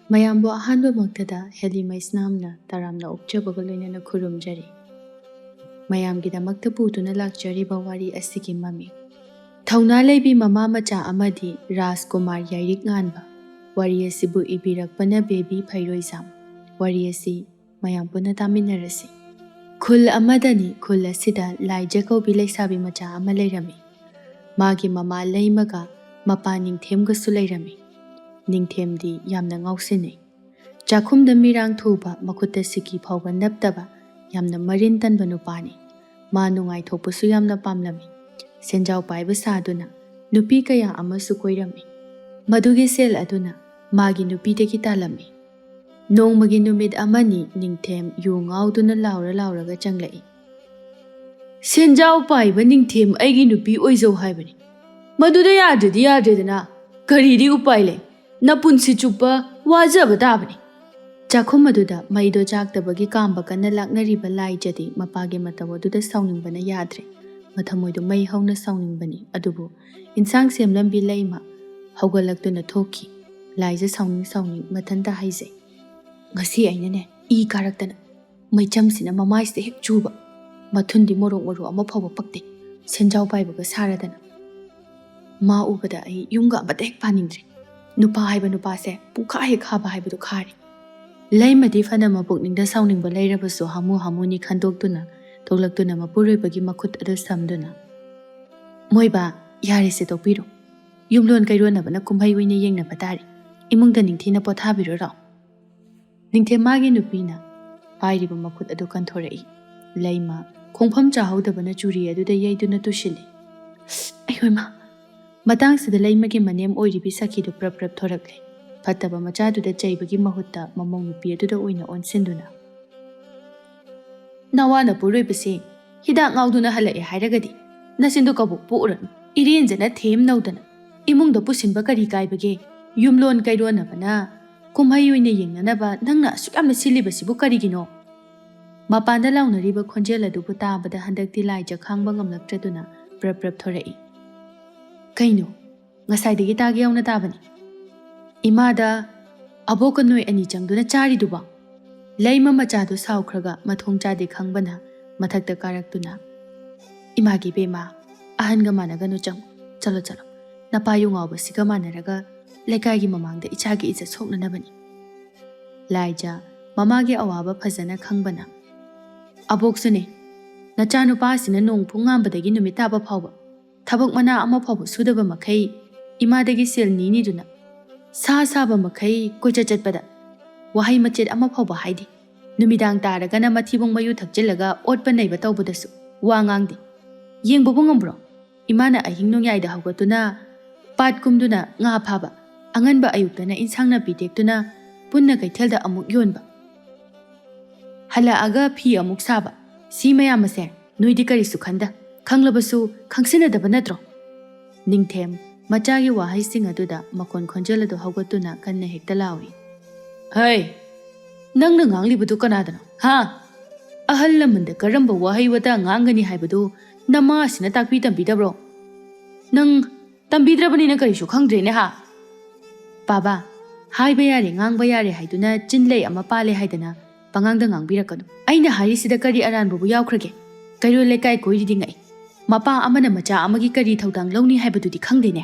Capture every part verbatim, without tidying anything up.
ꯃꯌꯥꯝꯕꯨ ꯑꯍꯥꯟꯕꯃꯛꯇꯗ ꯍꯦꯂꯤ ꯃꯩꯁꯅꯥꯝꯅ ꯇꯔꯥꯝꯅ ꯑꯣꯛꯆꯕꯒ ꯂꯣꯏꯅꯅ ꯈꯨꯔꯨꯝꯖꯔꯤ꯫ ꯃꯌꯥꯝꯒꯤꯗꯃꯛꯇ ꯄꯨꯗꯨꯅ ꯂꯥꯛꯆꯔꯤꯕ ꯋꯥꯔꯤ ꯑꯁꯤꯒꯤ ꯃꯃꯤꯡ ꯊꯧꯅꯥ ꯂꯩꯕꯤ ꯃꯃꯥ ꯃꯆꯥ ꯑꯃꯗꯤ ꯔꯥꯖꯀꯨꯃꯥꯔ ꯌꯥꯏꯔꯤꯛ ꯉꯥꯟꯕ꯫ ꯋꯥꯔꯤ ꯑꯁꯤꯕꯨ ꯏꯕꯤꯔꯛꯄꯅ ꯕꯦꯕꯤ ꯐꯩꯔꯣꯏꯖꯥꯝ꯫ ꯋꯥꯔꯤ ꯑꯁꯤ ꯃꯌꯥꯝ ꯄꯨꯟꯅ ꯇꯥꯃꯤꯟꯅꯔꯁꯤ꯫ ꯈꯨꯜ ꯑꯃꯗꯅꯤ꯫ ꯈꯨꯜ ꯑꯁꯤꯗ ꯂꯥꯏꯖ ꯀꯧꯕꯤ ꯂꯩꯁꯥꯕꯤ ꯃꯆꯥ ꯑꯃ ꯂꯩꯔꯝꯃꯤ꯫ ꯃꯥꯒꯤ ꯃꯃꯥ ꯂꯩꯃꯒ ꯃꯄꯥ ꯅꯤꯡꯊꯦꯝꯒꯁꯨ ꯂꯩꯔꯝꯃꯤ꯫ ꯅꯤꯡꯊꯦꯝꯗꯤ ꯌꯥꯝꯅ ꯉꯥꯎꯁꯤꯟꯅꯩ꯫ ꯆꯥꯛꯈꯨꯝꯗ ꯃꯤꯔꯥꯡ ꯊꯨꯕ, ꯃꯈꯨꯠꯇ ꯁꯤꯀꯤ ꯐꯥꯎꯕ ꯅꯞꯇꯕ, ꯌꯥꯝꯅ ꯃꯔꯤꯟ ꯇꯟꯕ ꯅꯨꯄꯥꯅꯤ꯫ ꯃꯥ ꯅꯨꯡꯉꯥꯏꯊꯣꯛꯄꯁꯨ ꯌꯥꯝꯅ ꯄꯥꯝꯂꯝꯃꯤ꯫ ꯁꯦꯟꯖꯥꯎ ꯄꯥꯏꯕ ꯁꯥꯗꯨꯅ ꯅꯨꯄꯤ ꯀꯌꯥ ꯑꯃꯁꯨ ꯀꯣꯏꯔꯝꯃꯤ꯫ ꯃꯗꯨꯒꯤ ꯁꯦꯜ ꯑꯗꯨꯅ ꯃꯥꯒꯤ ꯅꯨꯄꯤꯗꯒꯤ ꯇꯥꯜꯂꯝꯃꯤ꯫ ꯅꯣꯡꯃꯒꯤ ꯅꯨꯃꯤꯠ ꯑꯃꯅꯤ ꯅꯤꯡꯊꯦꯝ ꯌꯨ ꯉꯥꯎꯗꯨꯅ ꯂꯥꯎꯔ ꯂꯥꯎꯔꯒ ꯆꯪꯂꯛꯏ꯫ "ꯁꯦꯟꯖꯥꯎ ꯄꯥꯏꯕ ꯅꯤꯡꯊꯦꯝ ꯑꯩꯒꯤ ꯅꯨꯄꯤ ꯑꯣꯏꯖꯧ ꯍꯥꯏꯕꯅꯤ꯫ ꯃꯗꯨꯗ ꯌꯥꯗ꯭ꯔꯗꯤ ꯌꯥꯗ꯭ꯔꯦꯗꯅ꯫ ꯀꯔꯤꯗꯤ ꯎꯄꯥꯏ ꯂꯩ? ꯅꯄꯨꯟꯁꯤ ꯆꯨꯞꯄ ꯋꯥꯖꯕ ꯇꯥꯕꯅꯤ꯫" ꯆꯥꯛꯈꯨꯝ ꯑꯗꯨꯗ ꯃꯩꯗꯣ ꯆꯥꯛꯇꯕꯒꯤ ꯀꯥꯝꯕ ꯀꯟꯅ ꯂꯥꯛꯅꯔꯤꯕ ꯂꯥꯏꯖꯗꯤ ꯃꯄꯥꯒꯤ ꯃꯇꯧ ꯑꯗꯨꯗ ꯁꯥꯎꯅꯤꯡꯕꯅ ꯌꯥꯗ꯭ꯔꯦ꯫ ꯃꯊꯃꯣꯏꯗꯣ ꯃꯩ ꯍꯧꯅ ꯁꯥꯎꯅꯤꯡꯕꯅꯤ꯫ ꯑꯗꯨꯕꯨ ꯏꯟꯁꯥꯡ ꯁꯦꯝꯂꯝꯕꯤ ꯂꯩꯃ ꯍꯧꯒꯠꯂꯛꯇꯨꯅ ꯊꯣꯛꯈꯤ꯫ ꯂꯥꯏꯖ ꯁꯥꯎꯅꯤꯡ ꯁꯥꯎꯅꯤꯡ ꯃꯊꯟꯇ ꯍꯥꯏꯖꯩ, "ꯉꯁꯤ ꯑꯩꯅꯅꯦ ꯏ ꯀꯥꯔꯛꯇꯅ ꯃꯩꯆꯝꯁꯤꯅ ꯃꯃꯥꯏꯁꯤꯗ ꯍꯦꯛ ꯆꯨꯕ꯫ ꯃꯊꯨꯟꯗꯤ ꯃꯣꯔꯣꯛ ꯃꯔꯨ ꯑꯃ ꯐꯥꯎꯕ ꯄꯛꯇꯦ꯫ ꯁꯦꯟꯖꯥꯎ ꯄꯥꯏꯕꯒ ꯁꯥꯔꯗꯅ꯫ ꯃꯥ ꯎꯕꯗ ꯑꯩ ꯌꯨꯝꯒ ꯑꯃꯇ ꯍꯦꯛ ꯄꯥꯅꯤꯡꯗ꯭ꯔꯦ꯫ ꯅꯨꯄꯥ ꯍꯥꯏꯕ ꯅꯨꯄꯥꯁꯦ ꯄꯨꯡꯈꯥ ꯍꯦꯛ ꯈꯥꯕ ꯍꯥꯏꯕꯗꯨ ꯈꯥꯔꯦ꯫" ꯂꯩꯃꯗꯤ ꯐꯅ ꯃꯄꯨꯛꯅꯤꯡꯗ ꯁꯥꯎꯅꯤꯡꯕ ꯂꯩꯔꯕꯁꯨ ꯍꯥꯃꯨ ꯍꯥꯃꯨꯅꯤ ꯈꯟꯗꯣꯛꯇꯨꯅ ꯊꯣꯛꯂꯛꯇꯨꯅ ꯃꯄꯨꯔꯣꯏꯕꯒꯤ ꯃꯈꯨꯠ ꯑꯗꯨ ꯁꯝꯗꯨꯅ, "ꯃꯣꯏꯕꯥ, ꯌꯥꯔꯦꯁꯦ ꯇꯣꯛꯄꯤꯔꯣ꯫ ꯌꯨꯝꯂꯣꯟ ꯀꯩꯔꯣꯟꯅꯕꯅ ꯀꯨꯝꯍꯩ ꯑꯣꯏꯅ ꯌꯦꯡꯅꯕ ꯇꯥꯔꯦ꯫ ꯏꯃꯨꯡꯗ ꯅꯤꯡꯊꯤꯅ ꯄꯣꯊꯥꯕꯤꯔꯨꯔꯣ꯫" ꯅꯤꯡꯊꯦꯝ ꯃꯥꯒꯤ ꯅꯨꯄꯤꯅ ꯄꯥꯏꯔꯤꯕ ꯃꯈꯨꯠ ꯑꯗꯨ ꯀꯟꯊꯣꯔꯛꯏ꯫ ꯂꯩꯃ ꯈꯣꯡꯐꯝ ꯆꯥꯍꯧꯗꯕꯅ ꯆꯨꯔꯤ ꯑꯗꯨꯗ ꯌꯩꯗꯨꯅ ꯇꯨꯁꯤꯜꯂꯤ꯫ ꯑꯩꯍꯣꯏꯃ! ꯃꯇꯥꯡꯁꯤꯗ ꯂꯩꯃꯒꯤ ꯃꯅꯦꯝ ꯑꯣꯏꯔꯤꯕꯤ ꯁꯈꯤꯗꯨ ꯄ꯭ꯔꯞ ꯄ꯭ꯔꯞ ꯊꯣꯔꯛꯂꯦ꯫ ꯐꯠꯇꯕ ꯃꯆꯥꯗꯨꯗ ꯆꯩꯕꯒꯤ ꯃꯍꯨꯠꯇ ꯃꯃꯧ ꯅꯨꯄꯤ ꯑꯗꯨꯗ ꯑꯣꯏꯅ ꯑꯣꯟꯁꯤꯟꯗꯨꯅ, "ꯅꯋꯥ ꯅꯄꯨꯔꯣꯏꯕꯁꯦ ꯍꯤꯗꯥꯛ ꯉꯥꯎꯗꯨꯅ ꯍꯜꯂꯛꯑꯦ ꯍꯥꯏꯔꯒꯗꯤ ꯅꯆꯤꯟꯗꯨ ꯀꯕꯣꯛ ꯄꯣꯛꯎꯔꯅꯨ꯫ ꯏꯔꯦꯟꯖꯅ ꯊꯦꯝ ꯅꯧꯗꯅ ꯏꯃꯨꯡꯗ ꯄꯨꯁꯤꯟꯕ ꯀꯔꯤ ꯀꯥꯏꯕꯒꯦ? ꯌꯨꯝꯂꯣꯟ ꯀꯩꯔꯣꯟꯅꯕꯅ ꯀꯨꯝꯍꯩ ꯑꯣꯏꯅ ꯌꯦꯡꯅꯅꯕ ꯅꯪꯅ ꯑꯁꯨꯛ ꯌꯥꯝꯅ ꯁꯤꯜꯂꯤꯕꯁꯤꯕꯨ ꯀꯔꯤꯒꯤꯅꯣ?" ꯃꯄꯥꯟꯗ ꯂꯥꯎꯅꯔꯤꯕ ꯈꯣꯟꯖꯦꯜ ꯑꯗꯨꯕꯨ ꯇꯥꯕꯗ ꯍꯟꯗꯛꯇꯤ ꯂꯥꯏꯖ ꯈꯥꯡꯕ ꯉꯝꯂꯛꯇ꯭ꯔꯗꯨꯅ ꯄ꯭ꯔꯞ ꯄ꯭ꯔꯞ ꯊꯣꯔꯛꯏ꯫ "ꯀꯩꯅꯣ? ꯉꯁꯥꯏꯗꯒꯤ ꯇꯥꯒꯦ ꯌꯥꯎꯅ ꯇꯥꯕꯅꯤ꯫ ꯏꯃꯥꯗ "ꯑꯕꯣꯛꯀ ꯅꯣꯏ ꯑꯅꯤ ꯆꯪꯗꯨꯅ ꯆꯥꯔꯤꯗꯨꯕꯣ?" ꯂꯩꯃ ꯃꯆꯥꯗꯨ ꯁꯥꯎꯈ꯭ꯔꯒ ꯃꯊꯣꯡ ꯆꯥꯗꯦ ꯈꯪꯕꯅ ꯃꯊꯛꯇ ꯀꯥꯔꯛꯇꯨꯅ, "ꯏꯃꯥꯒꯤ ꯏꯕꯦꯝꯃ, ꯑꯍꯟꯒ ꯃꯥꯟꯅꯒꯅꯨ, ꯆꯪꯉꯨ꯫ ꯆꯠꯂꯣ, ꯆꯠꯂꯣ꯫ ꯅꯄꯥ ꯌꯨ ꯉꯥꯎꯕꯁꯤꯒ ꯃꯥꯟꯅꯔꯒ ꯂꯩꯀꯥꯏꯒꯤ ꯃꯃꯥꯡꯗ ꯏꯆꯥꯒꯤ ꯏꯖꯠ ꯁꯣꯛꯅꯅꯕꯅꯤ꯫" ꯂꯥꯏꯖ, ꯃꯃꯥꯒꯤ ꯑꯋꯥꯕ ꯐꯖꯅ ꯈꯪꯕꯅ, "ꯑꯕꯣꯛꯁꯨꯅꯦ, ꯅꯆꯥꯅꯨꯄꯥ ꯑꯁꯤꯅ ꯅꯣꯡ ꯄꯨꯡꯉꯥꯟꯕꯗꯒꯤ ꯅꯨꯃꯤꯠ ꯇꯥꯕ ꯐꯥꯎꯕ ꯊꯕꯛ ꯃꯅꯥ ꯑꯃ ꯐꯥꯎꯕ ꯁꯨꯗꯕ ꯃꯈꯩ ꯏꯃꯥꯗꯒꯤ ꯁꯦꯜ ꯅꯤꯅꯤꯗꯨꯅ, ꯁꯥ ꯁꯥꯕ ꯃꯈꯩ ꯀꯣꯏꯆꯠ ꯆꯠꯄꯗ ꯋꯥꯍꯩ ꯃꯆꯦꯠ ꯑꯃ ꯐꯥꯎꯕ ꯍꯥꯏꯗꯦ꯫ ꯅꯨꯃꯤꯗꯥꯡ ꯇꯥꯔꯒꯅ ꯃꯊꯤꯕꯣꯡ ꯃꯌꯨ ꯊꯛꯆꯤꯜꯂꯒ ꯑꯣꯠꯄ ꯅꯩꯕ ꯇꯧꯕꯗꯁꯨ ꯋꯥ ꯉꯥꯡꯗꯦ꯫ ꯌꯦꯡꯕꯕꯨ ꯉꯝꯕ꯭ꯔꯣ? ꯏꯃꯥꯅ ꯑꯍꯤꯡ ꯅꯣꯡꯌꯥꯏꯗ ꯍꯧꯒꯠꯇꯨꯅ ꯄꯥꯠ ꯀꯨꯝꯗꯨꯅ ꯉꯥ ꯐꯥꯕ, ꯑꯉꯟꯕ ꯑꯌꯨꯛꯇꯅ ꯏꯟꯁꯥꯡ ꯅꯥꯄꯤ ꯇꯦꯛꯇꯨꯅ ꯄꯨꯟꯅ ꯀꯩꯊꯦꯜꯗ ꯑꯃꯨꯛ ꯌꯣꯟꯕ, ꯍꯜꯂꯛꯑꯒ ꯐꯤ ꯑꯃꯨꯛ ꯁꯥꯕ, ꯁꯤ ꯃꯌꯥꯝ ꯑꯁꯦ ꯅꯣꯏꯗꯤ ꯀꯔꯤꯁꯨ ꯈꯟꯗ, ꯈꯪꯂꯕꯁꯨ ꯈꯪꯁꯤꯟꯅꯗꯕ ꯅꯠꯇ꯭ꯔꯣ?" ꯅꯤꯡꯊꯦꯝ ꯃꯆꯥꯒꯤ ꯋꯥꯍꯩꯁꯤꯡ ꯑꯗꯨꯗ ꯃꯈꯣꯟ ꯈꯣꯟꯖꯦꯜ ꯑꯗꯨ ꯍꯧꯒꯠꯇꯨꯅ ꯀꯟꯅ ꯍꯦꯛꯇ ꯂꯥꯎꯏ꯫ "ꯍꯩ, ꯅꯪꯅ ꯉꯥꯡꯂꯤꯕꯗꯨ ꯀꯅꯥꯗꯅꯣ, ꯍꯥ? ꯑꯍꯜ ꯂꯃꯟꯗ ꯀꯔꯝꯕ ꯋꯥꯍꯩ ꯋꯥꯇꯥ ꯉꯥꯡꯒꯅꯤ ꯍꯥꯏꯕꯗꯨ ꯅꯃꯥ ꯑꯁꯤꯅ ꯇꯥꯛꯄꯤ ꯇꯝꯕꯤꯗꯕ꯭ꯔꯣ? ꯅꯪ ꯇꯝꯕꯤꯗ꯭ꯔꯕꯅꯤꯅ ꯀꯔꯤꯁꯨ ꯈꯪꯗ꯭ꯔꯦꯅꯦ, ꯍꯥ?" "ꯄꯥꯕꯥ, ꯍꯥꯏꯕ ꯌꯥꯔꯦ, ꯉꯥꯡꯕ ꯌꯥꯔꯦ ꯍꯥꯏꯗꯨꯅ ꯆꯤꯟ ꯂꯩ ꯑꯃ ꯄꯥꯜꯂꯦ ꯍꯥꯏꯗꯅ ꯄꯉꯥꯡꯗ ꯉꯥꯡꯕꯤꯔꯛꯀꯅꯨ꯫ ꯑꯩꯅ ꯍꯥꯏꯔꯤꯁꯤꯗ ꯀꯔꯤ ꯑꯔꯥꯟꯕꯕꯨ ꯌꯥꯎꯈ꯭ꯔꯒꯦ? ꯀꯩꯔꯣꯜ ꯂꯩꯀꯥꯏ ꯀꯣꯏꯔꯤꯗꯤ ꯉꯛꯏ꯫ ꯃꯄꯥ ꯑꯃꯅ ꯃꯆꯥ ꯑꯃꯒꯤ ꯀꯔꯤ ꯊꯧꯗꯥꯡ ꯂꯧꯅꯤ ꯍꯥꯏꯕꯗꯨꯗꯤ ꯈꯪꯗꯦꯅꯦ꯫"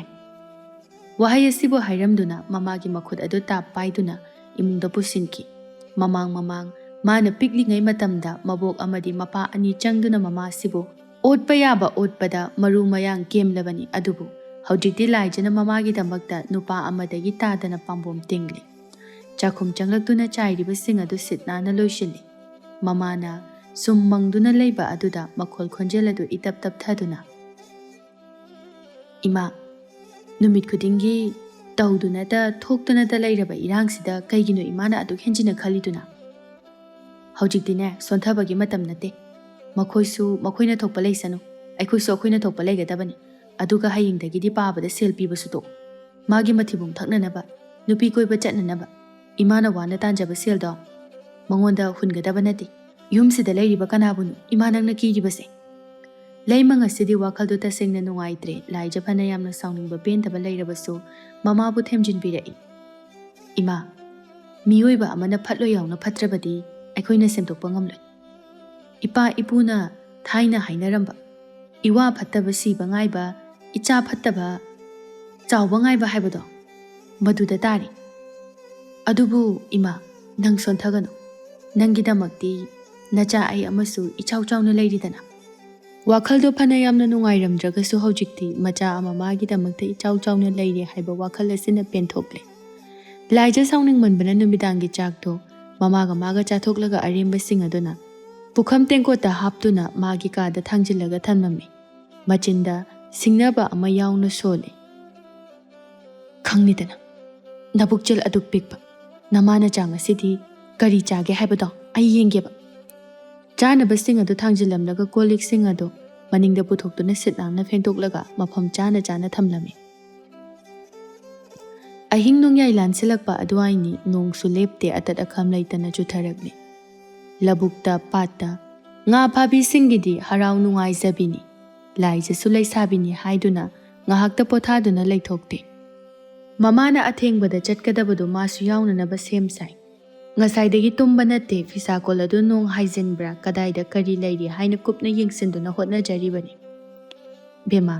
ꯋꯥꯍꯩ ꯑꯁꯤꯕꯨ ꯍꯥꯏꯔꯝꯗꯨꯅ ꯃꯃꯥꯒꯤ ꯃꯈꯨꯠ ꯑꯗꯨ ꯇꯥꯞ ꯄꯥꯏꯗꯨꯅ ꯏꯃꯨꯡꯗ ꯄꯨꯁꯤꯟꯈꯤ꯫ ꯃꯃꯥꯡ ꯃꯃꯥꯡ ꯃꯥꯅ ꯄꯤꯛꯂꯤꯉꯩ ꯃꯇꯝꯗ ꯃꯕꯣꯛ ꯑꯃꯗꯤ ꯃꯄꯥ ꯑꯅꯤ ꯆꯪꯗꯨꯅ ꯃꯃꯥꯁꯤꯕꯨ ꯑꯣꯠꯄ ꯌꯥꯕ ꯑꯣꯠꯄꯗ ꯃꯔꯨ ꯃꯌꯥꯡ ꯀꯦꯝꯂꯕꯅꯤ꯫ ꯑꯗꯨꯕꯨ ꯍꯧꯖꯤꯛꯇꯤ ꯂꯥꯏꯖꯅ ꯃꯃꯥꯒꯤꯗꯃꯛꯇ ꯅꯨꯄꯥ ꯑꯃꯗꯒꯤ ꯇꯥꯗꯅ ꯄꯥꯝꯕꯣꯝ ꯇꯤꯡꯂꯤ꯫ ꯆꯥꯛꯈꯨꯝ ꯆꯪꯂꯛꯇꯨꯅ ꯆꯥꯏꯔꯤꯕꯁꯤꯡ ꯑꯗꯨ ꯁꯤꯠ ꯅꯥꯟꯅ ꯂꯣꯏꯁꯤꯜꯂꯤ꯫ ꯃꯃꯥꯅ ꯁꯨꯝ ꯃꯪꯗꯨꯅ ꯂꯩꯕ ꯑꯗꯨꯗ ꯃꯈꯣꯜ ꯈꯣꯟꯖꯦꯜ ꯑꯗꯨ ꯏꯇꯞ ꯇꯞꯊꯗꯨꯅ, "ꯏꯃꯥ, ꯅꯨꯃꯤꯠ ꯈꯨꯗꯤꯡꯒꯤ ꯇꯧꯗꯨꯅꯇ ꯊꯣꯛꯇꯨꯅꯇ ꯂꯩꯔꯕ ꯏꯔꯥꯡꯁꯤꯗ ꯀꯩꯒꯤꯅꯣ ꯏꯃꯥꯅ ꯑꯗꯨꯛ ꯍꯦꯟꯖꯤꯟꯅ ꯈꯜꯂꯤꯗꯨꯅ? ꯍꯧꯖꯤꯛꯇꯤꯅꯦ, ꯁꯣꯟꯊꯕꯒꯤ ꯃꯇꯝ ꯅꯠꯇꯦ꯫ ꯃꯈꯣꯏꯁꯨ ꯃꯈꯣꯏꯅ ꯊꯣꯛꯄ ꯂꯩꯁꯅꯨ, ꯑꯩꯈꯣꯏꯁꯨ ꯑꯩꯈꯣꯏꯅ ꯊꯣꯛꯄ ꯂꯩꯒꯗꯕꯅꯤ꯫ ꯑꯗꯨꯒ ꯍꯌꯦꯡꯗꯒꯤꯗꯤ ꯄꯥꯕꯗ ꯁꯦꯜ ꯄꯤꯕꯁꯨ ꯇꯣꯛ꯫ ꯃꯥꯒꯤ ꯃꯊꯤꯕꯣꯡ ꯊꯛꯅꯅꯕ, ꯅꯨꯄꯤ ꯀꯣꯏꯕ ꯆꯠꯅꯅꯕ ꯏꯃꯥꯅ ꯋꯥꯅ ꯇꯥꯟꯖꯕ ꯁꯦꯜꯗꯣ ꯃꯉꯣꯟꯗ ꯍꯨꯟꯒꯗꯕ ꯅꯠꯇꯦ꯫ ꯌꯨꯝꯁꯤꯗ ꯂꯩꯔꯤꯕ ꯀꯅꯥꯕꯨꯅꯣ ꯏꯃꯥ ꯅꯪꯅ ꯀꯤꯔꯤꯕꯁꯦ?" ꯂꯩꯃ ꯉꯁꯤꯗꯤ ꯋꯥꯈꯜꯗꯣ ꯇꯁꯦꯡꯅ ꯅꯨꯡꯉꯥꯏꯇ꯭ꯔꯦ꯫ ꯂꯥꯏꯖ ꯐꯅ ꯌꯥꯝꯅ ꯁꯥꯎꯅꯤꯡꯕ ꯄꯦꯟꯗꯕ ꯂꯩꯔꯕꯁꯨ ꯃꯃꯥꯕꯨ ꯊꯦꯝꯖꯤꯟꯕꯤꯔꯛꯏ꯫ "ꯏꯃꯥ, ꯃꯤꯑꯣꯏꯕ ꯑꯃꯅ ꯐꯠꯂꯣꯏ ꯌꯥꯎꯅ ꯐꯠꯇ꯭ꯔꯕꯗꯤ ꯑꯩꯈꯣꯏꯅ ꯁꯦꯝꯗꯣꯛꯄ ꯉꯝꯂꯣꯏ꯫ ꯏꯄꯥ ꯏꯄꯨꯅ ꯊꯥꯏꯅ ꯍꯥꯏꯅꯔꯝꯕ, "ꯏꯋꯥ ꯐꯠꯇꯕ ꯁꯤꯕ ꯉꯥꯏꯕ, ꯏꯆꯥ ꯐꯠꯇꯕ ꯆꯥꯎꯕ ꯉꯥꯏꯕ" ꯍꯥꯏꯕꯗꯣ ꯃꯗꯨꯗ ꯇꯥꯔꯤ꯫ ꯑꯗꯨꯕꯨ ꯏꯃꯥ, ꯅꯪ ꯁꯣꯟꯊꯒꯅꯨ꯫ ꯅꯪꯒꯤꯗꯃꯛꯇꯤ ꯅꯆꯥ ꯑꯩ ꯑꯃꯁꯨ ꯏꯆꯥꯎ ꯆꯥꯎꯅ ꯂꯩꯔꯤꯗꯅ꯫ ꯋꯥꯈꯜꯗꯣ ꯐꯅ ꯌꯥꯝꯅ ꯅꯨꯡꯉꯥꯏꯔꯝꯗ꯭ꯔꯒꯁꯨ ꯍꯧꯖꯤꯛꯇꯤ ꯃꯆꯥ ꯑꯃ ꯃꯥꯒꯤꯗꯃꯛꯇ ꯏꯆꯥꯎ ꯆꯥꯎꯅ ꯂꯩꯔꯦ ꯍꯥꯏꯕ ꯋꯥꯈꯜ ꯑꯁꯤꯅ ꯄꯦꯟꯊꯣꯛꯂꯦ꯫ ꯂꯥꯏꯖ ꯁꯥꯎꯅꯤꯡꯃꯟꯕꯅ ꯅꯨꯃꯤꯗꯥꯡꯒꯤ ꯆꯥꯛꯇꯣ ꯃꯃꯥꯒ ꯃꯥꯒ ꯆꯥꯊꯣꯛꯂꯒ ꯑꯔꯦꯝꯕꯁꯤꯡ ꯑꯗꯨꯅ ꯄꯨꯈꯝ ꯇꯦꯡꯀꯣꯠꯇ ꯍꯥꯞꯇꯨꯅ ꯃꯥꯒꯤ ꯀꯥꯗ ꯊꯥꯡꯖꯤꯜꯂꯒ ꯊꯝꯂꯝꯃꯤ꯫ ꯃꯆꯤꯟꯗ ꯁꯤꯡꯅꯕ ꯑꯃ ꯌꯥꯎꯅ ꯁꯣꯜꯂꯤ꯫ "ꯈꯪꯅꯤꯗꯅ, ꯅꯕꯨꯛꯆꯦꯜ ꯑꯗꯨꯛ ꯄꯤꯛꯄ ꯅꯃꯥ ꯅꯆꯥ ꯉꯁꯤꯗꯤ ꯀꯔꯤ ꯆꯥꯒꯦ ꯍꯥꯏꯕꯗꯣ ꯑꯩ ꯌꯦꯡꯒꯦꯕ꯫" ꯆꯥꯅꯕꯁꯤꯡ ꯑꯗꯨ ꯊꯥꯡꯖꯤꯜꯂꯝꯂꯒ ꯀꯣꯜ ꯂꯤꯛꯁꯤꯡ ꯑꯗꯨ ꯃꯅꯤꯡꯗ ꯄꯨꯊꯣꯛꯇꯨꯅ ꯁꯤꯠ ꯅꯥꯟꯅ ꯐꯦꯡꯗꯣꯛꯂꯒ ꯃꯐꯝ ꯆꯥꯅ ꯆꯥꯅ ꯊꯝꯂꯝꯃꯤ꯫ ꯑꯍꯤꯡ ꯅꯣꯡꯌꯥꯏ ꯂꯥꯟꯁꯤꯜꯂꯛꯄ ꯑꯗꯨꯋꯥꯏꯅꯤ꯫ ꯅꯣꯡꯁꯨ ꯂꯦꯞꯇꯦ, ꯑꯇꯠ ꯑꯈꯝ ꯂꯩꯇꯅ ꯆꯨꯊꯔꯛꯂꯤ꯫ ꯂꯧꯕꯨꯛꯇ, ꯄꯥꯠꯇ ꯉꯥ ꯐꯥꯕꯤꯁꯤꯡꯒꯤꯗꯤ ꯍꯔꯥꯎ ꯅꯨꯡꯉꯥꯏꯖꯕꯤꯅꯤ꯫ ꯂꯥꯏꯖꯁꯨ ꯂꯩꯁꯥꯕꯤꯅꯤ ꯍꯥꯏꯗꯨꯅ ꯉꯥꯏꯍꯥꯛꯇ ꯄꯣꯊꯥꯗꯨꯅ ꯂꯩꯊꯣꯛꯇꯦ꯫ ꯃꯃꯥꯅ ꯑꯊꯦꯡꯕꯗ ꯆꯠꯀꯗꯕꯗꯨ ꯃꯥꯁꯨ ꯌꯥꯎꯅꯅꯕ ꯁꯦꯝ ꯁꯥꯏ꯫ ꯉꯁꯥꯏꯗꯒꯤ ꯇꯨꯝꯕ ꯅꯠꯇꯦ, ꯐꯤꯁꯥꯀꯣꯜ ꯑꯗꯨ ꯅꯣꯡ ꯍꯥꯏꯖꯤꯟꯕ꯭ꯔꯥ, ꯀꯗꯥꯏꯗ ꯀꯔꯤ ꯂꯩꯔꯤ ꯍꯥꯏꯅ ꯀꯨꯞꯅ ꯌꯦꯡꯁꯤꯟꯗꯨꯅ ꯍꯣꯠꯅꯖꯔꯤꯕꯅꯤ꯫ "ꯕꯦꯝꯃ,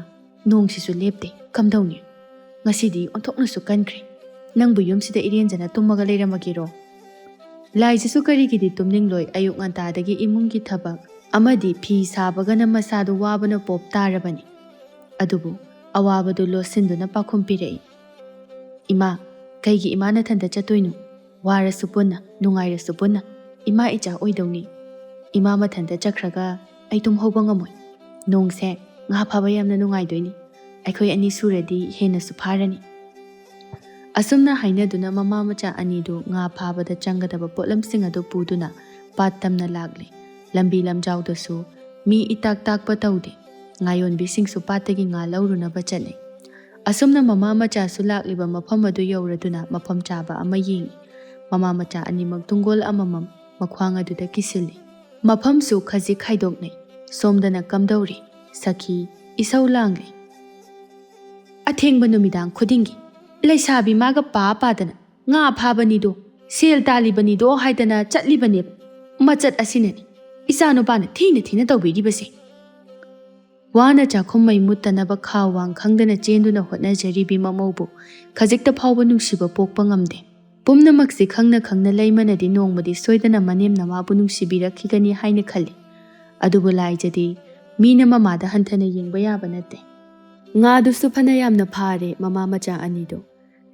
ꯅꯣꯡꯁꯤꯁꯨ ꯂꯦꯞꯇꯦ, ꯀꯝꯗꯧꯅꯤ? ꯉꯁꯤꯗꯤ ꯑꯣꯟꯊꯣꯛꯅꯁꯨ ꯀꯟꯈ꯭ꯔꯦ꯫ ꯅꯪꯕꯨ ꯌꯨꯝꯁꯤꯗ ꯏꯔꯦꯟꯖꯅ ꯇꯨꯝꯃꯒ ꯂꯩꯔꯝꯃꯒꯦꯔꯣ?" ꯂꯥꯏꯖꯁꯨ ꯀꯔꯤꯒꯤꯗꯤ ꯇꯨꯝꯅꯤꯡꯂꯣꯏ? ꯑꯌꯨꯛ ꯉꯟꯇꯥꯗꯒꯤ ꯏꯃꯨꯡꯒꯤ ꯊꯕꯛ ꯑꯃꯗꯤ ꯐꯤ ꯁꯥꯕꯒꯅ ꯃꯁꯥꯗꯨ ꯋꯥꯕꯅ ꯄꯣꯞ ꯇꯥꯔꯕꯅꯤ꯫ ꯑꯗꯨꯕꯨ ꯑꯋꯥꯕꯗꯨ ꯂꯣꯠꯁꯤꯟꯗꯨꯅ ꯄꯥꯎꯈꯨꯝ ꯄꯤꯔꯛꯏ꯫ "ꯏꯃꯥ, ꯀꯩꯒꯤ ꯏꯃꯥ ꯅꯊꯟꯇ ꯆꯠꯇꯣꯏꯅꯣ? ꯋꯥꯔꯁꯨ ꯄꯨꯟꯅ, ꯅꯨꯡꯉꯥꯏꯔꯁꯨ ꯄꯨꯟꯅ ꯏꯃꯥ ꯏꯆꯥ ꯑꯣꯏꯗꯧꯅꯤ꯫ ꯏꯃꯥ ꯃꯊꯟꯇ ꯆꯠꯈ꯭ꯔꯒ ꯑꯩ ꯇꯨꯝꯍꯧꯕ ꯉꯝꯃꯣꯏ꯫ ꯅꯣꯡꯁꯦ, ꯉꯥ ꯐꯥꯕ ꯌꯥꯝꯅ ꯅꯨꯡꯉꯥꯏꯗꯣꯏꯅꯤ꯫ ꯑꯩꯈꯣꯏ ꯑꯅꯤ ꯁꯨꯔꯗꯤ ꯍꯦꯟꯅꯁꯨ ꯐꯥꯔꯅꯤ꯫" ꯑꯁꯨꯝꯅ ꯍꯥꯏꯅꯗꯨꯅ ꯃꯃꯥ ꯃꯆꯥ ꯑꯅꯤꯗꯨ ꯉꯥ ꯐꯥꯕꯗ ꯆꯪꯒꯗꯕ ꯄꯣꯠꯂꯝꯁꯤꯡ ꯑꯗꯨ ꯄꯨꯗꯨꯅ ꯄꯥꯠ ꯇꯝꯅ ꯂꯥꯛꯂꯤ꯫ ꯂꯝꯕꯤ ꯂꯝꯖꯥꯎꯗꯁꯨ ꯃꯤ ꯏꯇꯥꯛ ꯇꯥꯛꯄ ꯇꯧꯗꯦ꯫ ꯉꯥꯌꯣꯟꯕꯤꯁꯤꯡꯁꯨ ꯄꯥꯠꯇꯒꯤ ꯉꯥ ꯂꯧꯔꯨꯅꯕ ꯆꯠꯂꯤ꯫ ꯑꯁꯨꯝꯅ ꯃꯃꯥ ꯃꯆꯥꯁꯨ ꯂꯥꯛꯂꯤꯕ ꯃꯐꯝ ꯑꯗꯨ ꯌꯧꯔꯗꯨꯅ ꯃꯐꯝ ꯆꯥꯕ ꯑꯃ ꯌꯦꯡꯏ꯫ ꯃꯃꯥ ꯃꯆꯥ ꯑꯅꯤꯃꯛ ꯇꯨꯡꯒꯣꯜ ꯑꯃꯃꯝ ꯃꯈ꯭ꯋꯥꯡ ꯑꯗꯨꯗ ꯀꯤꯁꯤꯜꯂꯤ꯫ ꯃꯐꯝꯁꯨ ꯈꯖꯤꯛ ꯈꯥꯏꯗꯣꯛꯅꯩ꯫ ꯁꯣꯝꯗꯅ ꯀꯝꯗꯧꯔꯤ? ꯁꯈꯤ ꯏꯁꯧ ꯂꯥꯡꯂꯤ꯫ "ꯑꯊꯦꯡꯕ ꯅꯨꯃꯤꯗꯥꯡ ꯈꯨꯗꯤꯡꯒꯤ ꯂꯩꯁꯥꯕꯤ ꯃꯥꯒ ꯄꯥ ꯄꯥꯗꯅ ꯉꯥ ꯐꯥꯕꯅꯤꯗꯣ, ꯁꯦꯜ ꯇꯥꯜꯂꯤꯕꯅꯤꯗꯣ ꯍꯥꯏꯗꯅ ꯆꯠꯂꯤꯕꯅꯦꯕ꯫ ꯃꯆꯠ ꯑꯁꯤꯅꯅꯤ ꯏꯆꯥꯅꯨꯄꯥꯅ ꯊꯤꯅ ꯊꯤꯅ ꯇꯧꯕꯤꯔꯤꯕꯁꯦ꯫ ꯋꯥꯅ ꯆꯥꯛꯈꯨꯝ ꯃꯩ ꯃꯨꯠꯇꯅꯕ ꯈꯥ ꯋꯥꯡ ꯈꯪꯗꯅ ꯆꯦꯟꯗꯨꯅ ꯍꯣꯠꯅꯖꯔꯤꯕꯤ ꯃꯃꯧꯕꯨ ꯈꯖꯤꯛꯇ ꯐꯥꯎꯕ ꯅꯨꯡꯁꯤꯕ ꯄꯣꯛꯄ ꯉꯝꯗꯦ꯫ ꯄꯨꯝꯅꯃꯛꯁꯤ ꯈꯪꯅ ꯈꯪꯅ ꯂꯩꯃꯅꯗꯤ ꯅꯣꯡꯃꯗꯤ ꯁꯣꯏꯗꯅ ꯃꯅꯦꯝ ꯅꯃꯥꯕꯨ ꯅꯨꯡꯁꯤꯕꯤꯔꯛꯈꯤꯒꯅꯤ ꯍꯥꯏꯅ ꯈꯜꯂꯤ꯫ ꯑꯗꯨꯕꯨ ꯂꯥꯏꯖꯗꯤ ꯃꯤꯅ ꯃꯃꯥꯗ ꯍꯟꯊꯅ ꯌꯦꯡꯕ ꯌꯥꯕ ꯅꯠꯇꯦ꯫ ꯉꯥꯗꯨꯁꯨ ꯐꯅ ꯌꯥꯝꯅ ꯐꯥꯔꯦ ꯃꯃꯥ ꯃꯆꯥ ꯑꯅꯤꯗꯨ꯫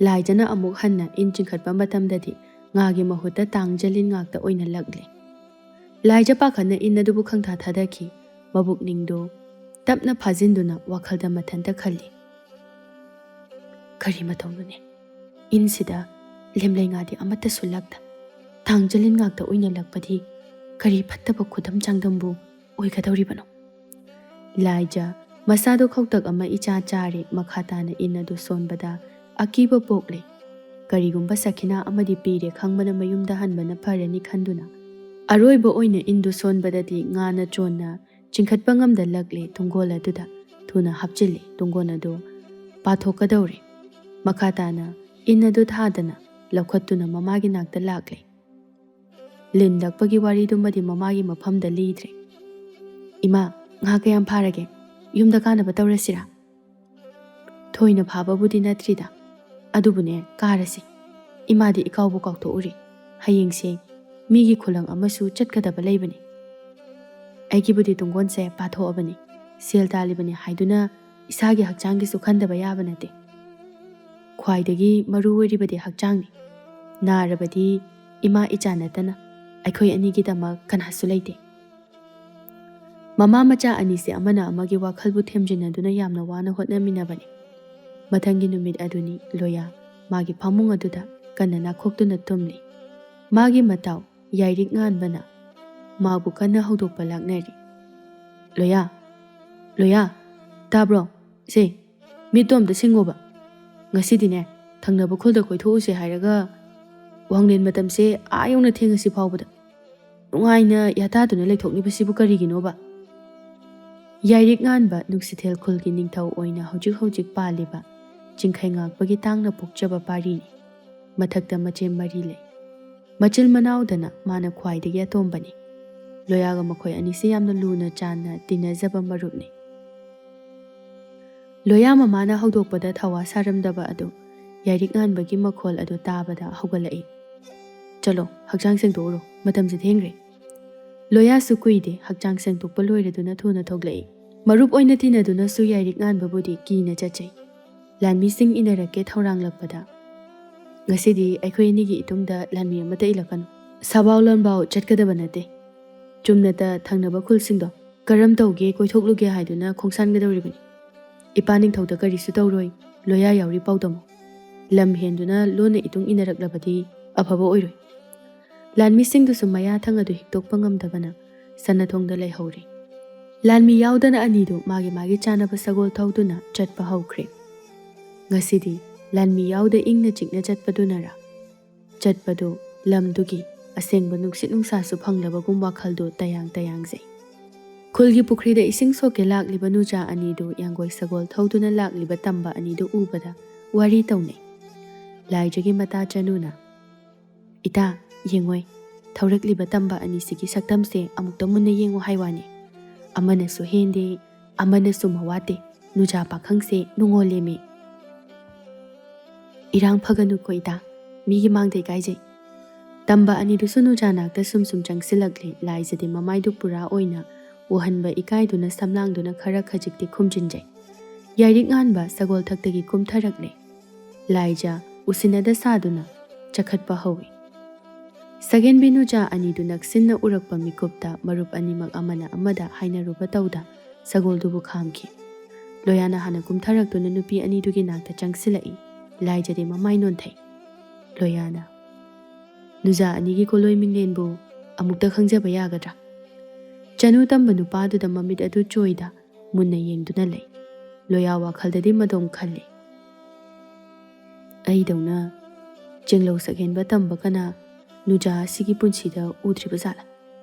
ꯂꯥꯏꯖꯅ ꯑꯃꯨꯛ ꯍꯟꯅ ꯏꯟ ꯆꯤꯡꯈꯠꯄ ꯃꯇꯝꯗꯗꯤ ꯉꯥꯒꯤ ꯃꯍꯨꯠꯇ ꯇꯥꯡꯖꯂꯤꯟ ꯉꯥꯛꯇ ꯑꯣꯏꯅ ꯂꯛꯂꯦ꯫ ꯂꯥꯏꯖ ꯄꯥꯈꯠꯅ ꯏꯟ ꯑꯗꯨꯕꯨ ꯈꯪꯊꯥ ꯊꯥꯗꯈꯤ꯫ ꯃꯕꯨꯛꯅꯤꯡꯗꯨ ꯇꯞꯅ ꯐꯥꯖꯤꯟꯗꯨꯅ ꯋꯥꯈꯜꯗ ꯃꯊꯟꯇ ꯈꯜꯂꯤ꯫ ꯀꯔꯤ ꯃꯇꯧꯅꯣꯅꯦ? ꯏꯟꯁꯤꯗ ꯂꯦꯝꯂꯩ ꯉꯥꯗꯤ ꯑꯃꯠꯇꯁꯨ ꯂꯛꯇ꯫ ꯇꯥꯡꯖꯂꯤꯟ ꯉꯥꯛꯇ ꯑꯣꯏꯅ ꯂꯛꯄꯗꯤ ꯀꯔꯤ ꯐꯠꯇꯕ ꯈꯨꯗꯝ ꯆꯥꯡꯗꯝꯕꯨ ꯑꯣꯏꯒꯗꯧꯔꯤꯕꯅꯣ? ꯂꯥꯏꯖ ꯃꯁꯥꯗꯣ ꯈꯧꯇꯛ ꯑꯃ ꯏꯆꯥ ꯆꯥꯔꯦ꯫ ꯃꯈꯥ ꯇꯥꯅ ꯏꯟ ꯑꯗꯨ ꯁꯣꯟꯕꯗ ꯑꯀꯤꯕ ꯄꯣꯛꯂꯦ꯫ ꯀꯔꯤꯒꯨꯝꯕ ꯁꯈꯤꯅꯥ ꯑꯃꯗꯤ ꯄꯤꯔꯦ ꯈꯪꯕꯅ ꯃꯌꯨꯝꯗ ꯍꯟꯕꯅ ꯐꯔꯅꯤ ꯈꯟꯗꯨꯅ ꯑꯔꯣꯏꯕ ꯑꯣꯏꯅ ꯏꯟꯗꯨ ꯁꯣꯟꯕꯗꯗꯤ ꯉꯥꯅ ꯆꯣꯟꯅ ꯆꯤꯡꯈꯠꯄ ꯉꯝꯗ ꯂꯛꯂꯦ ꯇꯨꯡꯒꯣꯜ ꯑꯗꯨꯗ꯫ ꯊꯨꯅ ꯍꯥꯞꯆꯤꯜꯂꯦ ꯇꯨꯡꯒꯣꯜ ꯑꯗꯨ ꯄꯥꯊꯣꯛꯀꯗꯧꯔꯦ꯫ ꯃꯈꯥ ꯇꯥꯅ ꯏꯟ ꯑꯗꯨ ꯊꯥꯗꯅ ꯂꯧꯈꯠꯇꯨꯅ ꯃꯃꯥꯒꯤ ꯅꯥꯛꯇ ꯂꯥꯛꯂꯦ꯫ ꯂꯤꯟ ꯂꯛꯄꯒꯤ ꯋꯥꯔꯤꯗꯨꯃꯗꯤ ꯃꯃꯥꯒꯤ ꯃꯐꯝꯗ ꯂꯤꯗ꯭ꯔꯦ꯫ "ꯏꯃꯥ, ꯉꯥ ꯀꯌꯥꯝ ꯐꯥꯔꯒꯦ? ꯌꯨꯝꯗ ꯀꯥꯅꯕ ꯇꯧꯔꯁꯤꯔꯥ?" "ꯊꯣꯏꯅ ꯐꯥꯕꯕꯨꯗꯤ ꯅꯠꯇ꯭ꯔꯤꯗ, ꯑꯗꯨꯕꯨꯅꯦ ꯀꯥꯔꯁꯤ꯫ ꯏꯃꯥꯗꯤ ꯏꯀꯥꯎꯕꯨ ꯀꯥꯎꯊꯣꯛꯎꯔꯦ꯫ ꯍꯌꯦꯡꯁꯦ ꯃꯤꯒꯤ ꯈꯨꯂꯪ ꯑꯃꯁꯨ ꯆꯠꯀꯗꯕ ꯂꯩꯕꯅꯤ꯫ ꯑꯩꯒꯤꯕꯨꯗꯤ ꯇꯨꯡꯒꯣꯟꯁꯦ ꯄꯥꯊꯣꯛꯑꯕꯅꯤ꯫ ꯁꯦꯜ ꯇꯥꯜꯂꯤꯕꯅꯤ ꯍꯥꯏꯗꯨꯅ ꯏꯁꯥꯒꯤ ꯍꯛꯆꯥꯡꯒꯤꯁꯨ ꯈꯟꯗꯕ ꯌꯥꯕ ꯅꯠꯇꯦ꯫ ꯈ꯭ꯋꯥꯏꯗꯒꯤ ꯃꯔꯨ ꯑꯣꯏꯔꯤꯕꯗꯤ ꯍꯛꯆꯥꯡꯅꯤ꯫ ꯅꯥꯔꯕꯗꯤ ꯏꯃꯥ ꯏꯆꯥ ꯅꯠꯇꯅ ꯑꯩꯈꯣꯏ ꯑꯅꯤꯒꯤꯗꯃꯛ ꯀꯅꯥꯁꯨ ꯂꯩꯇꯦ꯫" ꯃꯃꯥ ꯃꯆꯥ ꯑꯅꯤꯁꯦ ꯑꯃꯅ ꯑꯃꯒꯤ ꯋꯥꯈꯜꯕꯨ ꯊꯦꯝꯖꯤꯟꯅꯗꯨꯅ ꯌꯥꯝꯅ ꯋꯥꯅ ꯍꯣꯠꯅꯃꯤꯟꯅꯕꯅꯤ꯫ ꯃꯊꯪꯒꯤ ꯅꯨꯃꯤꯠ ꯑꯗꯨꯅꯤ ꯂꯣꯌꯥ ꯃꯥꯒꯤ ꯐꯃꯨꯡ ꯑꯗꯨꯗ ꯀꯟꯅ ꯅꯥꯈꯣꯛꯇꯨꯅ ꯇꯨꯝꯂꯤ꯫ ꯃꯥꯒꯤ ꯃꯇꯥꯎ ꯌꯥꯏꯔꯤꯛ ꯉꯥꯟꯕꯅ ꯃꯥꯕꯨ ꯀꯟꯅ ꯍꯧꯗꯣꯛꯄ ꯂꯥꯛꯅꯔꯤ꯫ "ꯂꯣꯌꯥ, ꯂꯣꯌꯥ, ꯇꯥꯕ꯭ꯔꯣ? ꯁꯦ, ꯃꯤꯠꯇꯣ ꯑꯝꯇ ꯁꯤꯡꯉꯣꯕ꯫ ꯉꯁꯤꯗꯤꯅꯦ, ꯊꯪꯅꯕ ꯈꯨꯜꯗ ꯀꯣꯏꯊꯣꯛꯎꯁꯦ ꯍꯥꯏꯔꯒ ꯋꯥꯡꯂꯦꯟ ꯃꯇꯝꯁꯦ ꯑꯥ ꯌꯧꯅ ꯊꯦꯡꯉꯁꯤ ꯐꯥꯎꯕꯗ ꯅꯨꯡꯉꯥꯏꯅ ꯌꯥꯇꯥꯗꯨꯅ ꯂꯩꯊꯣꯛꯂꯤꯕꯁꯤꯕꯨ ꯀꯔꯤꯒꯤꯅꯣꯕ?" ꯌꯥꯏꯔꯤꯛ ꯉꯥꯟꯕ ꯅꯨꯡꯁꯤꯊꯦꯜ ꯈꯨꯜꯒꯤ ꯅꯤꯡꯊꯧ ꯑꯣꯏꯅ ꯍꯧꯖꯤꯛ ꯍꯧꯖꯤꯛ ꯄꯥꯜꯂꯤꯕ ꯆꯤꯡꯈꯩꯉꯥꯛꯄꯒꯤ ꯇꯥꯡꯅ ꯄꯣꯛꯆꯕ ꯄꯥꯔꯤꯅꯤ꯫ ꯃꯊꯛꯇ ꯃꯆꯦꯝ ꯃꯔꯤ ꯂꯩ꯫ ꯃꯆꯤꯜ ꯃꯅꯥꯎꯗꯅ ꯃꯥꯅ ꯈ꯭ꯋꯥꯏꯗꯒꯤ ꯑꯇꯣꯝꯕꯅꯤ꯫ ꯂꯣꯌꯥꯒ ꯃꯈꯣꯏ ꯑꯅꯤꯁꯤ ꯌꯥꯝꯅ ꯂꯨꯅ ꯆꯥꯟꯅ ꯇꯤꯟꯅꯖꯕ ꯃꯔꯨꯞꯅꯤ꯫ ꯂꯣꯌꯥ ꯃꯃꯥꯅ ꯍꯧꯗꯣꯛꯄꯗ ꯊꯧꯋꯥ ꯁꯥꯔꯝꯗꯕ ꯑꯗꯨ ꯌꯥꯏꯔꯤꯛ ꯉꯥꯟꯕꯒꯤ ꯃꯈꯣꯜ ꯑꯗꯨ ꯇꯥꯕꯗ ꯍꯧꯒꯠꯂꯛꯏ꯫ "ꯆꯠꯂꯣ, ꯍꯛꯆꯥꯡ ꯁꯦꯡꯗꯣꯛꯎꯔꯣ, ꯃꯇꯝꯁꯨ ꯊꯦꯡꯈ꯭ꯔꯦ꯫" ꯂꯣꯌꯥꯁꯨ ꯀꯨꯏꯗꯦ ꯍꯛꯆꯥꯡ ꯁꯦꯡꯗꯣꯛꯄ ꯂꯣꯏꯔꯗꯨꯅ ꯊꯨꯅ ꯊꯣꯛꯂꯛꯏ꯫ ꯃꯔꯨꯞ ꯑꯣꯏꯅ ꯇꯤꯟꯅꯗꯨꯅꯁꯨ ꯌꯥꯏꯔꯤꯛ ꯉꯥꯟꯕꯕꯨꯗꯤ ꯀꯤꯅ ꯆꯠꯆꯩ꯫ "ꯂꯥꯟꯃꯤꯁꯤꯡ ꯏꯟꯅꯔꯛꯀꯦ ꯊꯧꯔꯥꯡꯂꯛꯄꯗ ꯉꯁꯤꯗꯤ ꯑꯩꯈꯣꯏ ꯑꯅꯤꯒꯤ ꯏꯇꯨꯡꯗ ꯂꯥꯟꯃꯤ ꯑꯃꯠꯇ ꯏꯜꯂꯛꯀꯅꯨ꯫ ꯁꯥꯕꯥꯎ ꯂꯣꯟꯕꯥꯎ ꯆꯠꯀꯗꯕ ꯅꯠꯇꯦ꯫ ꯆꯨꯝꯅꯇ ꯊꯪꯅꯕ ꯈꯨꯜꯁꯤꯡꯗꯣ ꯀꯔꯝ ꯇꯧꯒꯦ ꯀꯣꯏꯊꯣꯛꯂꯨꯒꯦ ꯍꯥꯏꯗꯨꯅ ꯈꯣꯡꯁꯥꯟꯒꯗꯧꯔꯤꯕꯅꯤ꯫ ꯏꯄꯥ ꯅꯤꯡꯊꯧꯗ ꯀꯔꯤꯁꯨ ꯇꯧꯔꯣꯏ, ꯂꯣꯌꯥ ꯌꯥꯎꯔꯤ ꯄꯥꯎꯗꯝꯃꯨ꯫ ꯂꯝ ꯍꯦꯟꯗꯨꯅ ꯂꯣꯟꯅ ꯏꯇꯨꯡ ꯏꯟꯅꯔꯛꯂꯕꯗꯤ ꯑꯐꯕ ꯑꯣꯏꯔꯣꯏ꯫" ꯂꯥꯟꯃꯤꯁꯤꯡꯗꯨꯁꯨ ꯃꯌꯥ ꯊꯪ ꯑꯗꯨ ꯍꯤꯛꯇꯣꯛꯄ ꯉꯝꯗꯕꯅ ꯁꯅꯥꯊꯣꯡꯗ ꯂꯩꯍꯧꯔꯦ꯫ ꯂꯥꯟꯃꯤ ꯌꯥꯎꯗꯅ ꯑꯅꯤꯗꯨ ꯃꯥꯒꯤ ꯃꯥꯒꯤ ꯆꯥꯅꯕ ꯁꯒꯣꯜ ꯊꯧꯗꯨꯅ ꯆꯠꯄ ꯍꯧꯈ꯭ꯔꯦ꯫ ꯉꯁꯤꯗꯤ ꯂꯥꯟꯃꯤ ꯌꯥꯎꯗ ꯏꯪꯅ ꯆꯤꯛꯅ ꯆꯠꯄꯗꯨꯅꯔ, ꯆꯠꯄꯗꯨ ꯂꯝꯗꯨꯒꯤ ꯑꯁꯦꯡꯕ ꯅꯨꯡꯁꯤꯠ ꯅꯨꯡꯁꯥꯁꯨ ꯐꯪꯂꯕꯒꯨꯝ ꯋꯥꯈꯜꯗꯨ ꯇꯌꯥꯡ ꯇꯌꯥꯡꯖꯩ꯫ ꯈꯨꯜꯒꯤ ꯄꯨꯈ꯭ꯔꯤꯗ ꯏꯁꯤꯡ ꯁꯣꯛꯀꯦ ꯂꯥꯛꯂꯤꯕ ꯅꯨꯖꯥ ꯑꯅꯤꯗꯨ ꯌꯥꯡꯒꯣꯏ ꯁꯒꯣꯜ ꯊꯧꯗꯨꯅ ꯂꯥꯛꯂꯤꯕ ꯇꯝꯕ ꯑꯅꯤꯗꯨ ꯎꯕꯗ ꯋꯥꯔꯤ ꯇꯧꯅꯩ꯫ ꯂꯥꯏꯖꯒꯤ ꯃꯇꯥ ꯆꯅꯨꯅ, "ꯏꯇꯥ, ꯌꯦꯡꯉꯣꯏ, ꯊꯧꯔꯛꯂꯤꯕ ꯇꯝꯕ ꯑꯅꯤꯁꯤꯒꯤ ꯁꯛꯇꯝꯁꯦ ꯑꯃꯨꯛꯇ ꯃꯨꯟꯅ ꯌꯦꯡꯉꯨ ꯍꯥꯏ ꯋꯥꯅꯤ꯫ ꯑꯃꯅꯁꯨ ꯍꯦꯟꯗꯦ, ꯑꯃꯅꯁꯨ ꯃꯋꯥꯠꯇꯦ, ꯅꯨꯖꯥ ꯄꯥꯈꯪꯁꯦ ꯅꯨꯡꯉꯣꯜꯂꯦꯃꯤ꯫" "ꯏꯔꯥꯡ ꯐꯒꯅꯨꯀꯣ ꯏꯇꯥ, ꯃꯤꯒꯤ ꯃꯥꯡꯗ ꯏꯀꯥꯏꯖꯩ꯫" ꯇꯝꯕ ꯑꯅꯤꯗꯨꯁꯨ ꯅꯨꯖꯥ ꯅꯥꯛꯇ ꯁꯨꯝ ꯁꯨꯝ ꯆꯪꯁꯤꯜꯂꯛꯂꯦ꯫ ꯂꯥꯏꯖꯗꯤ ꯃꯃꯥꯏꯗꯨ ꯄꯨꯔꯥ ꯑꯣꯏꯅ ꯎꯍꯟꯕ ꯏꯀꯥꯏꯗꯨꯅ ꯁꯝꯂꯥꯡꯗꯨꯅ ꯈꯔ ꯈꯖꯤꯛꯇꯤ ꯈꯨꯝꯖꯤꯟꯖꯩ꯫ ꯌꯥꯏꯔꯤꯛ ꯉꯥꯟꯕ ꯁꯒꯣꯜ ꯊꯛꯇꯒꯤ ꯀꯨꯝꯊꯔꯛꯂꯦ꯫ ꯂꯥꯏꯖ ꯎꯁꯤꯟꯅꯗ ꯁꯥꯗꯨꯅ ꯆꯈꯠꯄ ꯍꯧꯏ꯫ ꯁꯒꯦꯟꯕꯤ ꯅꯨꯖꯥ ꯑꯅꯤꯗꯨ ꯅꯛꯁꯤꯟꯅ ꯎꯔꯛꯄ ꯃꯤꯀꯨꯞꯇ ꯃꯔꯨꯞ ꯑꯅꯤꯃꯛ ꯑꯃꯅ ꯑꯃꯗ ꯍꯥꯏꯅꯔꯨꯕ ꯇꯧꯗ ꯁꯒꯣꯜꯗꯨꯕꯨ ꯈꯥꯝꯈꯤ꯫ ꯂꯣꯌꯥꯅ ꯍꯥꯟꯅ ꯀꯨꯝꯊꯔꯛꯇꯨꯅ ꯅꯨꯄꯤ ꯑꯅꯤꯗꯨꯒꯤ ꯅꯥꯛꯇ ꯆꯪꯁꯤꯜꯂꯛꯏ꯫ ꯂꯥꯏꯖꯗꯤ ꯃꯃꯥꯏ ꯅꯣꯟꯊꯩ꯫ ꯂꯣꯌꯥꯅ, "ꯅꯨꯖꯥ ꯑꯅꯤꯒꯤ ꯀꯣꯂꯣꯏ ꯃꯤꯡꯂꯦꯟꯕꯨ ꯑꯃꯨꯛꯇ ꯈꯪꯖꯕ ꯌꯥꯒꯗ꯭ꯔꯥ?" ꯆꯅꯨ ꯇꯝꯕ ꯅꯨꯄꯥꯗꯨꯗ ꯃꯃꯤꯠ ꯑꯗꯨ ꯆꯣꯏꯗ ꯃꯨꯟꯅ ꯌꯦꯡꯗꯨꯅ ꯂꯩ꯫ ꯂꯣꯌꯥ ꯋꯥꯈꯜꯗꯗꯤ ꯃꯗꯣꯝ ꯈꯜꯂꯤ꯫ "ꯑꯩꯗꯧꯅ ꯆꯦꯡꯂꯧ ꯁꯛꯍꯦꯟꯕ ꯇꯝꯕ ꯀꯅꯥ ꯅꯨꯖꯥ ꯑꯁꯤꯒꯤ ꯄꯨꯟꯁꯤꯗ ꯎꯗ꯭ꯔꯤꯕ ꯖꯥꯠꯂꯥ?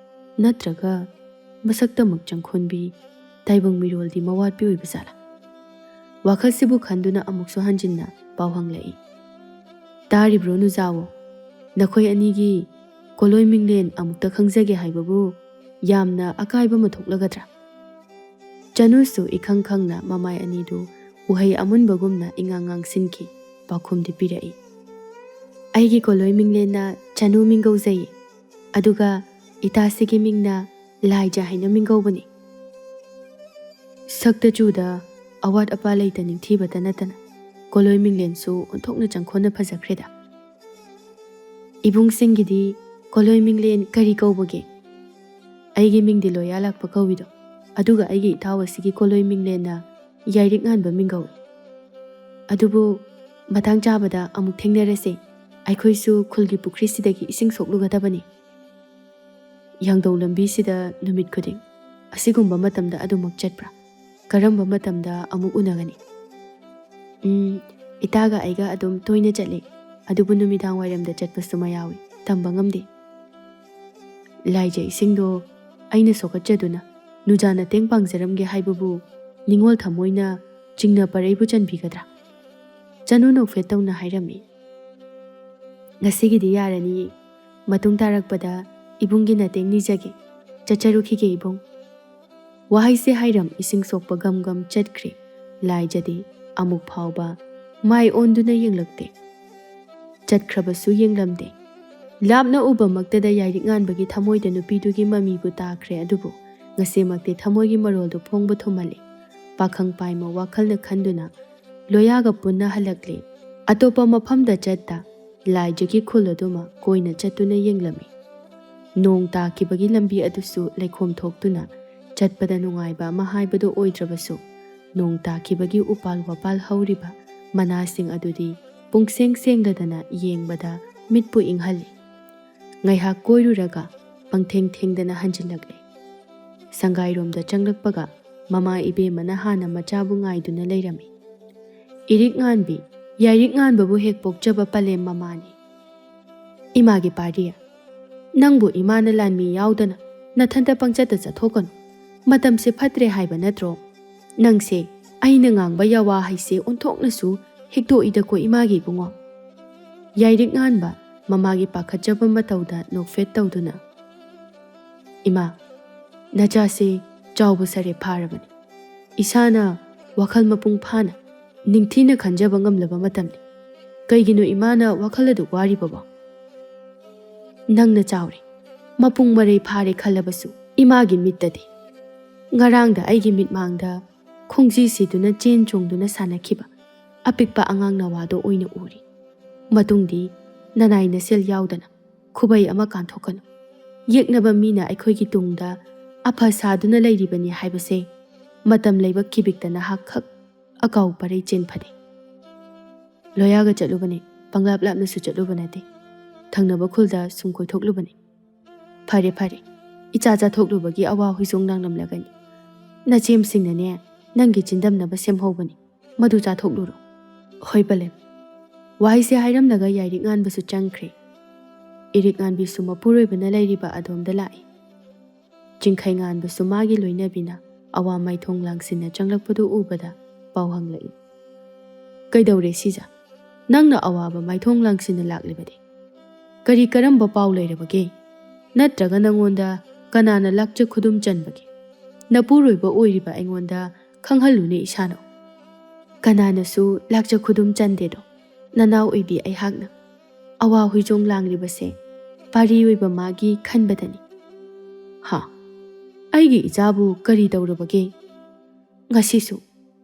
ꯅꯠꯇ꯭ꯔꯒ ꯃꯁꯛꯇꯃꯛ ꯆꯪꯈꯣꯟꯕꯤ, ꯇꯥꯏꯕꯪ ꯃꯤꯔꯣꯜꯗꯤ ꯃꯋꯥꯠꯄꯤ ꯑꯣꯏꯕ ꯖꯥꯠꯂꯥ?" ꯋꯥꯈꯜꯁꯤꯕꯨ ꯈꯟꯗꯨꯅ ꯑꯃꯨꯛꯁꯨ ꯍꯟꯖꯤꯟꯅ ꯄꯥꯎ ꯍꯪꯂꯛꯏ꯫ "ꯇꯥꯔꯤꯕ꯭ꯔꯣ ꯅꯨꯖꯥꯋꯣ? "ꯅꯈꯣꯏ ꯑꯅꯤꯒꯤ ꯀꯣꯂꯣꯏ ꯃꯤꯡꯂꯦꯟ ꯑꯃꯨꯛꯇ ꯈꯪꯖꯒꯦ ꯍꯥꯏꯕꯕꯨ ꯌꯥꯝꯅ ꯑꯀꯥꯏꯕ ꯑꯃ ꯊꯣꯛꯂꯒꯗ꯭ꯔꯥ?" ꯆꯅꯨꯁꯨ ꯏꯈꯪ ꯈꯪꯅ ꯃꯃꯥꯏ ꯑꯅꯤꯗꯨ ꯎꯍꯩ ꯑꯃꯨꯟꯕꯒꯨꯝꯅ ꯏꯉꯥꯡ ꯉꯥꯡꯁꯤꯟꯈꯤ꯫ ꯄꯥꯎꯈꯨꯝꯗꯤ ꯄꯤꯔꯛꯏ, "ꯑꯩꯒꯤ ꯀꯣꯂꯣꯏ ꯃꯤꯡꯂꯦꯟꯅ ꯆꯅꯨ ꯃꯤꯡ ꯀꯧꯖꯩ, ꯑꯗꯨꯒ ꯏꯇꯥꯁꯤꯒꯤ ꯃꯤꯡꯅ ꯂꯥꯏꯖ ꯍꯥꯏꯅ ꯃꯤꯡ ꯀꯧꯕꯅꯤ꯫" ꯁꯛꯇ ꯆꯨꯗ ꯑꯋꯥꯠ ꯑꯄꯥ ꯂꯩꯇ ꯅꯤꯡꯊꯤꯕꯇ ꯅꯠꯇꯅ ꯀꯣꯂꯣꯏ ꯃꯤꯡꯂꯦꯟꯁꯨ ꯑꯣꯟꯊꯣꯛꯅ ꯆꯪꯈꯣꯟꯅ ꯐꯖꯈ꯭ꯔꯦꯗ꯫ "ꯏꯕꯨꯡꯁꯤꯡꯒꯤꯗꯤ ꯀꯣꯂꯣꯏ ꯃꯤꯡꯂꯦꯟ ꯀꯔꯤ ꯀꯧꯕꯒꯦ?" "ꯑꯩꯒꯤ ꯃꯤꯡꯗꯤ ꯂꯣꯌꯥ ꯂꯥꯛꯄ ꯀꯧꯏꯗꯣ, ꯑꯗꯨꯒ ꯑꯩꯒꯤ ꯏꯇꯥꯎ ꯑꯁꯤꯒꯤ ꯀꯣꯂꯣꯏ ꯃꯤꯡꯂꯦꯟꯅ ꯌꯥꯏꯔꯤꯛ ꯉꯥꯟꯕ ꯃꯤꯡ ꯀꯧꯏ꯫ ꯑꯗꯨꯕꯨ ꯃꯇꯥꯡ ꯆꯥꯕꯗ ꯑꯃꯨꯛ ꯊꯦꯡꯅꯔꯁꯦ꯫ ꯑꯩꯈꯣꯏꯁꯨ ꯈꯨꯜꯒꯤ ꯄꯨꯈ꯭ꯔꯤꯁꯤꯗꯒꯤ ꯏꯁꯤꯡ ꯁꯣꯛꯂꯨꯒꯗꯕꯅꯤ꯫" "ꯌꯥꯡꯗꯧ ꯂꯝꯕꯤꯁꯤꯗ ꯅꯨꯃꯤꯠ ꯈꯨꯗꯤꯡ ꯑꯁꯤꯒꯨꯝꯕ ꯃꯇꯝꯗ ꯑꯗꯨꯃꯛ ꯆꯠꯄ꯭ꯔꯥ? ꯀꯔꯝꯕ ꯃꯇꯝꯗ ꯑꯃꯨꯛ ꯎꯅꯒꯅꯤ?" "ꯎꯝ, ꯏꯇꯥꯒ ꯑꯩꯒ ꯑꯗꯨꯝ ꯇꯣꯏꯅ ꯆꯠꯂꯤ, ꯑꯗꯨꯕꯨ ꯅꯨꯃꯤꯗꯥꯡ ꯋꯥꯏꯔꯝꯗ ꯆꯠꯄꯁꯨ ꯃꯌꯥꯎꯏ, ꯇꯝꯕ ꯉꯝꯗꯦ꯫" "ꯂꯥꯏꯖ ꯏꯁꯤꯡꯗꯣ ꯑꯩꯅ ꯁꯣꯛꯀꯠꯆꯗꯨꯅ ꯅꯨꯖꯥ ꯅꯇꯦꯡ ꯄꯥꯡꯖꯔꯝꯒꯦ ꯍꯥꯏꯕꯕꯨ ꯅꯤꯡꯉꯣꯜ ꯊꯃꯣꯏꯅ ꯆꯤꯡꯅ ꯄꯔꯩꯕꯨ ꯆꯟꯕꯤꯒꯗ꯭ꯔꯥ?" ꯆꯅꯨ ꯅꯣꯛꯐꯦꯠ ꯇꯧꯅ ꯍꯥꯏꯔꯝꯃꯤ꯫ "ꯉꯁꯤꯒꯤꯗꯤ ꯌꯥꯔꯅꯤꯌꯦ꯫ ꯃꯇꯨꯡ ꯇꯥꯔꯛꯄꯗ ꯏꯕꯨꯡꯒꯤ ꯅꯇꯦꯡ ꯅꯤꯖꯒꯦ꯫ ꯆꯠꯆꯔꯨꯈꯤꯒꯦ ꯏꯕꯨꯡ꯫" ꯋꯥꯍꯩꯁꯦ ꯍꯥꯏꯔꯝ ꯏꯁꯤꯡ ꯁꯣꯛꯄ ꯒꯝ ꯒꯝ ꯆꯠꯈ꯭ꯔꯦ꯫ ꯂꯥꯏꯖꯗꯤ ꯑꯃꯨꯛ ꯐꯥꯎꯕ ꯃꯥꯏ ꯑꯣꯟꯗꯨꯅ ꯌꯦꯡꯂꯛꯇꯦ꯫ ꯆꯠꯈ꯭ꯔꯕꯁꯨ ꯌꯦꯡꯂꯝꯗꯦ꯫ ꯂꯥꯞꯅ ꯎꯕꯃꯛꯇꯗ ꯌꯥꯏꯔꯤꯛ ꯉꯥꯟꯕꯒꯤ ꯊꯃꯣꯏꯗ ꯅꯨꯄꯤꯗꯨꯒꯤ ꯃꯃꯤꯕꯨ ꯇꯥꯈ꯭ꯔꯦ, ꯑꯗꯨꯕꯨ ꯉꯁꯤꯃꯛꯇꯤ ꯊꯃꯣꯏꯒꯤ ꯃꯔꯣꯜꯗꯨ ꯐꯣꯡꯕ ꯊꯨꯝꯍꯜꯂꯤ꯫ ꯄꯥꯈꯪ ꯄꯥꯏꯃ ꯋꯥꯈꯜꯅ ꯈꯟꯗꯨꯅ ꯂꯣꯌꯥꯒ ꯄꯨꯟꯅ ꯍꯜꯂꯛꯂꯦ꯫ ꯑꯇꯣꯞꯄ ꯃꯐꯝꯗ ꯆꯠꯇ ꯂꯥꯏꯖꯒꯤ ꯈꯨꯜ ꯑꯗꯨꯃ ꯀꯣꯏꯅ ꯆꯠꯇꯨꯅ ꯌꯦꯡꯂꯝꯃꯤ꯫ ꯅꯣꯡ ꯇꯥꯈꯤꯕꯒꯤ ꯂꯝꯕꯤ ꯑꯗꯨꯁꯨ ꯂꯩꯈꯣꯝ ꯊꯣꯛꯇꯨꯅ ꯆꯠꯄꯗ ꯅꯨꯡꯉꯥꯏꯕ ꯑꯃ ꯍꯥꯏꯕꯗꯨ ꯑꯣꯏꯗ꯭ꯔꯕꯁꯨ, ꯅꯣꯡ ꯇꯥꯈꯤꯕꯒꯤ ꯎꯄꯥꯜ ꯋꯥꯄꯥꯜ ꯍꯧꯔꯤꯕ ꯃꯅꯥꯁꯤꯡ ꯑꯗꯨꯗꯤ ꯄꯨꯡꯁꯦꯡ ꯁꯦꯡꯂꯗꯅ ꯌꯦꯡꯕꯗ ꯃꯤꯠꯄꯨ ꯏꯪꯍꯜꯂꯤ꯫ ꯉꯥꯏꯍꯥꯛ ꯀꯣꯏꯔꯨꯔꯒ ꯄꯪꯊꯦꯡ ꯊꯦꯡꯗꯅ ꯍꯟꯖꯤꯜꯂꯛꯂꯦ꯫ ꯁꯪꯒꯥꯏꯔꯣꯝꯗ ꯆꯪꯂꯛꯄꯒ ꯃꯃꯥ ꯏꯕꯦꯝꯃꯅ ꯍꯥꯟꯅ ꯃꯆꯥꯕꯨ ꯉꯥꯏꯗꯨꯅ ꯂꯩꯔꯝꯃꯤ꯫ "ꯏꯔꯤꯛ ꯉꯥꯟꯕꯤ, ꯌꯥꯏꯔꯤꯛ ꯉꯥꯟꯕꯕꯨ ꯍꯦꯛ ꯄꯣꯛꯆꯕ ꯄꯂꯦꯝ ꯃꯃꯥꯅꯤ꯫" "ꯏꯃꯥꯒꯤ ꯄꯥꯔꯤ, ꯅꯪꯕꯨ ꯏꯃꯥꯅ ꯂꯥꯟꯃꯤ ꯌꯥꯎꯗꯅ ꯅꯊꯟꯇ ꯄꯪꯆꯠꯇ ꯆꯠꯊꯣꯛꯀꯅꯨ꯫ ꯃꯇꯝꯁꯦ ꯐꯠꯇ꯭ꯔꯦ ꯍꯥꯏꯕ ꯅꯠꯇ꯭ꯔꯣ? ꯅꯪꯁꯦ ꯑꯩꯅ ꯉꯥꯡꯕ ꯌꯥꯋꯥ ꯍꯩꯁꯦ ꯑꯣꯟꯊꯣꯛꯅꯁꯨ ꯍꯤꯛꯇꯣꯛꯏꯗꯀꯣ ꯏꯃꯥꯒꯤ ꯏꯕꯨꯡꯉꯣ꯫" ꯌꯥꯏꯔꯤꯛ ꯉꯥꯟꯕ ꯃꯃꯥꯒꯤ ꯄꯥꯈꯠꯆꯕ ꯃꯇꯧꯗ ꯅꯣꯛꯐꯦꯠ ꯇꯧꯗꯨꯅ, "ꯏꯃꯥ, ꯅꯆꯥꯁꯤ ꯆꯥꯎꯕ ꯁꯥꯔꯦ ꯐꯥꯔꯕꯅꯤ꯫ ꯏꯁꯥꯅ ꯋꯥꯈꯜ ꯃꯄꯨꯡ ꯐꯥꯅ ꯅꯤꯡꯊꯤꯅ ꯈꯟꯖꯕ ꯉꯝꯂꯕ ꯃꯇꯝꯅꯤ꯫ ꯀꯩꯒꯤꯅꯣ ꯏꯃꯥꯅ ꯋꯥꯈꯜ ꯑꯗꯨ ꯋꯥꯔꯤꯕꯕꯣ? ꯅꯪꯅ ꯆꯥꯎꯔꯦ, ꯃꯄꯨꯡ ꯃꯔꯩ ꯐꯥꯔꯦ ꯈꯜꯂꯕꯁꯨ ꯏꯃꯥꯒꯤ ꯃꯤꯠꯇꯗꯤ ꯉꯔꯥꯡꯗ ꯑꯩꯒꯤ ꯃꯤꯠꯃꯥꯡꯗ ꯈꯣꯡꯖꯤ ꯁꯤꯗꯨꯅ ꯆꯦꯟ ꯆꯣꯡꯗꯨꯅ ꯁꯥꯟꯅꯈꯤꯕ ꯑꯄꯤꯛꯄ ꯑꯉꯥꯡ ꯅꯋꯥꯗꯣ ꯑꯣꯏꯅ ꯎꯔꯤ꯫ ꯃꯇꯨꯡꯗꯤ ꯅꯅꯥꯏ ꯅꯁꯦꯜ ꯌꯥꯎꯗꯅ ꯈꯨꯕꯩ ꯑꯃ ꯀꯥꯟꯊꯣꯛꯀꯅꯨ꯫ ꯌꯦꯛꯅꯕ ꯃꯤꯅ ꯑꯩꯈꯣꯏꯒꯤ ꯇꯨꯡꯗ ꯑꯐ ꯁꯥꯗꯨꯅ ꯂꯩꯔꯤꯕꯅꯤ ꯍꯥꯏꯕꯁꯦ ꯃꯇꯝ ꯂꯩꯕ ꯀꯤꯕꯤꯛꯇ ꯅꯍꯥꯛꯈꯛ ꯑꯀꯥꯎ ꯄꯔꯩ ꯆꯦꯟ ꯐꯗꯦ꯫ ꯂꯣꯌꯥꯒ ꯆꯠꯂꯨꯕꯅꯦ, ꯄꯪꯂꯥꯞ ꯂꯥꯞꯅꯁꯨ ꯆꯠꯂꯨꯕ ꯅꯠꯇꯦ꯫ ꯊꯪꯅꯕ ꯈꯨꯜꯗ ꯁꯨꯝ ꯀꯣꯏꯊꯣꯛꯂꯨꯕꯅꯦ꯫ ꯐꯔꯦ ꯐꯔꯦ, ꯏꯆꯥ ꯆꯥꯊꯣꯛꯂꯨꯕꯒꯤ ꯑꯋꯥ ꯍꯨꯏꯖꯣꯡ ꯂꯥꯡꯂꯝꯂꯒꯅꯤ꯫ ꯅꯆꯦꯝꯁꯤꯡꯅꯅꯦ, ꯅꯪꯒꯤ ꯆꯤꯟꯗꯝꯅꯕ ꯁꯦꯝꯍꯧꯕꯅꯤ꯫ ꯃꯗꯨ ꯆꯥꯊꯣꯛꯂꯨꯔꯣ꯫ ꯍꯣꯏ ꯄꯂꯦꯝ꯫ ꯋꯥꯍꯩꯁꯦ ꯍꯥꯏꯔꯝꯂꯒ ꯌꯥꯏꯔꯤꯛ ꯉꯥꯟꯕꯁꯨ ꯆꯪꯈ꯭ꯔꯦ꯫ ꯏꯔꯤꯛ ꯉꯥꯟꯕꯤꯁꯨ ꯃꯄꯨꯔꯣꯏꯕꯅ ꯂꯩꯔꯤꯕ ꯑꯗꯣꯝꯗ ꯂꯥꯛꯏ꯫ ꯆꯤꯡꯈꯩ ꯉꯥꯟꯕꯁꯨ ꯃꯥꯒꯤ ꯂꯣꯏꯅꯕꯤꯅ ꯑꯋꯥ ꯃꯥꯏꯊꯣꯡ ꯂꯥꯡꯁꯤꯟꯅ ꯆꯪꯂꯛꯄꯗꯨ ꯎꯕꯗ ꯄꯥꯎ ꯍꯪꯂꯛꯏ꯫ "ꯀꯩꯗꯧꯔꯦ ꯁꯤꯖ? ꯅꯪꯅ ꯑꯋꯥꯕ ꯃꯥꯏꯊꯣꯡ ꯂꯥꯡꯁꯤꯟꯅ ꯂꯥꯛꯂꯤꯕꯗꯤ? ꯀꯔꯤ ꯀꯔꯝꯕ ꯄꯥꯎ ꯂꯩꯔꯕꯒꯦ? ꯅꯠꯇ꯭ꯔꯒ ꯅꯪꯉꯣꯟꯗ ꯀꯅꯥꯅ ꯂꯥꯛꯆ ꯈꯨꯗꯨꯝ ꯆꯟꯕꯒꯦ? ꯅꯄꯨꯔꯣꯏꯕ ꯑꯣꯏꯔꯤꯕ ꯑꯩꯉꯣꯟꯗ ꯈꯪꯍꯜꯂꯨꯅꯦ ꯏꯁꯥꯅ꯫" "ꯀꯅꯥꯅꯁꯨ ꯂꯥꯛꯆ ꯈꯨꯗꯨꯝ ꯆꯟꯗꯦꯗꯣ, ꯅꯅꯥꯎ ꯑꯣꯏꯕꯤ ꯑꯩꯍꯥꯛꯅ ꯑꯋꯥ ꯍꯨꯏꯖꯣꯡ ꯂꯥꯡꯂꯤꯕꯁꯦ ꯄꯥꯔꯤ ꯑꯣꯏꯕ ꯃꯥꯒꯤ ꯈꯟꯕꯗꯅꯤ꯫" "ꯍꯥ? ꯑꯩꯒꯤ ꯏꯆꯥꯕꯨ ꯀꯔꯤ ꯇꯧꯔꯕꯒꯦ? ꯉꯁꯤꯁꯨ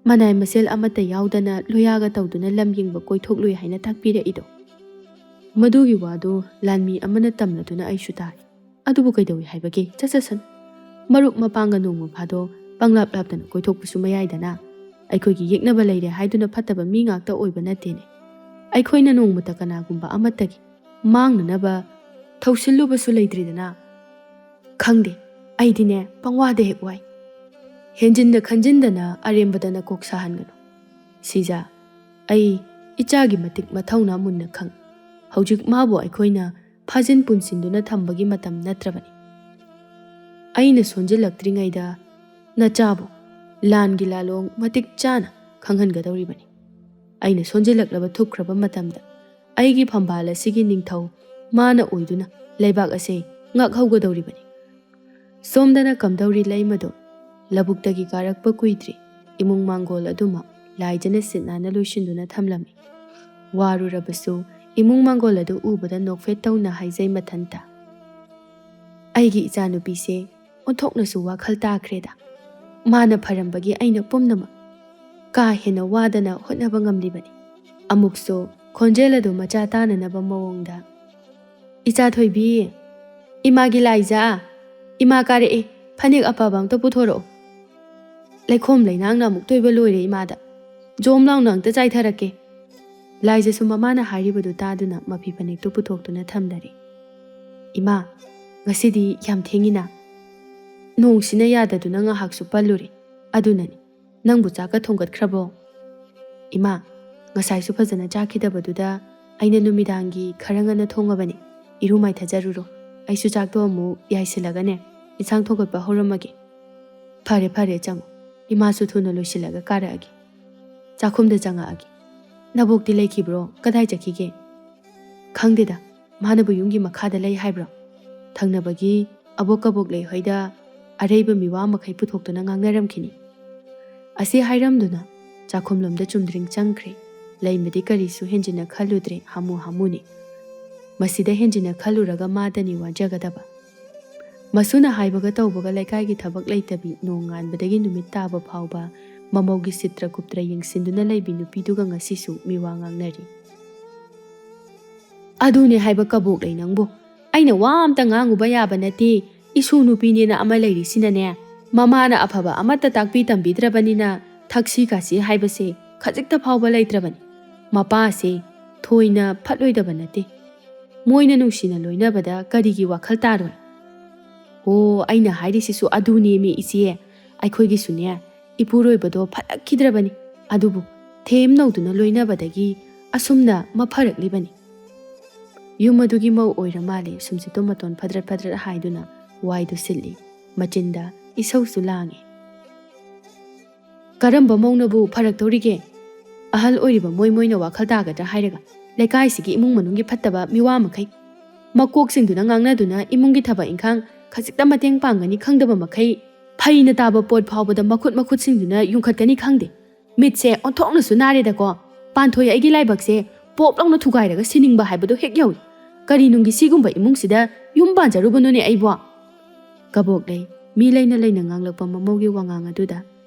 ꯃꯅꯥꯏ ꯃꯁꯦꯜ ꯑꯃꯠꯇ ꯌꯥꯎꯗꯅ ꯂꯣꯌꯥꯒ ꯇꯧꯗꯨꯅ ꯂꯝ ꯌꯦꯡꯕ ꯀꯣꯏꯊꯣꯛꯂꯨꯏ ꯍꯥꯏꯅ ꯇꯥꯛꯄꯤꯔꯛꯏꯗꯣ?" "ꯃꯗꯨꯒꯤ ꯋꯥꯗꯨ ꯂꯥꯟꯃꯤ ꯑꯃꯅ ꯇꯝꯂꯗꯨꯅ ꯑꯩꯁꯨ ꯇꯥꯔꯦ꯫ ꯑꯗꯨꯕꯨ ꯀꯩꯗꯧꯏ ꯍꯥꯏꯕꯒꯦ? ꯆꯠꯆꯁꯅꯨ꯫ ꯃꯔꯨꯞ ꯃꯄꯥꯡꯒ ꯅꯣꯡꯃ ꯐꯥꯗꯣꯛ ꯄꯪꯂꯥꯞ ꯂꯥꯞꯇꯅ ꯀꯣꯏꯊꯣꯛꯄꯁꯨ ꯃꯌꯥꯏꯗꯅ꯫ ꯑꯩꯈꯣꯏꯒꯤ ꯌꯦꯛꯅꯕ ꯂꯩꯔꯦ ꯍꯥꯏꯗꯨꯅ ꯐꯠꯇꯕ ꯃꯤ ꯉꯥꯛꯇ ꯑꯣꯏꯕ ꯅꯠꯇꯦꯅꯦ꯫ ꯑꯩꯈꯣꯏꯅ ꯅꯣꯡꯃꯇ ꯀꯅꯥꯒꯨꯝꯕ ꯑꯃꯠꯇꯒꯤ ꯃꯥꯡꯅꯅꯕ ꯊꯧꯁꯤꯜꯂꯨꯕꯁꯨ ꯂꯩꯇ꯭ꯔꯤꯗꯅ꯫" "ꯈꯪꯗꯦ, ꯑꯩꯗꯤꯅꯦ ꯄꯪꯋꯥꯗ ꯍꯦꯛ ꯋꯥꯏ꯫ ꯍꯦꯟꯖꯤꯟꯅ ꯈꯟꯖꯤꯟꯗꯅ ꯑꯔꯦꯝꯕꯗ ꯅꯀꯣꯛ ꯁꯥꯍꯟꯒꯅꯨ꯫ ꯁꯤꯖ, ꯑꯩ ꯏꯆꯥꯒꯤ ꯃꯇꯤꯛ ꯃꯊꯧꯅꯥ ꯃꯨꯟꯅ ꯈꯪ꯫ ꯍꯧꯖꯤꯛ ꯃꯥꯕꯨ ꯑꯩꯈꯣꯏꯅ ꯐꯥꯖꯤꯟ ꯄꯨꯟꯁꯤꯟꯗꯨꯅ ꯊꯝꯕꯒꯤ ꯃꯇꯝ ꯅꯠꯇ꯭ꯔꯕꯅꯤ꯫ ꯑꯩꯅ ꯁꯣꯟꯖꯤꯜꯂꯛꯇ꯭ꯔꯤꯉꯩꯗ ꯅꯆꯥꯕꯨ ꯂꯥꯟꯒꯤ ꯂꯥꯂꯣꯡ ꯃꯇꯤꯛ ꯆꯥꯅ ꯈꯪꯍꯟꯒꯗꯧꯔꯤꯕꯅꯤ꯫ ꯑꯩꯅ ꯁꯣꯟꯖꯤꯜꯂꯛꯂꯕ ꯊꯨꯞꯈ꯭ꯔꯕ ꯃꯇꯝꯗ ꯑꯩꯒꯤ ꯐꯝꯕꯥꯜ ꯑꯁꯤꯒꯤ ꯅꯤꯡꯊꯧ ꯃꯥꯅ ꯑꯣꯏꯗꯨꯅ ꯂꯩꯕꯥꯛ ꯑꯁꯦ ꯉꯥꯛꯍꯧꯒꯗꯧꯔꯤꯕꯅꯤ꯫ ꯁꯣꯝꯗꯅ ꯀꯝꯗꯧꯔꯤ ꯂꯩꯃꯗꯣ? ꯂꯧꯕꯨꯛꯇꯒꯤ ꯀꯥꯔꯛꯄ ꯀꯨꯏꯗ꯭ꯔꯤ, ꯏꯃꯨꯡ ꯃꯥꯡꯒꯣꯜ ꯑꯗꯨꯃꯛ ꯂꯥꯏꯖꯅ ꯁꯤꯠ ꯅꯥꯟꯅ ꯂꯣꯏꯁꯤꯟꯗꯨꯅ ꯊꯝꯂꯝꯃꯤ꯫ ꯋꯥꯔꯨꯔꯕꯁꯨ ꯏꯃꯨꯡ ꯃꯥꯡꯒꯣꯜ ꯑꯗꯨ ꯎꯕꯗ ꯅꯣꯛꯐꯦꯠ ꯇꯧꯅ ꯍꯥꯏꯖꯩ ꯃꯊꯟꯇ, "ꯑꯩꯒꯤ ꯏꯆꯥꯅꯨꯄꯤꯁꯦ ꯑꯣꯟꯊꯣꯛꯅꯁꯨ ꯋꯥꯈꯜ ꯇꯥꯈ꯭ꯔꯦꯗ꯫ ꯃꯥꯅ ꯐꯔꯝꯕꯒꯤ ꯑꯩꯅ ꯄꯨꯝꯅꯃꯛ ꯀꯥ ꯍꯦꯟꯅ ꯋꯥꯗꯅ ꯍꯣꯠꯅꯕ ꯉꯝꯂꯤꯕꯅꯤ꯫" ꯑꯃꯨꯛꯁꯨ ꯈꯣꯟꯖꯦꯜ ꯑꯗꯨ ꯃꯆꯥ ꯇꯥꯅꯅꯕ ꯃꯑꯣꯡꯗ, "ꯏꯆꯥ ꯊꯣꯏꯕꯤ, ꯏꯃꯥꯒꯤ ꯂꯥꯏꯖꯥ, ꯏꯃꯥ ꯀꯥꯔꯛꯑꯦ, ꯐꯅꯦꯛ ꯑꯐꯕ ꯑꯝꯇ ꯄꯨꯊꯣꯔꯛꯑꯣ꯫ ꯂꯩꯈꯣꯝ ꯂꯩꯅꯥꯡꯅ ꯑꯃꯨꯛ ꯇꯣꯏꯕ ꯂꯣꯏꯔꯦ ꯏꯃꯥꯗ꯫ ꯖꯣꯝ ꯂꯥꯎꯅ ꯑꯝꯇ ꯆꯥꯏꯊꯔꯛꯀꯦ꯫" ꯂꯥꯏꯖꯁꯨ ꯃꯃꯥꯅ ꯍꯥꯏꯔꯤꯕꯗꯨ ꯇꯥꯗꯨꯅ ꯃꯐꯤ ꯐꯅꯦꯛꯇꯨ ꯄꯨꯊꯣꯛꯇꯨꯅ ꯊꯝꯂꯔꯦ꯫ "ꯏꯃꯥ, ꯉꯁꯤꯗꯤ ꯌꯥꯝ ꯊꯦꯡꯉꯤꯅ꯫ ꯅꯣꯡꯁꯤꯅ ꯌꯥꯗꯗꯨꯅ ꯉꯥꯏꯍꯥꯛꯁꯨ ꯄꯜꯂꯨꯔꯦ꯫ ꯑꯗꯨꯅꯅꯤ꯫ ꯅꯪꯕꯨ ꯆꯥꯛꯀ ꯊꯣꯡꯒꯠꯈ꯭ꯔꯕꯣ?" "ꯏꯃꯥ, ꯉꯁꯥꯏꯁꯨ ꯐꯖꯅ ꯆꯥꯈꯤꯗꯕꯗꯨꯗ ꯑꯩꯅ ꯅꯨꯃꯤꯗꯥꯡꯒꯤ ꯈꯔ ꯉꯟꯅ ꯊꯣꯡꯉꯕꯅꯤ꯫ ꯏꯔꯨ ꯃꯥꯏꯊꯖꯔꯨꯔꯣ꯫ ꯑꯩꯁꯨ ꯆꯥꯛꯇꯣ ꯑꯃꯨꯛ ꯌꯥꯏꯁꯤꯜꯂꯒꯅꯦ, ꯏꯟꯁꯥꯡ ꯊꯣꯡꯒꯠꯄ ꯍꯧꯔꯝꯃꯒꯦ꯫" "ꯐꯔꯦ, ꯐꯔꯦ, ꯆꯪꯉꯣ꯫ ꯏꯃꯥꯁꯨ ꯊꯨꯅ ꯂꯣꯏꯁꯤꯜꯂꯒ ꯀꯥꯔꯛꯑꯒꯦ꯫ ꯆꯥꯛꯈꯨꯝꯗ ꯆꯪꯉꯛꯑꯒꯦ꯫ ꯅꯕꯣꯛꯇꯤ ꯂꯩꯈꯤꯕ꯭ꯔꯣ? ꯀꯗꯥꯏ ꯆꯠꯈꯤꯒꯦ?" "ꯈꯪꯗꯦꯗ, ꯃꯥꯅꯕꯨ ꯌꯨꯝꯒꯤ ꯃꯈꯥꯗ ꯂꯩ ꯍꯥꯏꯕ꯭ꯔꯣ? ꯊꯪꯅꯕꯒꯤ ꯑꯕꯣꯛ ꯀꯕꯣꯛ ꯂꯩꯍꯣꯏꯗ ꯑꯔꯩꯕ ꯃꯤꯋꯥ ꯃꯈꯩ ꯄꯨꯊꯣꯛꯇꯨꯅ ꯉꯥꯡꯅꯔꯝꯈꯤꯅꯤ꯫" ꯑꯁꯤ ꯍꯥꯏꯔꯝꯗꯨꯅ ꯆꯥꯛꯈꯨꯝꯂꯣꯝꯗ ꯆꯨꯝꯗ꯭ꯔꯤꯡ ꯆꯪꯈ꯭ꯔꯦ꯫ ꯂꯩꯃꯗꯤ ꯀꯔꯤꯁꯨ ꯍꯦꯟꯖꯤꯟꯅ ꯈꯜꯂꯨꯗ꯭ꯔꯦ, ꯍꯥꯃꯨ ꯍꯥꯃꯨꯅꯤ꯫ ꯃꯁꯤꯗ ꯍꯦꯟꯖꯤꯟꯅ ꯈꯜꯂꯨꯔꯒ ꯃꯥꯗꯅꯤ ꯋꯥꯖꯒꯗꯕ꯫ ꯃꯁꯨꯅ ꯍꯥꯏꯕꯒ ꯇꯧꯕꯒ ꯂꯩꯀꯥꯏꯒꯤ ꯊꯕꯛ ꯂꯩꯇꯕꯤ, ꯅꯣꯡꯉꯥꯟꯕꯗꯒꯤ ꯅꯨꯃꯤꯠ ꯇꯥꯕ ꯐꯥꯎꯕ ꯃꯃꯧꯒꯤ ꯆꯤꯇ꯭ꯔ ꯀꯨꯞꯇ꯭ꯔ ꯌꯦꯡꯁꯤꯟꯗꯨꯅ ꯂꯩꯕꯤ ꯅꯨꯄꯤꯗꯨꯒ ꯉꯁꯤꯁꯨ ꯃꯤꯋꯥ ꯉꯥꯡꯅꯔꯤ꯫ "ꯑꯗꯨꯅꯦ ꯍꯥꯏꯕ ꯀꯕꯣꯛ ꯂꯩ ꯅꯪꯕꯨ꯫ ꯑꯩꯅ ꯋꯥ ꯑꯝꯇ ꯉꯥꯡꯉꯨꯕ ꯌꯥꯕ ꯅꯠꯇꯦ꯫ ꯏꯁꯨ ꯅꯨꯄꯤꯅꯦꯅ ꯑꯃ ꯂꯩꯔꯤꯁꯤꯅꯅꯦ, ꯃꯃꯥꯅ ꯑꯐꯕ ꯑꯃꯠꯇ ꯇꯥꯛꯄꯤ ꯇꯝꯕꯤꯗ꯭ꯔꯕꯅꯤꯅ ꯊꯛꯁꯤ ꯈꯥꯁꯤ ꯍꯥꯏꯕꯁꯦ ꯈꯖꯤꯛꯇ ꯐꯥꯎꯕ ꯂꯩꯇ꯭ꯔꯕꯅꯤ꯫ ꯃꯄꯥꯁꯦ ꯊꯣꯏꯅ ꯐꯠꯂꯣꯏꯗꯕ ꯅꯠꯇꯦ꯫ ꯃꯣꯏꯅ ꯅꯨꯡꯁꯤꯅ ꯂꯣꯏꯅꯕꯗ ꯀꯔꯤꯒꯤ ꯋꯥꯈꯜ ꯇꯥꯔꯣꯏ?" "ꯑꯣ, ꯑꯩꯅ ꯍꯥꯏꯔꯤꯁꯤꯁꯨ ꯑꯗꯨꯅꯦꯃꯤ ꯏꯆꯦ꯫ ꯑꯩꯈꯣꯏꯒꯤꯁꯨꯅꯦ, ꯏꯄꯨꯔꯣꯏꯕꯗꯣ ꯐꯠꯂꯛꯈꯤꯗ꯭ꯔꯕꯅꯤ꯫ ꯑꯗꯨꯕꯨ ꯊꯦꯝ ꯅꯧꯗꯨꯅ ꯂꯣꯏꯅꯕꯗꯒꯤ ꯑꯁꯨꯝꯅ ꯃꯐꯔꯛꯂꯤꯕꯅꯤ꯫" ꯌꯨꯝ ꯑꯗꯨꯒꯤ ꯃꯧ ꯑꯣꯏꯔ ꯃꯥꯜꯂꯦ ꯁꯨꯝꯁꯤꯠꯇꯣ ꯃꯇꯣꯟ ꯐꯗ꯭ꯔꯠ ꯐꯗ꯭ꯔꯠ ꯍꯥꯏꯗꯨꯅ ꯋꯥꯏꯗꯨ ꯁꯤꯠꯂꯤ꯫ ꯃꯆꯤꯟꯗ ꯏꯁꯧꯁꯨ ꯂꯥꯡꯉꯤ꯫ "ꯀꯔꯝꯕ ꯃꯧꯅꯕꯨ ꯐꯔꯛꯇꯧꯔꯤꯒꯦ? ꯑꯍꯜ ꯑꯣꯏꯔꯤꯕ ꯃꯣꯏ ꯃꯣꯏꯅ ꯋꯥꯈꯜ ꯇꯥꯒꯗ꯭ꯔꯥ ꯍꯥꯏꯔꯒ ꯂꯩꯀꯥꯏꯁꯤꯒꯤ ꯏꯃꯨꯡ ꯃꯅꯨꯡꯒꯤ ꯐꯠꯇꯕ ꯃꯤꯋꯥ ꯃꯈꯩ ꯃꯀꯣꯛꯁꯤꯡꯗꯨꯅ ꯉꯥꯡꯅꯗꯨꯅ ꯏꯃꯨꯡꯒꯤ ꯊꯕꯛ ꯏꯪꯈꯥꯡ ꯈꯖꯤꯛꯇ ꯃꯇꯦꯡ ꯄꯥꯡꯒꯅꯤ ꯈꯪꯗꯕ ꯃꯈꯩ ꯐꯩꯅ ꯇꯥꯕ ꯄꯣꯠ ꯐꯥꯎꯕꯗ ꯃꯈꯨꯠ ꯃꯈꯨꯠꯁꯤꯡꯗꯨꯅ ꯌꯨꯡꯈꯠꯀꯅꯤ ꯈꯪꯗꯦ꯫ ꯃꯤꯠꯁꯦ ꯑꯣꯟꯊꯣꯛꯅꯁꯨ ꯅꯥꯔꯦꯗꯀꯣ꯫ ꯄꯥꯟꯊꯣꯏ ꯑꯩꯒꯤ ꯂꯥꯏꯕꯛꯁꯦ ꯄꯣꯞ ꯂꯥꯎꯅ ꯊꯨꯒꯥꯏꯔꯒ ꯁꯤꯅꯤꯡꯕ ꯍꯥꯏꯕꯗꯣ ꯍꯦꯛ ꯌꯧꯏ꯫ ꯀꯔꯤ ꯅꯨꯡꯒꯤ ꯁꯤꯒꯨꯝꯕ ꯏꯃꯨꯡꯁꯤꯗ ꯌꯨꯝ ꯄꯥꯟꯖꯔꯨꯕꯅꯣꯅꯦ ꯑꯩꯕꯣ? ꯀꯕꯣꯛ ꯂꯩ ꯃꯤ ꯂꯩꯅ ꯂꯩꯅ ꯉꯥꯡꯂꯛꯄ ꯃꯃꯧꯒꯤ ꯋꯥꯉꯥꯡ ꯑꯗꯨꯗ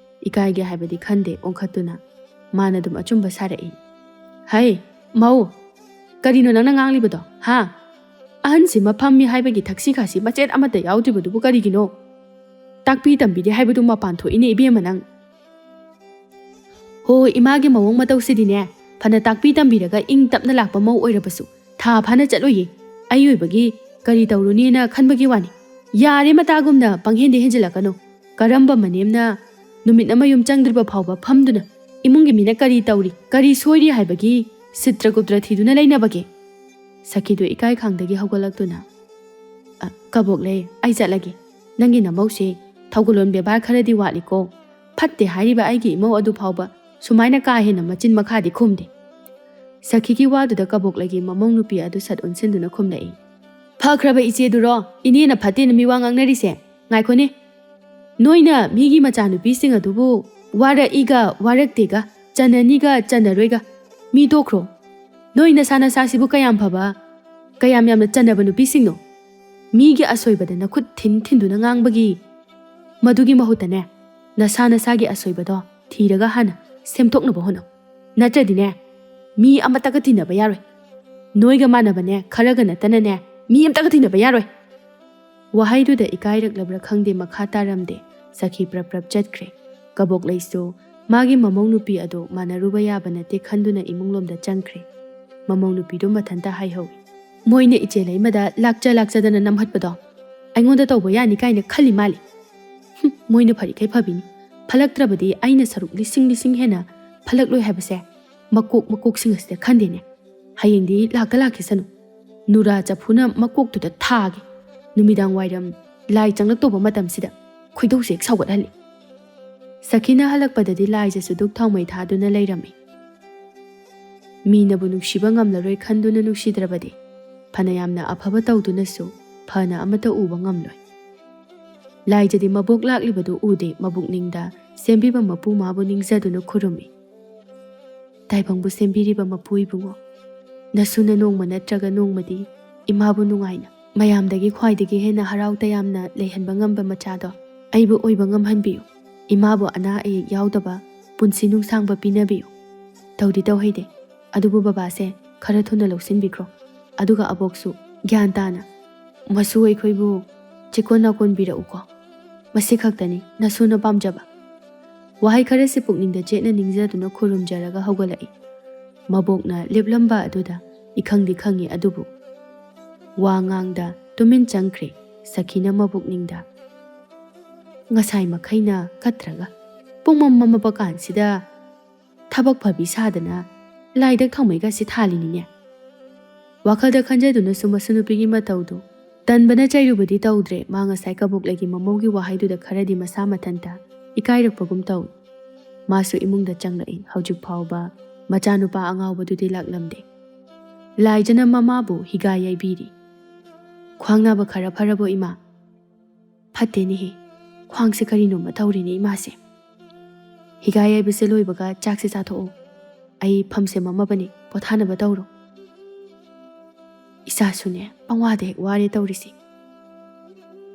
ꯏꯀꯥꯏꯒꯦ ꯍꯥꯏꯕꯗꯤ ꯈꯟꯗꯦ ꯑꯣꯟꯈꯠꯇꯨꯅ꯫ ꯃꯥꯅ ꯑꯗꯨꯝ ꯑꯆꯨꯝꯕ ꯁꯥꯔꯛꯏ꯫ "ꯍꯩ, ꯃꯧ, ꯀꯔꯤꯅꯣ ꯅꯪꯅ ꯉꯥꯡꯂꯤꯕꯗꯣ, ꯍꯥ? ꯑꯍꯟꯁꯤ ꯃꯐꯝꯃꯤ ꯍꯥꯏꯕꯒꯤ ꯊꯛꯁꯤ ꯈꯥꯁꯤ ꯃꯆꯦꯠ ꯑꯃꯠꯇ ꯌꯥꯎꯗ꯭ꯔꯤꯕꯗꯨꯕꯨ ꯀꯔꯤꯒꯤꯅꯣ? ꯇꯥꯛꯄꯤ ꯇꯝꯕꯤꯗꯦ ꯍꯥꯏꯕꯗꯨ ꯃꯄꯥꯟ ꯊꯣꯛꯏꯅꯦ ꯏꯕꯦꯝꯃ ꯅꯪ꯫ ꯍꯣ, ꯏꯃꯥꯒꯤ ꯃꯑꯣꯡ ꯃꯇꯧꯁꯤꯗꯤꯅꯦ, ꯐꯅ ꯇꯥꯛꯄꯤ ꯇꯝꯕꯤꯔꯒ ꯏꯪ ꯇꯞꯅ ꯂꯥꯛꯄ ꯃꯧ ꯑꯣꯏꯔꯕꯁꯨ ꯊꯥ ꯐꯥꯅ ꯆꯠꯂꯣꯏꯌꯦ꯫ ꯑꯩ ꯑꯣꯏꯕꯒꯤ ꯀꯔꯤ ꯇꯧꯔꯨꯅꯤꯅ ꯈꯟꯕꯒꯤ ꯋꯥꯅꯤ꯫ ꯌꯥꯔꯦ, ꯃꯇꯥꯒꯨꯝꯅ ꯄꯪꯍꯦꯟꯗ ꯍꯦꯟꯖꯤꯜꯂꯛꯀꯅꯨ꯫ ꯀꯔꯝꯕ ꯃꯅꯦꯝꯅ ꯅꯨꯃꯤꯠ ꯑꯃ ꯌꯨꯝ ꯆꯪꯗ꯭ꯔꯤꯕ ꯐꯥꯎꯕ ꯐꯝꯗꯨꯅ ꯏꯃꯨꯡꯒꯤ ꯃꯤꯅ ꯀꯔꯤ ꯇꯧꯔꯤ, ꯀꯔꯤ ꯁꯣꯏꯔꯤ ꯍꯥꯏꯕꯒꯤ ꯁꯤꯇ꯭ꯔ ꯒꯨꯞꯇ꯭ꯔ ꯊꯤꯗꯨꯅ ꯂꯩꯅꯕꯒꯦ?" ꯁꯈꯤꯗꯨ ꯏꯀꯥꯏ ꯈꯥꯡꯗꯒꯤ ꯍꯧꯒꯠꯂꯛꯇꯨꯅ, "ꯑ, ꯀꯕꯣꯛ ꯂꯩ, ꯑꯩ ꯆꯠꯂꯒꯦ꯫ ꯅꯪꯒꯤ ꯅꯃꯧꯁꯦ ꯊꯧꯒꯜꯂꯣꯟ ꯕꯦꯕꯥꯔ ꯈꯔꯗꯤ ꯋꯥꯠꯂꯤꯀꯣ꯫ ꯐꯠꯇꯦ ꯍꯥꯏꯔꯤꯕ ꯑꯩꯒꯤ ꯏꯃꯧ ꯑꯗꯨ ꯐꯥꯎꯕ ꯁꯨꯃꯥꯏꯅ ꯀꯥ ꯍꯦꯟꯅ ꯃꯆꯤꯟ ꯃꯈꯥꯗꯤ ꯈꯨꯝꯗꯦ꯫" ꯁꯈꯤꯒꯤ ꯋꯥꯗꯨꯗ ꯀꯕꯣꯛ ꯂꯩꯒꯤ ꯃꯃꯧ ꯅꯨꯄꯤ ꯑꯗꯨ ꯁꯠ ꯑꯣꯟꯁꯤꯟꯗꯨꯅ ꯈꯨꯝꯂꯛꯏ꯫ "ꯐꯈ꯭ꯔꯕ ꯏꯆꯦꯗꯨꯔꯣ? ꯏꯅꯦꯅ ꯐꯠꯇꯦꯅ ꯃꯤꯋꯥ ꯉꯥꯡꯅꯔꯤꯁꯦ? ꯉꯥꯏꯈꯣꯅꯦ꯫ ꯅꯣꯏꯅ ꯃꯤꯒꯤ ꯃꯆꯥꯅꯨꯄꯤꯁꯤꯡ ꯑꯗꯨꯕꯨ ꯋꯥꯔꯛꯏꯒ ꯋꯥꯔꯛꯇꯦꯒ, ꯆꯟꯅꯅꯤꯒ ꯆꯟꯅꯔꯣꯏꯒ, ꯃꯤ ꯇꯣꯛꯈ꯭ꯔꯣ꯫ ꯅꯣꯏ ꯅꯁꯥ ꯅꯁꯥꯁꯤꯕꯨ ꯀꯌꯥꯝ ꯐꯕ, ꯀꯌꯥꯝ ꯌꯥꯝꯅ ꯆꯟꯅꯕ ꯅꯨꯄꯤꯁꯤꯡꯅꯣ? ꯃꯤꯒꯤ ꯑꯁꯣꯏꯕꯗ ꯅꯈꯨꯠ ꯊꯤꯟ ꯊꯤꯟꯗꯨꯅ ꯉꯥꯡꯕꯒꯤ, ꯃꯗꯨꯒꯤ ꯃꯍꯨꯠꯇꯅꯦ, ꯅꯁꯥ ꯅꯁꯥꯒꯤ ꯑꯁꯣꯏꯕꯗꯣ ꯊꯤꯔꯒ ꯍꯥꯟꯅ ꯁꯦꯝꯗꯣꯛꯅꯕ ꯍꯣꯠꯅꯧ꯫ ꯅꯠꯇ꯭ꯔꯗꯤꯅꯦ, ꯃꯤ ꯑꯃꯠꯇꯒ ꯇꯤꯟꯅꯕ ꯌꯥꯔꯣꯏ꯫ ꯅꯣꯏꯒ ꯃꯥꯟꯅꯕꯅꯦ, ꯈꯔꯒ ꯅꯠꯇꯅꯅꯦ, ꯃꯤ ꯑꯃꯠꯇꯒ ꯇꯤꯟꯅꯕ ꯌꯥꯔꯣꯏ꯫" ꯋꯥꯍꯩꯗꯨꯗ ꯏꯀꯥꯏꯔꯛꯂꯕ꯭ꯔꯥ ꯈꯪꯗꯦ, ꯃꯈꯥ ꯇꯥꯔꯝꯗꯦ꯫ ꯁꯈꯤ ꯄ꯭ꯔꯞ ꯄ꯭ꯔꯞ ꯆꯠꯈ꯭ꯔꯦ꯫ ꯀꯕꯣꯛ ꯂꯩꯁꯨ ꯃꯥꯒꯤ ꯃꯃꯧ ꯅꯨꯄꯤ ꯑꯗꯨ ꯃꯥꯟꯅꯔꯨꯕ ꯌꯥꯕ ꯅꯠꯇꯦ ꯈꯟꯗꯨꯅ ꯏꯃꯨꯡꯂꯣꯝꯗ ꯆꯪꯈ꯭ꯔꯦ꯫ ꯃꯃꯧ ꯅꯨꯄꯤꯗꯨ ꯃꯊꯟꯇ ꯍꯥꯏꯍꯧꯏ, "ꯃꯣꯏꯅ ꯏꯆꯦ ꯂꯩꯃꯗ ꯂꯥꯛꯆ ꯂꯥꯛꯆꯗꯅ ꯅꯝꯍꯠꯄꯗꯣ ꯑꯩꯉꯣꯟꯗ ꯇꯧꯕ ꯌꯥꯅꯤ ꯀꯥꯏꯅ ꯈꯜꯂꯤ ꯃꯥꯜꯂꯤ꯫ ꯍꯨꯝ, ꯃꯣꯏꯅ ꯐꯔꯤꯈꯩ ꯐꯕꯤꯅꯤ꯫ ꯐꯠꯂꯛꯇ꯭ꯔꯕꯗꯤ ꯑꯩꯅ ꯁꯔꯨꯛ ꯂꯤꯁꯤꯡ ꯂꯤꯁꯤꯡ ꯍꯦꯟꯅ ꯐꯠꯂꯛꯂꯣꯏ ꯍꯥꯏꯕꯁꯦ ꯃꯀꯣꯛ ꯃꯀꯣꯛꯁꯤꯡ ꯑꯁꯤꯗ ꯈꯟꯗꯦꯅꯦ꯫ ꯍꯌꯦꯡꯗꯤ ꯂꯥꯛꯇ ꯂꯥꯛꯈꯤꯁꯅꯨ꯫ ꯅꯨꯔꯥ ꯆꯐꯨꯅ ꯃꯀꯣꯛꯇꯨꯗ ꯊꯥꯒꯦ꯫ ꯅꯨꯃꯤꯗꯥꯡ ꯋꯥꯏꯔꯝ ꯂꯥꯏ ꯆꯪꯂꯛꯇꯧꯕ ꯃꯇꯝꯁꯤꯗ ꯈꯣꯏꯗꯧꯁꯦ ꯍꯦꯛ ꯁꯥꯎꯒꯠꯍꯜꯂꯤ꯫" ꯁꯈꯤꯅ ꯍꯜꯂꯛꯄꯗꯗꯤ ꯂꯥꯏꯖꯁꯨ ꯙꯨꯞ ꯊꯥꯎꯃꯩ ꯊꯥꯗꯨꯅ ꯂꯩꯔꯝꯃꯤ꯫ ꯃꯤꯅꯕꯨ ꯅꯨꯡꯁꯤꯕ ꯉꯝꯂꯔꯣꯏ ꯈꯟꯗꯨꯅ ꯅꯨꯡꯁꯤꯗ꯭ꯔꯕꯗꯤ, ꯐꯅꯌꯥꯝꯅ ꯑꯐꯕ ꯇꯧꯗꯨꯅꯁꯨ ꯐꯅ ꯑꯃꯠꯇ ꯎꯕ ꯉꯝꯂꯣꯏ꯫ ꯂꯥꯏꯖꯗꯤ ꯃꯕꯣꯛ ꯂꯥꯛꯂꯤꯕꯗꯨ ꯎꯗꯦ, ꯃꯕꯨꯛꯅꯤꯡꯗ ꯁꯦꯝꯕꯤꯕ ꯃꯄꯨ ꯃꯥꯕꯨ ꯅꯤꯡꯖꯗꯨꯅ ꯈꯨꯔꯨꯝꯃꯤ꯫ ꯇꯥꯏꯕꯪꯕꯨ ꯁꯦꯝꯕꯤꯔꯤꯕ ꯃꯄꯨ ꯏꯕꯨꯡꯉꯣ, ꯅꯁꯨꯅ ꯅꯣꯡꯃ ꯅꯠꯇ꯭ꯔꯒ ꯅꯣꯡꯃꯗꯤ ꯏꯃꯥꯕꯨ ꯅꯨꯡꯉꯥꯏꯅ, ꯃꯌꯥꯝꯗꯒꯤ ꯈ꯭ꯋꯥꯏꯗꯒꯤ ꯍꯦꯟꯅ ꯍꯔꯥꯎ ꯇꯌꯥꯝꯅ ꯂꯩꯍꯟꯕ ꯉꯝꯕ ꯃꯆꯥꯗꯣ ꯑꯩꯕꯨ ꯑꯣꯏꯕ ꯉꯝꯍꯟꯕꯤꯌꯨ꯫ ꯏꯃꯥꯕꯨ ꯑꯅꯥ ꯑꯌꯦꯛ ꯌꯥꯎꯗꯕ ꯄꯨꯟꯁꯤ ꯅꯨꯡꯁꯥꯡꯕ ꯄꯤꯅꯕꯤꯌꯨ꯫ ꯇꯧꯗꯤ ꯇꯧꯍꯩꯗꯦ, ꯑꯗꯨꯕꯨ ꯕꯕꯥꯁꯦ ꯈꯔ ꯊꯨꯅ ꯂꯧꯁꯤꯟꯕꯤꯈ꯭ꯔꯣ꯫ ꯑꯗꯨꯒ ꯑꯕꯣꯛꯁꯨ ꯒ꯭ꯌꯥꯟ ꯇꯥꯅ ꯃꯁꯨ ꯑꯩꯈꯣꯏꯕꯨ ꯆꯦꯛꯀꯣꯟ ꯅꯥꯀꯣꯟꯕꯤꯔꯛꯎꯀꯣ꯫ ꯃꯁꯤ ꯈꯛꯇꯅꯤ ꯅꯁꯨꯅ ꯄꯥꯝꯖꯕ꯫ ꯋꯥꯍꯩ ꯈꯔꯁꯤ ꯄꯨꯛꯅꯤꯡꯗ ꯆꯦꯠꯅ ꯅꯤꯡꯖꯗꯨꯅ ꯈꯨꯔꯨꯝꯖꯔꯒ ꯍꯧꯒꯠꯂꯛꯏ꯫ ꯃꯕꯣꯛꯅ ꯂꯦꯞꯂꯝꯕ ꯑꯗꯨꯗ ꯏꯈꯪꯗꯤ ꯈꯪꯉꯤ, ꯑꯗꯨꯕꯨ ꯋꯥ ꯉꯥꯡꯗ ꯇꯨꯃꯤꯟ ꯆꯪꯈ꯭ꯔꯦ ꯁꯈꯤꯅ ꯃꯕꯨꯛꯅꯤꯡꯗ꯫ ꯉꯁꯥꯏ ꯃꯈꯩꯅ ꯀꯠꯇ꯭ꯔꯒ ꯄꯨꯡꯃꯝ ꯃꯝꯃꯕ ꯀꯥꯟꯁꯤꯗ ꯊꯕꯛ ꯐꯕꯤ ꯁꯥꯗꯅ ꯂꯥꯏꯗꯛ ꯊꯥꯎꯃꯩꯒꯁꯤ ꯊꯥꯜꯂꯤꯅꯤꯅꯦ꯫ ꯋꯥꯈꯜꯗ ꯈꯟꯖꯗꯨꯅꯁꯨ ꯃꯁꯨ ꯅꯨꯄꯤꯒꯤ ꯃꯇꯧꯗꯨ ꯇꯟꯕꯅ ꯆꯩꯔꯨꯕꯗꯤ ꯇꯧꯗ꯭ꯔꯦ꯫ ꯃꯥ ꯉꯁꯥꯏ ꯀꯕꯣꯛꯂꯩꯒꯤ ꯃꯃꯧꯒꯤ ꯋꯥꯍꯩꯗꯨꯗ ꯈꯔꯗꯤ ꯃꯁꯥ ꯃꯊꯟꯇ ꯏꯀꯥꯏꯔꯛꯄꯒꯨꯝ ꯇꯧꯏ꯫ ꯃꯥꯁꯨ ꯏꯃꯨꯡꯗ ꯆꯪꯂꯛꯏ꯫ ꯍꯧꯖꯤꯛ ꯐꯥꯎꯕ ꯃꯆꯥꯅꯨꯄꯥ ꯑꯉꯥꯎꯕꯗꯨꯗꯤ ꯂꯥꯛꯂꯝꯗꯦ꯫ ꯂꯥꯏꯖꯅ ꯃꯃꯥꯕꯨ ꯍꯤꯒꯥ ꯌꯩꯕꯤꯔꯤ꯫ "ꯈ꯭ꯋꯥꯡ ꯅꯥꯕ ꯈꯔ ꯐꯔꯕꯣ ꯏꯃꯥ?" "ꯐꯠꯇꯦꯅꯦꯍꯦ, ꯈ꯭ꯋꯥꯡꯁꯦ ꯀꯔꯤꯅꯣꯝꯃ ꯇꯧꯔꯤꯅꯦ ꯏꯃꯥꯁꯦ꯫ ꯍꯤꯒꯥ ꯌꯩꯕꯁꯦ ꯂꯣꯏꯕꯒ ꯆꯥꯛꯁꯦ ꯆꯥꯊꯣꯛꯑꯣ꯫ ꯑꯩ ꯐꯝ ꯁꯦꯝꯃꯝꯃꯕꯅꯤ, ꯄꯣꯊꯥꯅꯕ ꯇꯧꯔꯣ꯫" ꯏꯆꯥꯁꯨꯅꯦ, ꯄꯪꯋꯥꯗ ꯍꯦꯛ ꯋꯥꯔꯦ ꯇꯧꯔꯤꯁꯤ꯫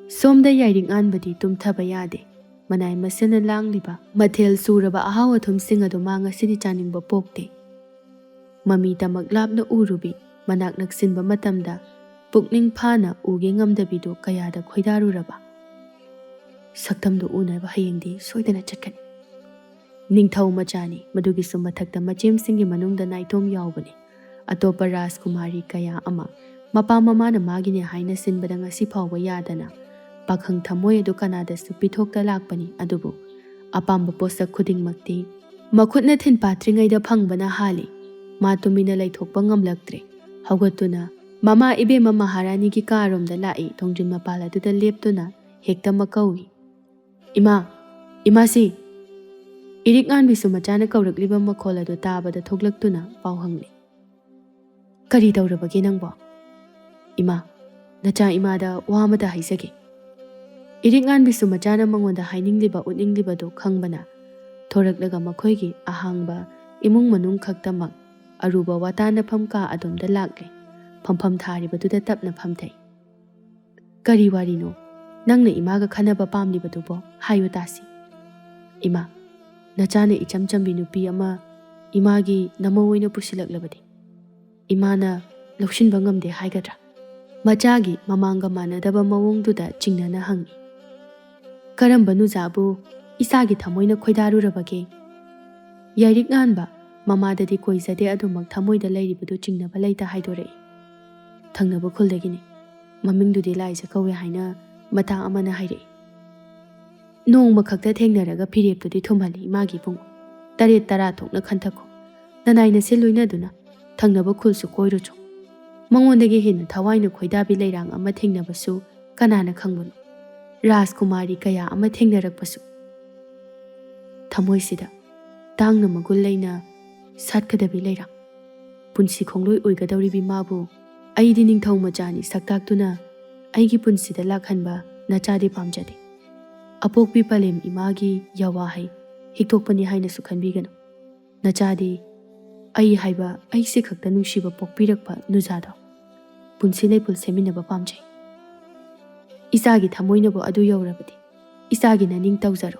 ꯁꯣꯝꯗ ꯌꯥꯏꯔꯤꯛ ꯉꯥꯟꯕꯗꯤ ꯇꯨꯝꯊꯕ ꯌꯥꯗꯦ꯫ ꯃꯅꯥꯏ ꯃꯁꯤꯅ ꯂꯥꯡꯂꯤꯕ ꯃꯊꯦꯜ ꯁꯨꯔꯕ ꯑꯍꯥꯎ ꯑꯊꯨꯝꯁꯤꯡ ꯑꯗꯨ ꯃꯥ ꯉꯁꯤꯗꯤ ꯆꯥꯅꯤꯡꯕ ꯄꯣꯛꯇꯦ꯫ ꯃꯃꯤ ꯇꯃꯛ ꯂꯥꯞꯅ ꯎꯔꯨꯕꯤ ꯃꯅꯥꯛ ꯅꯛꯁꯤꯟꯕ ꯃꯇꯝꯗ ꯄꯨꯛꯅꯤꯡ ꯐꯥꯅ ꯎꯒꯦ ꯉꯝꯗꯕꯤꯗꯨ ꯀꯌꯥꯗ ꯈꯣꯏꯗꯥꯔꯨꯔꯕ꯫ ꯁꯛꯇꯝꯗꯨ ꯎꯅꯕ ꯍꯌꯦꯡꯗꯤ ꯁꯣꯏꯗꯅ ꯆꯠꯀꯅꯤ꯫ ꯅꯤꯡꯊꯧ ꯃꯆꯥꯅꯤ, ꯃꯗꯨꯒꯤꯁꯨ ꯃꯊꯛꯇ ꯃꯆꯦꯝꯁꯤꯡꯒꯤ ꯃꯅꯨꯡꯗ ꯅꯥꯏꯇꯣꯝ ꯌꯥꯎꯕꯅꯤ꯫ ꯑꯇꯣꯞꯄ ꯔꯥꯖꯀꯨꯃꯥꯔꯤ ꯀꯌꯥ ꯑꯃ ꯃꯄꯥ ꯃꯃꯥꯅ ꯃꯥꯒꯤꯅꯦ ꯍꯥꯏꯅ ꯁꯤꯟꯕꯗ ꯉꯁꯤ ꯐꯥꯎꯕ ꯌꯥꯗꯅ ꯄꯥꯈꯪ ꯊꯃꯣꯏ ꯑꯗꯨ ꯀꯅꯥꯗꯁꯨ ꯄꯤꯊꯣꯛꯇ ꯂꯥꯛꯄꯅꯤ꯫ ꯑꯗꯨꯕꯨ ꯑꯄꯥꯝꯕ ꯄꯣꯠꯁꯛ ꯈꯨꯗꯤꯡꯃꯛꯇꯤ ꯃꯈꯨꯠꯅ ꯊꯤꯟ ꯄꯥꯠꯇ꯭ꯔꯤꯉꯩꯗ ꯐꯪꯕꯅ ꯍꯥꯜꯂꯤ꯫ ꯃꯥ ꯇꯨꯃꯤꯟꯅ ꯂꯩꯊꯣꯛꯄ ꯉꯝꯂꯛꯇ꯭ꯔꯦ꯫ ꯍꯧꯒꯠꯇꯨꯅ ꯃꯃꯥ ꯏꯕꯦꯝꯃ ꯃꯍꯥꯔꯥꯅꯤꯒꯤ ꯀꯥꯔꯣꯝꯗ ꯂꯥꯛꯏ꯫ ꯊꯣꯡꯖꯤꯟ ꯃꯄꯥꯜ ꯑꯗꯨꯗ ꯂꯦꯞꯇꯨꯅ ꯍꯦꯛꯇꯃꯛ ꯀꯧꯏ, "ꯏꯃꯥ, ꯏꯃꯥꯁꯤ!" ꯏꯔꯤꯛ ꯉꯥꯟꯕꯤꯁꯨ ꯃꯆꯥꯅ ꯀꯧꯔꯛꯂꯤꯕ ꯃꯈꯣꯜ ꯑꯗꯨ ꯇꯥꯕꯗ ꯊꯣꯛꯂꯛꯇꯨꯅ ꯄꯥꯎ ꯍꯪꯂꯤ꯫ "ꯀꯔꯤ ꯇꯧꯔꯕꯒꯦ ꯅꯪꯕꯣ?" "ꯏꯃꯥ, ꯅꯆꯥ ꯏꯃꯥꯗ ꯋꯥ ꯑꯃꯇ ꯍꯥꯏꯖꯒꯦ꯫" ꯏꯔꯤꯛ ꯉꯥꯟꯕꯤꯁꯨ ꯃꯆꯥꯅ ꯃꯉꯣꯟꯗ ꯍꯥꯏꯅꯤꯡꯂꯤꯕ ꯎꯠꯅꯤꯡꯂꯤꯕꯗꯨ ꯈꯪꯕꯅ ꯊꯣꯔꯛꯂꯒ ꯃꯈꯣꯏꯒꯤ ꯑꯍꯥꯡꯕ ꯏꯃꯨꯡ ꯃꯅꯨꯡ ꯈꯛꯇꯃꯛ ꯑꯔꯨꯕ ꯋꯥꯇꯥꯅꯐꯝ ꯀꯥ ꯑꯗꯣꯝꯗ ꯂꯥꯛꯂꯦ꯫ ꯐꯝꯐꯝ ꯊꯥꯔꯤꯕꯗꯨꯗ ꯇꯞꯅ ꯐꯝꯊꯩ꯫ "ꯀꯔꯤ ꯋꯥꯔꯤꯅꯣ? ꯅꯪꯅ ꯏꯃꯥꯒ ꯈꯟꯅꯕ ꯄꯥꯝꯂꯤꯕꯗꯨꯕꯣ? ꯍꯥꯏꯌꯨ ꯇꯥꯁꯤ꯫" "ꯏꯃꯥ, ꯅꯆꯥꯅ ꯏꯆꯝ ꯆꯝꯕꯤ ꯅꯨꯄꯤ ꯑꯃ ꯏꯃꯥꯒꯤ ꯅꯃꯧ ꯑꯣꯏꯅ ꯄꯨꯁꯤꯜꯂꯛꯂꯕꯗꯤ ꯏꯃꯥꯅ ꯂꯧꯁꯤꯟꯕ ꯉꯝꯗꯦ ꯍꯥꯏꯒꯗ꯭ꯔꯥ?" ꯃꯆꯥꯒꯤ ꯃꯃꯥꯡꯒ ꯃꯥꯟꯅꯗꯕ ꯃꯑꯣꯡꯗꯨꯗ ꯆꯤꯡꯅꯅ ꯍꯪꯉꯤ꯫ "ꯀꯔꯝꯕ ꯅꯨꯖꯥꯕꯨ ꯏꯆꯥꯒꯤ ꯊꯃꯣꯏꯅ ꯈꯣꯏꯗꯥꯔꯨꯔꯕꯒꯦ?" ꯌꯥꯏꯔꯤꯛ ꯉꯥꯟꯕ ꯃꯃꯥꯗꯗꯤ ꯀꯣꯏꯖꯗꯦ, ꯑꯗꯨꯃꯛ ꯊꯃꯣꯏꯗ ꯂꯩꯔꯤꯕꯗꯨ ꯆꯤꯡꯅꯕ ꯂꯩꯇ ꯍꯥꯏꯗꯣꯔꯛꯏ꯫ "ꯊꯪꯅꯕ ꯈꯨꯜꯗꯒꯤꯅꯤ꯫ ꯃꯃꯤꯡꯗꯨꯗꯤ ꯂꯥꯏꯖ ꯀꯧꯋꯦ ꯍꯥꯏꯅ ꯃꯇꯥ ꯑꯃꯅ ꯍꯥꯏꯔꯛꯏ꯫ ꯅꯣꯡꯃ ꯈꯛꯇ ꯊꯦꯡꯅꯔꯒ ꯐꯤꯔꯦꯞꯇꯨꯗꯤ ꯊꯨꯝꯍꯜꯂꯤ ꯏꯃꯥꯒꯤ ꯏꯕꯨꯡꯉꯣ꯫ ꯇꯔꯦꯠ ꯇꯔꯥ ꯊꯣꯛꯅ ꯈꯟꯊꯀꯣ꯫ ꯅꯅꯥꯏ ꯅꯁꯦ ꯂꯣꯏꯅꯗꯨꯅ ꯊꯪꯅꯕ ꯈꯨꯜꯁꯨ ꯀꯣꯏꯔꯨꯆꯣ꯫ ꯃꯉꯣꯟꯗꯒꯤ ꯍꯦꯟꯅ ꯊꯋꯥꯏꯅ ꯈꯣꯏꯗꯥꯕꯤ ꯂꯩꯔꯥꯡ ꯑꯃ ꯊꯦꯡꯅꯕꯁꯨ ꯀꯅꯥꯅ ꯈꯪꯕꯅꯣ? ꯔꯥꯖꯀꯨꯃꯥꯔꯤ ꯀꯌꯥ ꯑꯃ ꯊꯦꯡꯅꯔꯛꯄꯁꯨ꯫ ꯊꯃꯣꯏꯁꯤꯗ ꯇꯥꯡꯅ ꯃꯒꯨꯟ ꯂꯩꯅ ꯁꯥꯠꯀꯗꯕꯤ ꯂꯩꯔꯥꯡ꯫ ꯄꯨꯟꯁꯤ ꯈꯣꯡꯂꯣꯏ ꯑꯣꯏꯒꯗꯧꯔꯤꯕꯤ ꯃꯥꯕꯨ ꯑꯩꯗꯤ ꯅꯤꯡꯊꯧ ꯃꯆꯥꯅꯤ ꯁꯛꯇꯥꯛꯇꯨꯅ ꯑꯩꯒꯤ ꯄꯨꯟꯁꯤꯗ ꯂꯥꯛꯍꯟꯕ ꯅꯆꯥꯗꯤ ꯄꯥꯝꯖꯗꯦ꯫ ꯑꯄꯣꯛꯄꯤ ꯄꯂꯦꯝ ꯏꯃꯥꯒꯤ ꯌꯥꯋꯥꯍꯩ ꯍꯤꯛꯇꯣꯛꯄꯅꯤ ꯍꯥꯏꯅꯁꯨ ꯈꯟꯕꯤꯒꯅꯨ꯫ ꯅꯆꯥꯗꯤ ꯑꯩ ꯍꯥꯏꯕ ꯑꯩꯁꯦ ꯈꯛꯇ ꯅꯨꯡꯁꯤꯕ ꯄꯣꯛꯄꯤꯔꯛꯄ ꯅꯨꯖꯥꯗꯣ ꯄꯨꯟꯁꯤ ꯂꯩꯄꯨꯜ ꯁꯦꯝꯃꯤꯟꯅꯕ ꯄꯥꯝꯖꯩ꯫ ꯏꯆꯥꯒꯤ ꯊꯃꯣꯏꯅꯕꯨ ꯑꯗꯨ ꯌꯧꯔꯕꯗꯤ ꯏꯆꯥꯒꯤ ꯅꯅꯤꯡ ꯇꯧꯖꯔꯣ꯫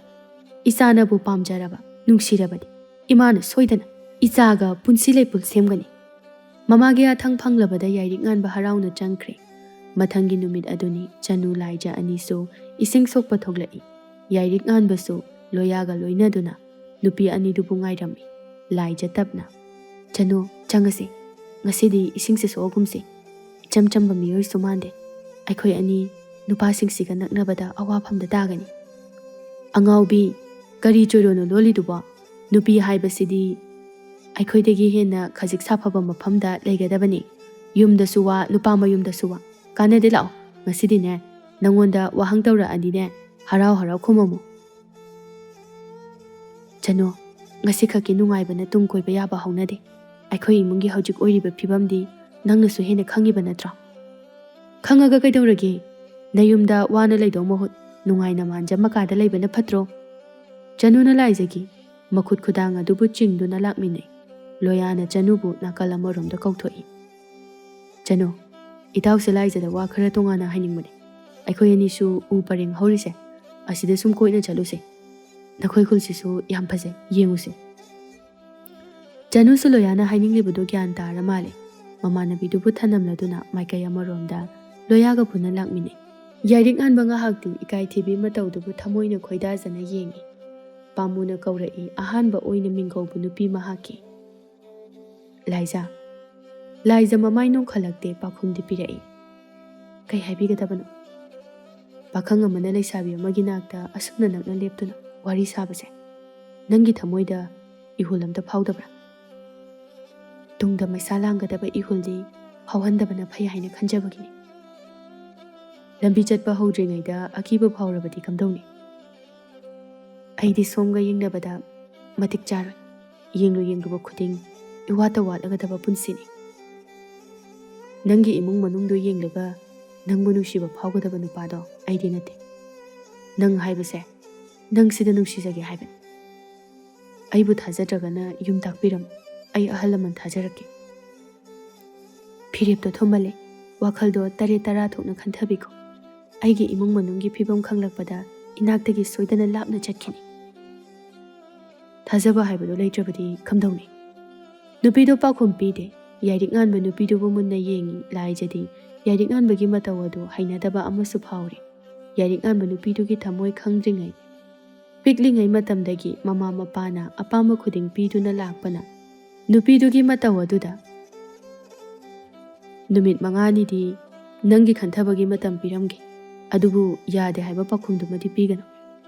ꯏꯆꯥꯅꯕꯨ ꯄꯥꯝꯖꯔꯕ, ꯅꯨꯡꯁꯤꯔꯕꯗꯤ ꯏꯃꯥꯅ ꯁꯣꯏꯗꯅ ꯏꯆꯥꯒ ꯄꯨꯟꯁꯤ ꯂꯩꯄꯨꯜ ꯁꯦꯝꯒꯅꯤ꯫" ꯃꯃꯥꯒꯤ ꯑꯊꯪ ꯐꯪꯂꯕꯗ ꯌꯥꯏꯔꯤꯛ ꯉꯥꯟꯕ ꯍꯔꯥꯎꯅ ꯆꯪꯈ꯭ꯔꯦ꯫ ꯃꯊꯪꯒꯤ ꯅꯨꯃꯤꯠ ꯑꯗꯨꯅꯤ ꯆꯅꯨ ꯂꯥꯏꯖ ꯑꯅꯤꯁꯨ ꯏꯁꯤꯡ ꯁꯣꯛꯄ ꯊꯣꯛꯂꯛꯏ꯫ ꯌꯥꯏꯔꯤꯛ ꯉꯥꯟꯕꯁꯨ ꯂꯣꯌꯥꯒ ꯂꯣꯏꯅꯗꯨꯅ ꯅꯨꯄꯤ ꯑꯅꯤꯗꯨꯕꯨ ꯉꯥꯏꯔꯝꯃꯤ꯫ ꯂꯥꯏꯖ ꯇꯞꯅ, "ꯆꯅꯨ, ꯆꯪꯉꯁꯤ꯫ ꯉꯁꯤꯗꯤ ꯏꯁꯤꯡꯁꯦ ꯁꯣꯛꯑꯒꯨꯝꯁꯤ꯫ ꯏꯆꯝ ꯆꯝꯕ ꯃꯤꯑꯣꯏꯁꯨ ꯃꯥꯟꯗꯦ꯫ ꯑꯩꯈꯣꯏ ꯑꯅꯤ ꯅꯨꯄꯥꯁꯤꯡꯁꯤꯒ ꯅꯛꯅꯕꯗ ꯑꯋꯥꯐꯝꯗ ꯇꯥꯒꯅꯤ꯫" "ꯑꯉꯥꯎꯕꯤ, ꯀꯔꯤ ꯆꯣꯏꯔꯣꯅꯣ ꯂꯣꯜꯂꯤꯗꯨꯕꯣ? ꯅꯨꯄꯤ ꯍꯥꯏꯕꯁꯤꯗꯤ ꯑꯩꯈꯣꯏꯗꯒꯤ ꯍꯦꯟꯅ ꯈꯖꯤꯛ ꯁꯥꯐꯕ ꯃꯐꯝꯗ ꯂꯩꯒꯗꯕꯅꯤ꯫ ꯌꯨꯝꯗꯁꯨ ꯋꯥ, ꯅꯨꯄꯥ ꯃꯌꯨꯝꯗꯁꯨ ꯋꯥ꯫ ꯀꯥꯟꯅꯗꯦ, ꯂꯥꯛꯑꯣ꯫ ꯉꯁꯤꯗꯤꯅꯦ, ꯅꯪꯉꯣꯟꯗ ꯋꯥꯍꯪ ꯇꯧꯔꯛꯑꯗꯤꯅꯦ, ꯍꯔꯥꯎ ꯍꯔꯥꯎ ꯈꯨꯝꯃꯝꯃꯨ꯫" "ꯆꯅꯨ, ꯉꯁꯤꯈꯛꯀꯤ ꯅꯨꯡꯉꯥꯏꯕꯅ ꯇꯨꯡ ꯀꯣꯏꯕ ꯌꯥꯕ ꯍꯧꯅꯗꯦ꯫ ꯑꯩꯈꯣꯏ ꯏꯃꯨꯡꯒꯤ ꯍꯧꯖꯤꯛ ꯑꯣꯏꯔꯤꯕ ꯐꯤꯕꯝꯗꯤ ꯅꯪꯅꯁꯨ ꯍꯦꯟꯅ ꯈꯪꯉꯤꯕ ꯅꯠꯇ꯭ꯔꯣ?" "ꯈꯪꯉꯒ ꯀꯩꯗꯧꯔꯒꯦ? ꯅꯌꯨꯝꯗ ꯋꯥꯅ ꯂꯩꯗꯧ ꯃꯍꯨꯠ ꯅꯨꯡꯉꯥꯏꯅ ꯃꯥꯟꯖ ꯃꯀꯥꯗ ꯂꯩꯕꯅ ꯐꯠꯇ꯭ꯔꯣ?" ꯆꯅꯨꯅ ꯂꯥꯏꯖꯒꯤ ꯃꯈꯨꯠ ꯈꯨꯗꯥꯡ ꯑꯗꯨꯕꯨ ꯆꯤꯡꯗꯨꯅ ꯂꯥꯛꯃꯤꯟꯅꯩ꯫ ꯂꯣꯌꯥꯅ ꯆꯅꯨꯕꯨ ꯅꯥꯀꯜ ꯑꯃꯔꯣꯝꯗ ꯀꯧꯊꯣꯛꯏ꯫ "ꯆꯅꯨ, ꯏꯇꯥꯎꯁꯦ ꯂꯥꯏꯖꯗ ꯋꯥ ꯈꯔ ꯇꯣꯉꯥꯟꯅ ꯍꯥꯏꯅꯤꯡꯕꯅꯤ꯫ ꯑꯩꯈꯣꯏ ꯑꯅꯤꯁꯨ ꯎ ꯄꯔꯦꯡ ꯍꯧꯔꯤꯁꯦ, ꯑꯁꯤꯗ ꯁꯨꯝ ꯀꯣꯏꯅ ꯆꯠꯂꯨꯁꯦ꯫ ꯅꯈꯣꯏ ꯈꯨꯜꯁꯤꯁꯨ ꯌꯥꯝ ꯐꯖꯩ, ꯌꯦꯡꯉꯨꯁꯦ꯫" ꯆꯅꯨꯁꯨ ꯂꯣꯌꯥꯅ ꯍꯥꯏꯅꯤꯡꯂꯤꯕꯗꯨ ꯒ꯭ꯌꯥꯟ ꯇꯥꯔ ꯃꯥꯜꯂꯦ꯫ ꯃꯃꯥꯟꯅꯕꯤꯗꯨꯕꯨ ꯊꯅꯝꯂꯗꯨꯅ ꯃꯥꯏꯀꯩ ꯑꯃꯔꯣꯝꯗ ꯂꯣꯌꯥꯒ ꯄꯨꯟꯅ ꯂꯥꯛꯃꯤꯟꯅꯩ꯫ ꯌꯥꯏꯔꯤꯛ ꯉꯥꯟꯕ ꯉꯥꯏꯍꯥꯛꯇꯤ ꯏꯀꯥꯏ ꯊꯤꯕꯤ ꯃꯇꯧꯗꯨꯕꯨ ꯊꯃꯣꯏꯅ ꯈꯣꯏꯗꯥꯖꯅ ꯌꯦꯡꯉꯤ꯫ ꯄꯥꯝꯃꯨꯅ ꯀꯧꯔꯛꯏ ꯑꯍꯥꯟꯕ ꯑꯣꯏꯅ ꯃꯤꯡꯒꯧꯕ ꯅꯨꯄꯤ ꯃꯍꯥꯛꯀꯤ꯫ "ꯂꯥꯏꯖꯥ, ꯂꯥꯏꯖꯥ ꯃꯃꯥꯏ ꯅꯣꯡꯈꯠꯂꯛꯇꯦ ꯄꯥꯎꯈꯨꯝꯗꯤ ꯄꯤꯔꯛꯏ꯫ ꯀꯩ ꯍꯥꯏꯕꯤꯒꯗꯕꯅꯣ? ꯄꯥꯈꯪ ꯑꯃꯅ ꯂꯩꯁꯥꯕꯤ ꯑꯃꯒꯤ ꯅꯥꯛꯇ ꯑꯁꯨꯝꯅ ꯅꯛꯅ ꯂꯦꯞꯇꯨꯅ ꯋꯥꯔꯤ ꯁꯥꯕꯁꯦ ꯅꯪꯒꯤ ꯊꯃꯣꯏꯗ ꯏꯍꯨꯜ ꯑꯝꯇ ꯐꯥꯎꯗꯕ꯭ꯔꯥ? ꯇꯨꯡꯗ ꯃꯩꯁꯥ ꯂꯥꯡꯒꯗꯕ ꯏꯍꯨꯜꯗꯤ ꯐꯥꯎꯍꯟꯗꯕꯅ ꯐꯩ ꯍꯥꯏꯅ ꯈꯟꯖꯕꯒꯤꯅꯤ꯫ ꯂꯝꯕꯤ ꯆꯠꯄ ꯍꯧꯗ꯭ꯔꯤꯉꯩꯗ ꯑꯀꯤꯕ ꯐꯥꯎꯔꯕꯗꯤ ꯀꯝꯗꯧꯅꯤ? ꯑꯩꯗꯤ ꯁꯣꯝꯒ ꯌꯦꯡꯅꯕꯗ ꯃꯇꯤꯛ ꯆꯥꯔꯣꯏ꯫ ꯌꯦꯡꯂꯨ ꯌꯦꯡꯂꯨꯕ ꯈꯨꯗꯤꯡ ꯏꯋꯥꯠꯇ ꯋꯥꯠꯂꯒꯗꯕ ꯄꯨꯟꯁꯤꯅꯤ꯫ ꯅꯪꯒꯤ ꯏꯃꯨꯡ ꯃꯅꯨꯡꯗꯨ ꯌꯦꯡꯂꯒ ꯅꯪꯕꯨ ꯅꯨꯡꯁꯤꯕ ꯐꯥꯎꯒꯗꯕ ꯅꯨꯄꯥꯗꯣ ꯑꯩꯗꯤ ꯅꯠꯇꯦ꯫ ꯅꯪ ꯍꯥꯏꯕꯁꯦ ꯅꯪꯁꯤꯗ ꯅꯨꯡꯁꯤꯖꯒꯦ ꯍꯥꯏꯕꯅꯤ꯫ ꯑꯩꯕꯨ ꯊꯥꯖꯗ꯭ꯔꯒꯅ ꯌꯨꯝ ꯇꯥꯛꯄꯤꯔꯝꯃꯨ꯫ ꯑꯩ ꯑꯍꯜ ꯂꯃꯟ ꯊꯥꯖꯔꯛꯀꯦ꯫" "ꯐꯤꯔꯦꯞꯇꯣ ꯊꯨꯝꯃꯜꯂꯦ꯫ ꯋꯥꯈꯜꯗꯣ ꯇꯔꯦꯠ ꯇꯔꯥ ꯊꯣꯛꯅ ꯈꯟꯊꯕꯤꯈꯣ꯫ ꯑꯩꯒꯤ ꯏꯃꯨꯡ ꯃꯅꯨꯡꯒꯤ ꯐꯤꯕꯝ ꯈꯪꯂꯛꯄꯗ ꯏꯅꯥꯛꯇꯒꯤ ꯁꯣꯏꯗꯅ ꯂꯥꯞꯅ ꯆꯠꯈꯤꯅꯤ꯫" ꯊꯥꯖꯕ ꯍꯥꯏꯕꯗꯨ ꯂꯩꯇ꯭ꯔꯕꯗꯤ ꯀꯝꯗꯧꯅꯤ? ꯅꯨꯄꯤꯗꯣ ꯄꯥꯎꯈꯨꯝ ꯄꯤꯗꯦ꯫ ꯌꯥꯏꯔꯤꯛ ꯉꯥꯟꯕ ꯅꯨꯄꯤꯗꯨꯕꯨ ꯃꯨꯟꯅ ꯌꯦꯡꯉꯤ꯫ ꯂꯥꯏꯖꯗꯤ ꯌꯥꯏꯔꯤꯛ ꯉꯥꯟꯕꯒꯤ ꯃꯇꯧ ꯑꯗꯨ ꯍꯩꯅꯗꯕ ꯑꯃꯁꯨ ꯐꯥꯎꯔꯤ꯫ ꯌꯥꯏꯔꯤꯛ ꯉꯥꯟꯕ ꯅꯨꯄꯤꯗꯨꯒꯤ ꯊꯃꯣꯏ ꯈꯪꯗ꯭ꯔꯤꯉꯩ, ꯄꯤꯛꯂꯤꯉꯩ ꯃꯇꯝꯗꯒꯤ ꯃꯃꯥ ꯃꯄꯥꯅ ꯑꯄꯥꯝꯕ ꯈꯨꯗꯤꯡ ꯄꯤꯗꯨꯅ ꯂꯥꯛꯄꯅ ꯅꯨꯄꯤꯗꯨꯒꯤ ꯃꯇꯧ ꯑꯗꯨꯗ "ꯅꯨꯃꯤꯠ ꯃꯉꯥꯅꯤꯗꯤ ꯅꯪꯒꯤ ꯈꯟꯊꯕꯒꯤ ꯃꯇꯝ ꯄꯤꯔꯝꯒꯦ, ꯑꯗꯨꯕꯨ ꯌꯥꯗꯦ ꯍꯥꯏꯕ ꯄꯥꯎꯈꯨꯝꯗꯨꯃꯗꯤ ꯄꯤꯒꯅꯨ꯫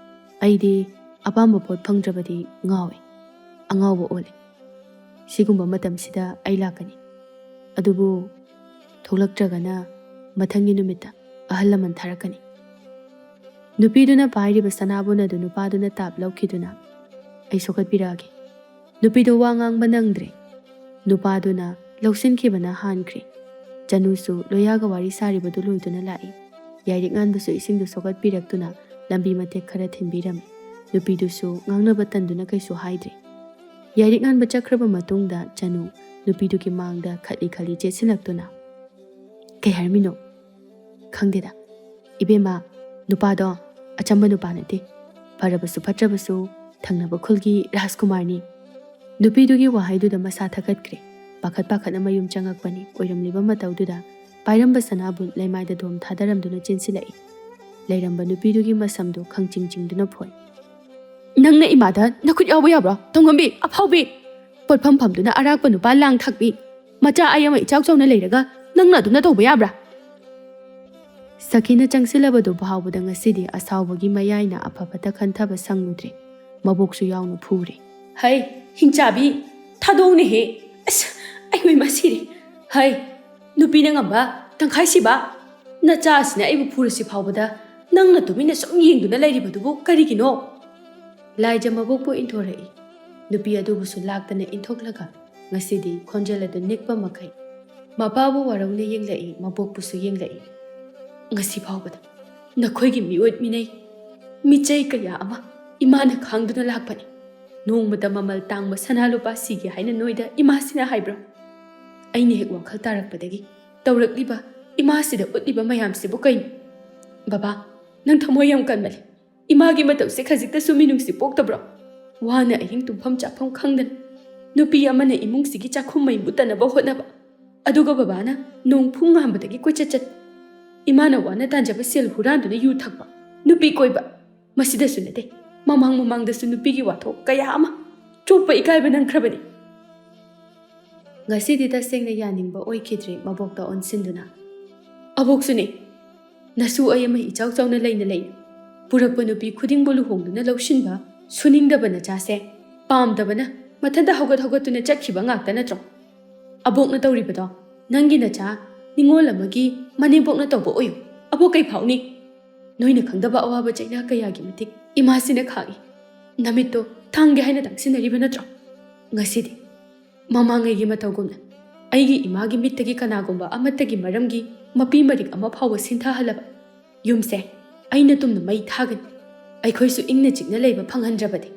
ꯑꯩꯗꯤ ꯑꯄꯥꯝꯕ ꯄꯣꯠ ꯐꯪꯗ꯭ꯔꯕꯗꯤ ꯉꯥꯎꯏ, ꯑꯉꯥꯎꯕ ꯑꯣꯜꯂꯤ꯫ ꯁꯤꯒꯨꯝꯕ ꯃꯇꯝꯁꯤꯗ ꯑꯩ ꯂꯥꯛꯀꯅꯤ꯫ ꯑꯗꯨꯕꯨ ꯊꯣꯛꯂꯛꯇ꯭ꯔꯒꯅ ꯃꯊꯪꯒꯤ ꯅꯨꯃꯤꯠꯇ ꯑꯍꯜ ꯂꯃꯟ ꯊꯥꯔꯛꯀꯅꯤ꯫" ꯅꯨꯄꯤꯗꯨꯅ ꯄꯥꯏꯔꯤꯕ ꯁꯅꯥꯕꯨꯟ ꯑꯗꯨ ꯅꯨꯄꯥꯗꯨꯅ ꯇꯥꯞ ꯂꯧꯈꯤꯗꯨꯅ ꯑꯩ ꯁꯣꯛꯀꯠꯄꯤꯔꯛꯑꯒꯦ꯫ ꯅꯨꯄꯤꯗꯨ ꯋꯥ ꯉꯥꯡꯕ ꯅꯪꯗ꯭ꯔꯦ꯫ ꯅꯨꯄꯥꯗꯨꯅ ꯂꯧꯁꯤꯟꯈꯤꯕꯅ ꯍꯥꯟꯈ꯭ꯔꯦ꯫ ꯆꯅꯨꯁꯨ ꯂꯣꯌꯥꯒ ꯋꯥꯔꯤ ꯁꯥꯔꯤꯕꯗꯨ ꯂꯣꯏꯗꯨꯅ ꯂꯥꯛꯏ꯫ ꯌꯥꯏꯔꯤꯛ ꯉꯥꯟꯕꯁꯨ ꯏꯁꯤꯡꯗꯨ ꯁꯣꯛꯀꯠꯄꯤꯔꯛꯇꯨꯅ ꯂꯝꯕꯤ ꯃꯇꯦꯛ ꯈꯔ ꯊꯤꯟꯕꯤꯔꯝꯃꯤ꯫ ꯅꯨꯄꯤꯗꯨꯁꯨ ꯉꯥꯡꯅꯕ ꯇꯟꯗꯨꯅ ꯀꯩꯁꯨ ꯍꯥꯏꯗ꯭ꯔꯦ꯫ ꯌꯥꯏꯔꯤꯛ ꯉꯥꯟꯕ ꯆꯠꯈ꯭ꯔꯕ ꯃꯇꯨꯡꯗ ꯆꯅꯨ ꯅꯨꯄꯤꯗꯨꯒꯤ ꯃꯥꯡꯗ ꯈꯠꯂꯤ ꯈꯠꯂꯤ ꯆꯦꯠꯁꯤꯜꯂꯛꯇꯨꯅ, "ꯀꯩ ꯍꯥꯏꯔꯝꯃꯤꯅꯣ?" "ꯈꯪꯗꯦꯗ ꯏꯕꯦꯝꯃ, ꯅꯨꯄꯥꯗꯣ ꯑꯆꯝꯕ ꯅꯨꯄꯥ ꯅꯠꯇꯦ꯫ ꯐꯔꯕꯁꯨ ꯐꯠꯇ꯭ꯔꯕꯁꯨ ꯊꯪꯅꯕ ꯈꯨꯜꯒꯤ ꯔꯥꯖꯀꯨꯃꯥꯔꯅꯤ꯫" ꯅꯨꯄꯤꯗꯨꯒꯤ ꯋꯥꯍꯩꯗꯨꯗ ꯃꯁꯥ ꯊꯀꯠꯈ꯭ꯔꯦ꯫ ꯄꯥꯈꯠ ꯄꯥꯈꯠꯅ ꯃꯌꯨꯝ ꯆꯪꯉꯛꯄꯅꯤ꯫ ꯑꯣꯏꯔꯝꯂꯤꯕ ꯃꯇꯧꯗꯨꯗ ꯄꯥꯏꯔꯝꯕ ꯁꯅꯥꯕꯨꯟ ꯂꯩꯃꯥꯏꯗ ꯗꯣꯝ ꯊꯥꯗꯔꯝꯗꯨꯅ ꯆꯦꯟꯁꯤꯜꯂꯛꯏ꯫ ꯂꯩꯔꯝꯕ ꯅꯨꯄꯤꯗꯨꯒꯤ ꯃꯁꯝꯗꯨ ꯈꯪꯆꯤꯡ ꯆꯤꯡꯗꯨꯅ ꯐꯣꯏ꯫ "ꯅꯪꯅ ꯏꯃꯥꯗ ꯅꯈꯨꯠ ꯌꯥꯎꯕ ꯌꯥꯕ꯭ꯔꯣ, ꯇꯣꯡꯉꯝꯕꯤ, ꯑꯐꯥꯎꯕꯤ? ꯄꯣꯠꯐꯝ ꯐꯝꯗꯨꯅ ꯑꯔꯥꯛꯄ ꯅꯨꯄꯥ ꯂꯥꯡ ꯊꯥꯛꯄꯤ꯫ ꯃꯆꯥ ꯑꯩ ꯑꯃ ꯏꯆꯥꯎ ꯆꯥꯎꯅ ꯂꯩꯔꯒ ꯅꯪꯅ ꯑꯗꯨꯅ ꯇꯧꯕ ꯌꯥꯕ꯭ꯔꯥ?" ꯁꯈꯤꯅ ꯆꯪꯁꯤꯜꯂꯕꯗꯨ ꯐꯥꯎꯕꯗ ꯉꯁꯤꯗꯤ ꯑꯁꯥꯎꯕꯒꯤ ꯃꯌꯥꯏꯅ ꯑꯐ ꯐꯠꯇ ꯈꯟꯊꯕ ꯁꯪꯂꯨꯗ꯭ꯔꯦ꯫ ꯃꯕꯣꯛꯁꯨ ꯌꯥꯎꯅ ꯐꯨꯔꯦ꯫ "ꯍꯩ, ꯍꯤꯡꯆꯥꯕꯤ, ꯊꯥꯗꯣꯛꯎꯅꯦꯍꯦ꯫ ꯑꯁ, ꯑꯩ ꯃꯩ ꯃꯁꯤꯔꯦ꯫ ꯍꯩ, ꯅꯨꯄꯤꯅ ꯉꯝꯕ ꯇꯪꯈꯥꯏ ꯁꯤꯕ꯫ ꯅꯆꯥ ꯑꯁꯤꯅ ꯑꯩꯕꯨ ꯐꯨꯔꯁꯤ ꯐꯥꯎꯕꯗ ꯅꯪꯅ ꯇꯨꯃꯤꯟꯅ ꯁꯨꯝ ꯌꯦꯡꯗꯨꯅ ꯂꯩꯔꯤꯕꯗꯨꯕꯨ ꯀꯔꯤꯒꯤꯅꯣ?" ꯂꯥꯏꯖ ꯃꯕꯣꯛꯄꯨ ꯏꯟꯊꯣꯔꯛꯏ꯫ ꯅꯨꯄꯤ ꯑꯗꯨꯕꯨꯁꯨ ꯂꯥꯛꯇꯅ ꯏꯟꯊꯣꯛꯂꯒ ꯉꯁꯤꯗꯤ ꯈꯣꯟꯖꯦꯜ ꯑꯗꯨ ꯅꯤꯛꯄ ꯃꯈꯩ ꯃꯄꯥꯕꯨ ꯋꯥꯔꯧꯅ ꯌꯦꯡꯂꯛꯏ, ꯃꯕꯣꯛꯄꯨꯁꯨ ꯌꯦꯡꯂꯛꯏ꯫ "ꯉꯁꯤ ꯐꯥꯎꯕꯗ ꯅꯈꯣꯏꯒꯤ ꯃꯤꯑꯣꯠ ꯃꯤꯅꯩ, ꯃꯤꯆꯩ ꯀꯌꯥ ꯑꯃ ꯏꯃꯥꯅ ꯈꯥꯡꯗꯨꯅ ꯂꯥꯛꯄꯅꯤ꯫ ꯅꯣꯡꯃꯇ ꯃꯃꯜ ꯇꯥꯡꯕ ꯁꯅꯥ ꯂꯨꯄꯥ ꯁꯤꯒꯦ ꯍꯥꯏꯅ ꯅꯣꯏꯗ ꯏꯃꯥꯁꯤꯅ ꯍꯥꯏꯕ꯭ꯔꯣ? ꯑꯩꯅ ꯍꯦꯛ ꯋꯥꯈꯜ ꯇꯥꯔꯛꯄꯗꯒꯤ ꯇꯧꯔꯛꯂꯤꯕ ꯏꯃꯥꯁꯤꯗ ꯎꯠꯂꯤꯕ ꯃꯌꯥꯝꯁꯤꯕꯨ ꯀꯩꯅꯣ? ꯕꯕꯥ, ꯅꯪ ꯊꯃꯣꯏ ꯌꯥꯝ ꯀꯟꯃꯜꯂꯤ꯫ ꯏꯃꯥꯒꯤ ꯃꯇꯧꯁꯦ ꯈꯖꯤꯛꯇꯁꯨ ꯃꯤꯅꯨꯡꯁꯤ ꯄꯣꯛꯇꯕ꯭ꯔꯣ? ꯋꯥꯅ ꯑꯍꯤꯡ ꯇꯨꯝꯐꯝ ꯆꯥꯐꯝ ꯈꯪꯗꯅ ꯅꯨꯄꯤ ꯑꯃꯅ ꯏꯃꯨꯡꯁꯤꯒꯤ ꯆꯥꯛꯈꯨꯝ ꯃꯩ ꯃꯨꯠꯇꯅꯕ ꯍꯣꯠꯅꯕ, ꯑꯗꯨꯒ ꯕꯕꯥꯅ ꯅꯣꯡ ꯐꯨꯡ ꯉꯥꯟꯕꯗꯒꯤ ꯀꯣꯏꯆꯠ ꯆꯠ, ꯏꯃꯥꯅ ꯋꯥꯅ ꯇꯥꯟꯖꯕ ꯁꯦꯜ ꯍꯨꯔꯥꯟꯗꯨꯅ ꯌꯨ ꯊꯛꯄ, ꯅꯨꯄꯤ ꯀꯣꯏꯕ꯫ ꯃꯁꯤꯗꯁꯨ ꯅꯠꯇꯦ, ꯃꯃꯥꯡ ꯃꯃꯥꯡꯗꯁꯨ ꯅꯨꯄꯤꯒꯤ ꯋꯥꯊꯣꯛ ꯀꯌꯥ ꯑꯃ ꯆꯣꯞꯄ ꯏꯀꯥꯏꯕ ꯅꯪꯈ꯭ꯔꯕꯅꯤ꯫" ꯉꯁꯤꯗꯤ ꯇꯁꯦꯡꯅ ꯌꯥꯅꯤꯡꯕ ꯑꯣꯏꯈꯤꯗ꯭ꯔꯦ ꯃꯕꯣꯛꯇ ꯑꯣꯟꯁꯤꯟꯗꯨꯅ꯫ "ꯑꯕꯣꯛꯁꯨꯅꯦ, ꯅꯁꯨ ꯑꯩ ꯑꯃ ꯏꯆꯥꯎ ꯆꯥꯎꯅ ꯂꯩꯅ ꯂꯩꯅ ꯄꯨꯔꯛꯄ ꯅꯨꯄꯤ ꯈꯨꯗꯤꯡꯕꯨ ꯂꯨꯍꯣꯡꯗꯨꯅ ꯂꯧꯁꯤꯟꯕ ꯁꯨꯅꯤꯡꯗꯕ ꯅꯆꯥꯁꯦ ꯄꯥꯝꯗꯕꯅ ꯃꯊꯟꯇ ꯍꯧꯒꯠ ꯍꯧꯒꯠꯇꯨꯅ ꯆꯠꯈꯤꯕ ꯉꯥꯛꯇ ꯅꯠꯇ꯭ꯔꯣ? ꯑꯕꯣꯛꯅ ꯇꯧꯔꯤꯕꯗꯣ ꯅꯪꯒꯤ ꯅꯆꯥ ꯅꯤꯉꯣꯜ ꯑꯃꯒꯤ ꯃꯅꯦꯝꯕꯣꯛꯅ ꯇꯧꯕ ꯑꯣꯏꯌꯨ꯫ ꯑꯕꯣꯛ ꯀꯩ ꯐꯥꯎꯅꯤ? ꯅꯣꯏꯅ ꯈꯪꯗꯕ ꯑꯋꯥꯕ ꯆꯩꯅꯥ ꯀꯌꯥꯒꯤ ꯃꯇꯤꯛ ꯏꯃꯥꯁꯤꯅ ꯈꯥꯡꯏ꯫ ꯅꯃꯤꯠꯇꯣ ꯇꯥꯡꯗꯦ ꯍꯥꯏꯅ ꯇꯥꯡꯁꯤꯟꯅꯔꯤꯕ ꯅꯠꯇ꯭ꯔꯣ? ꯉꯁꯤꯗꯤ ꯃꯃꯥꯡꯉꯩꯒꯤ ꯃꯇꯧꯒꯨꯝꯅ ꯑꯩꯒꯤ ꯏꯃꯥꯒꯤ ꯃꯤꯠꯇꯒꯤ ꯀꯅꯥꯒꯨꯝꯕ ꯑꯃꯠꯇꯒꯤ ꯃꯔꯝꯒꯤ ꯃꯄꯤ ꯃꯔꯤꯛ ꯑꯃ ꯐꯥꯎꯕ ꯁꯤꯟꯊꯍꯜꯂꯕ ꯌꯨꯝꯁꯦ ꯑꯩꯅ ꯇꯨꯝꯅ ꯃꯩ ꯊꯥꯒꯅꯤ꯫ ꯑꯩꯈꯣꯏꯁꯨ ꯏꯪꯅ ꯆꯤꯛꯅ ꯂꯩꯕ ꯐꯪꯍꯟꯗ꯭ꯔꯕꯗꯤ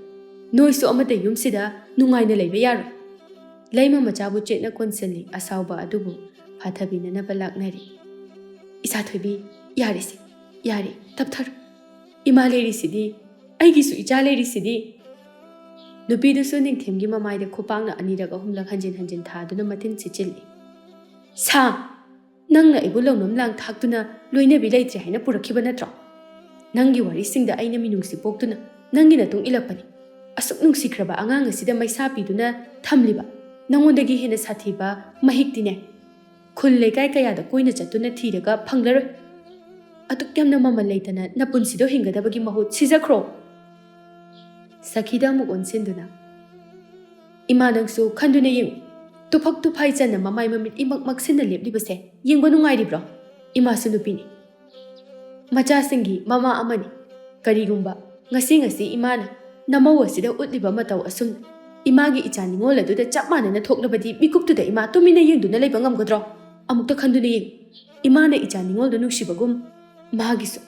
ꯅꯣꯏꯁꯨ ꯑꯃꯠꯇ ꯌꯨꯝꯁꯤꯗ ꯅꯨꯡꯉꯥꯏꯅ ꯂꯩꯕ ꯌꯥꯔꯣꯏ꯫ ꯂꯩꯃ ꯃꯆꯥꯕꯨ ꯆꯦꯠꯅ ꯀꯣꯟꯁꯤꯜꯂꯤ꯫ ꯑꯁꯥꯎꯕ ꯑꯗꯨꯕꯨ ꯐꯥꯊꯕꯤꯅꯅꯕ ꯂꯥꯛꯅꯔꯤ꯫ "ꯏꯆꯥ ꯊꯣꯏꯕꯤ, ꯌꯥꯔꯦꯁꯦ, ꯌꯥꯔꯦ, ꯇꯞꯊꯔꯣ꯫ ꯏꯃꯥ ꯂꯩꯔꯤꯁꯤꯗꯤ, ꯑꯩꯒꯤꯁꯨ ꯏꯆꯥ ꯂꯩꯔꯤꯁꯤꯗꯤ꯫" ꯅꯨꯄꯤꯗꯨꯁꯨ ꯅꯤꯡꯊꯦꯝꯒꯤ ꯃꯃꯥꯏꯗ ꯈꯨꯄꯥꯛꯅ ꯑꯅꯤꯔꯛ ꯑꯍꯨꯝꯂꯛ ꯍꯟꯖꯤꯟ ꯍꯟꯖꯤꯟ ꯊꯥꯗꯨꯅ ꯃꯇꯤꯟ ꯁꯤꯠꯆꯤꯜꯂꯤ꯫ "ꯁꯥ, ꯅꯪꯅ ꯑꯩꯕꯨ ꯂꯧꯅꯝ ꯂꯥꯡ ꯊꯥꯛꯇꯨꯅ ꯂꯣꯏꯅꯕꯤ ꯂꯩꯇ꯭ꯔꯦ ꯍꯥꯏꯅ ꯄꯨꯔꯛꯈꯤꯕ ꯅꯠꯇ꯭ꯔꯣ? ꯅꯪꯒꯤ ꯋꯥꯔꯤꯁꯤꯡꯗ ꯑꯩꯅ ꯃꯤꯅꯨꯡꯁꯤ ꯄꯣꯛꯇꯨꯅ ꯅꯪꯒꯤ ꯅꯇꯨꯡ ꯏꯜꯂꯛꯄꯅꯤ꯫ ꯑꯁꯨꯛ ꯅꯨꯡꯁꯤꯈ꯭ꯔꯕ ꯑꯉꯥꯡ ꯑꯁꯤꯗ ꯃꯩꯁꯥ ꯄꯤꯗꯨꯅ ꯊꯝꯂꯤꯕ ꯅꯉꯣꯟꯗꯒꯤ ꯍꯦꯟꯅ ꯁꯥꯊꯤꯕ ꯃꯍꯤꯛꯇꯤꯅꯦ, ꯈꯨꯜ ꯂꯩꯀꯥꯏ ꯀꯌꯥꯗ ꯀꯣꯏꯅ ꯆꯠꯇꯨꯅ ꯊꯤꯔꯒ ꯐꯪꯂꯔꯣꯏ꯫ ꯑꯗꯨꯛ ꯌꯥꯝꯅ ꯃꯃꯜ ꯂꯩꯇꯅ ꯅꯄꯨꯟꯁꯤꯗꯣ ꯍꯤꯡꯒꯗꯕꯒꯤ ꯃꯍꯨꯠ ꯁꯤꯖꯈ꯭ꯔꯣ꯫" ꯁꯈꯤꯗ ꯑꯃꯨꯛ ꯑꯣꯟꯁꯤꯟꯗꯨꯅ, "ꯏꯃꯥ, ꯅꯪꯁꯨ ꯈꯟꯗꯨꯅ ꯌꯦꯡꯉꯨ꯫ ꯇꯨꯐꯛ ꯇꯨꯐꯥꯏ ꯆꯟꯅ ꯃꯃꯥꯏ ꯃꯃꯤꯠ ꯏꯃꯛ ꯃꯛꯁꯤꯟꯅ ꯂꯦꯞꯂꯤꯕꯁꯦ ꯌꯦꯡꯕ ꯅꯨꯡꯉꯥꯏꯔꯤꯕ꯭ꯔꯣ? ꯏꯃꯥꯁꯨ ꯅꯨꯄꯤꯅꯤ꯫ ꯃꯆꯥꯁꯤꯡꯒꯤ ꯃꯃꯥ ꯑꯃꯅꯤ꯫ ꯀꯔꯤꯒꯨꯝꯕ ꯉꯁꯤ ꯉꯁꯤ ꯏꯃꯥꯅ ꯅꯃꯧ ꯑꯁꯤꯗ ꯎꯠꯂꯤꯕ ꯃꯇꯧ ꯑꯁꯨꯝꯅ ꯏꯃꯥꯒꯤ ꯏꯆꯥ ꯅꯤꯉꯣꯜ ꯑꯗꯨꯗ ꯆꯞ ꯃꯥꯟꯅꯅ ꯊꯣꯛꯂꯕꯗꯤ ꯃꯤꯀꯨꯞꯇꯨꯗ ꯏꯃꯥ ꯇꯨꯃꯤꯟꯅ ꯌꯦꯡꯗꯨꯅ ꯂꯩꯕ ꯉꯝꯒꯗ꯭ꯔꯣ? ꯑꯃꯨꯛꯇ ꯈꯟꯗꯨꯅ ꯌꯦꯡꯉꯨ꯫ ꯏꯃꯥꯅ ꯏꯆꯥ ꯅꯤꯉꯣꯜꯗ ꯅꯨꯡꯁꯤꯕꯒꯨꯝ ꯃꯥꯒꯤꯁꯨ,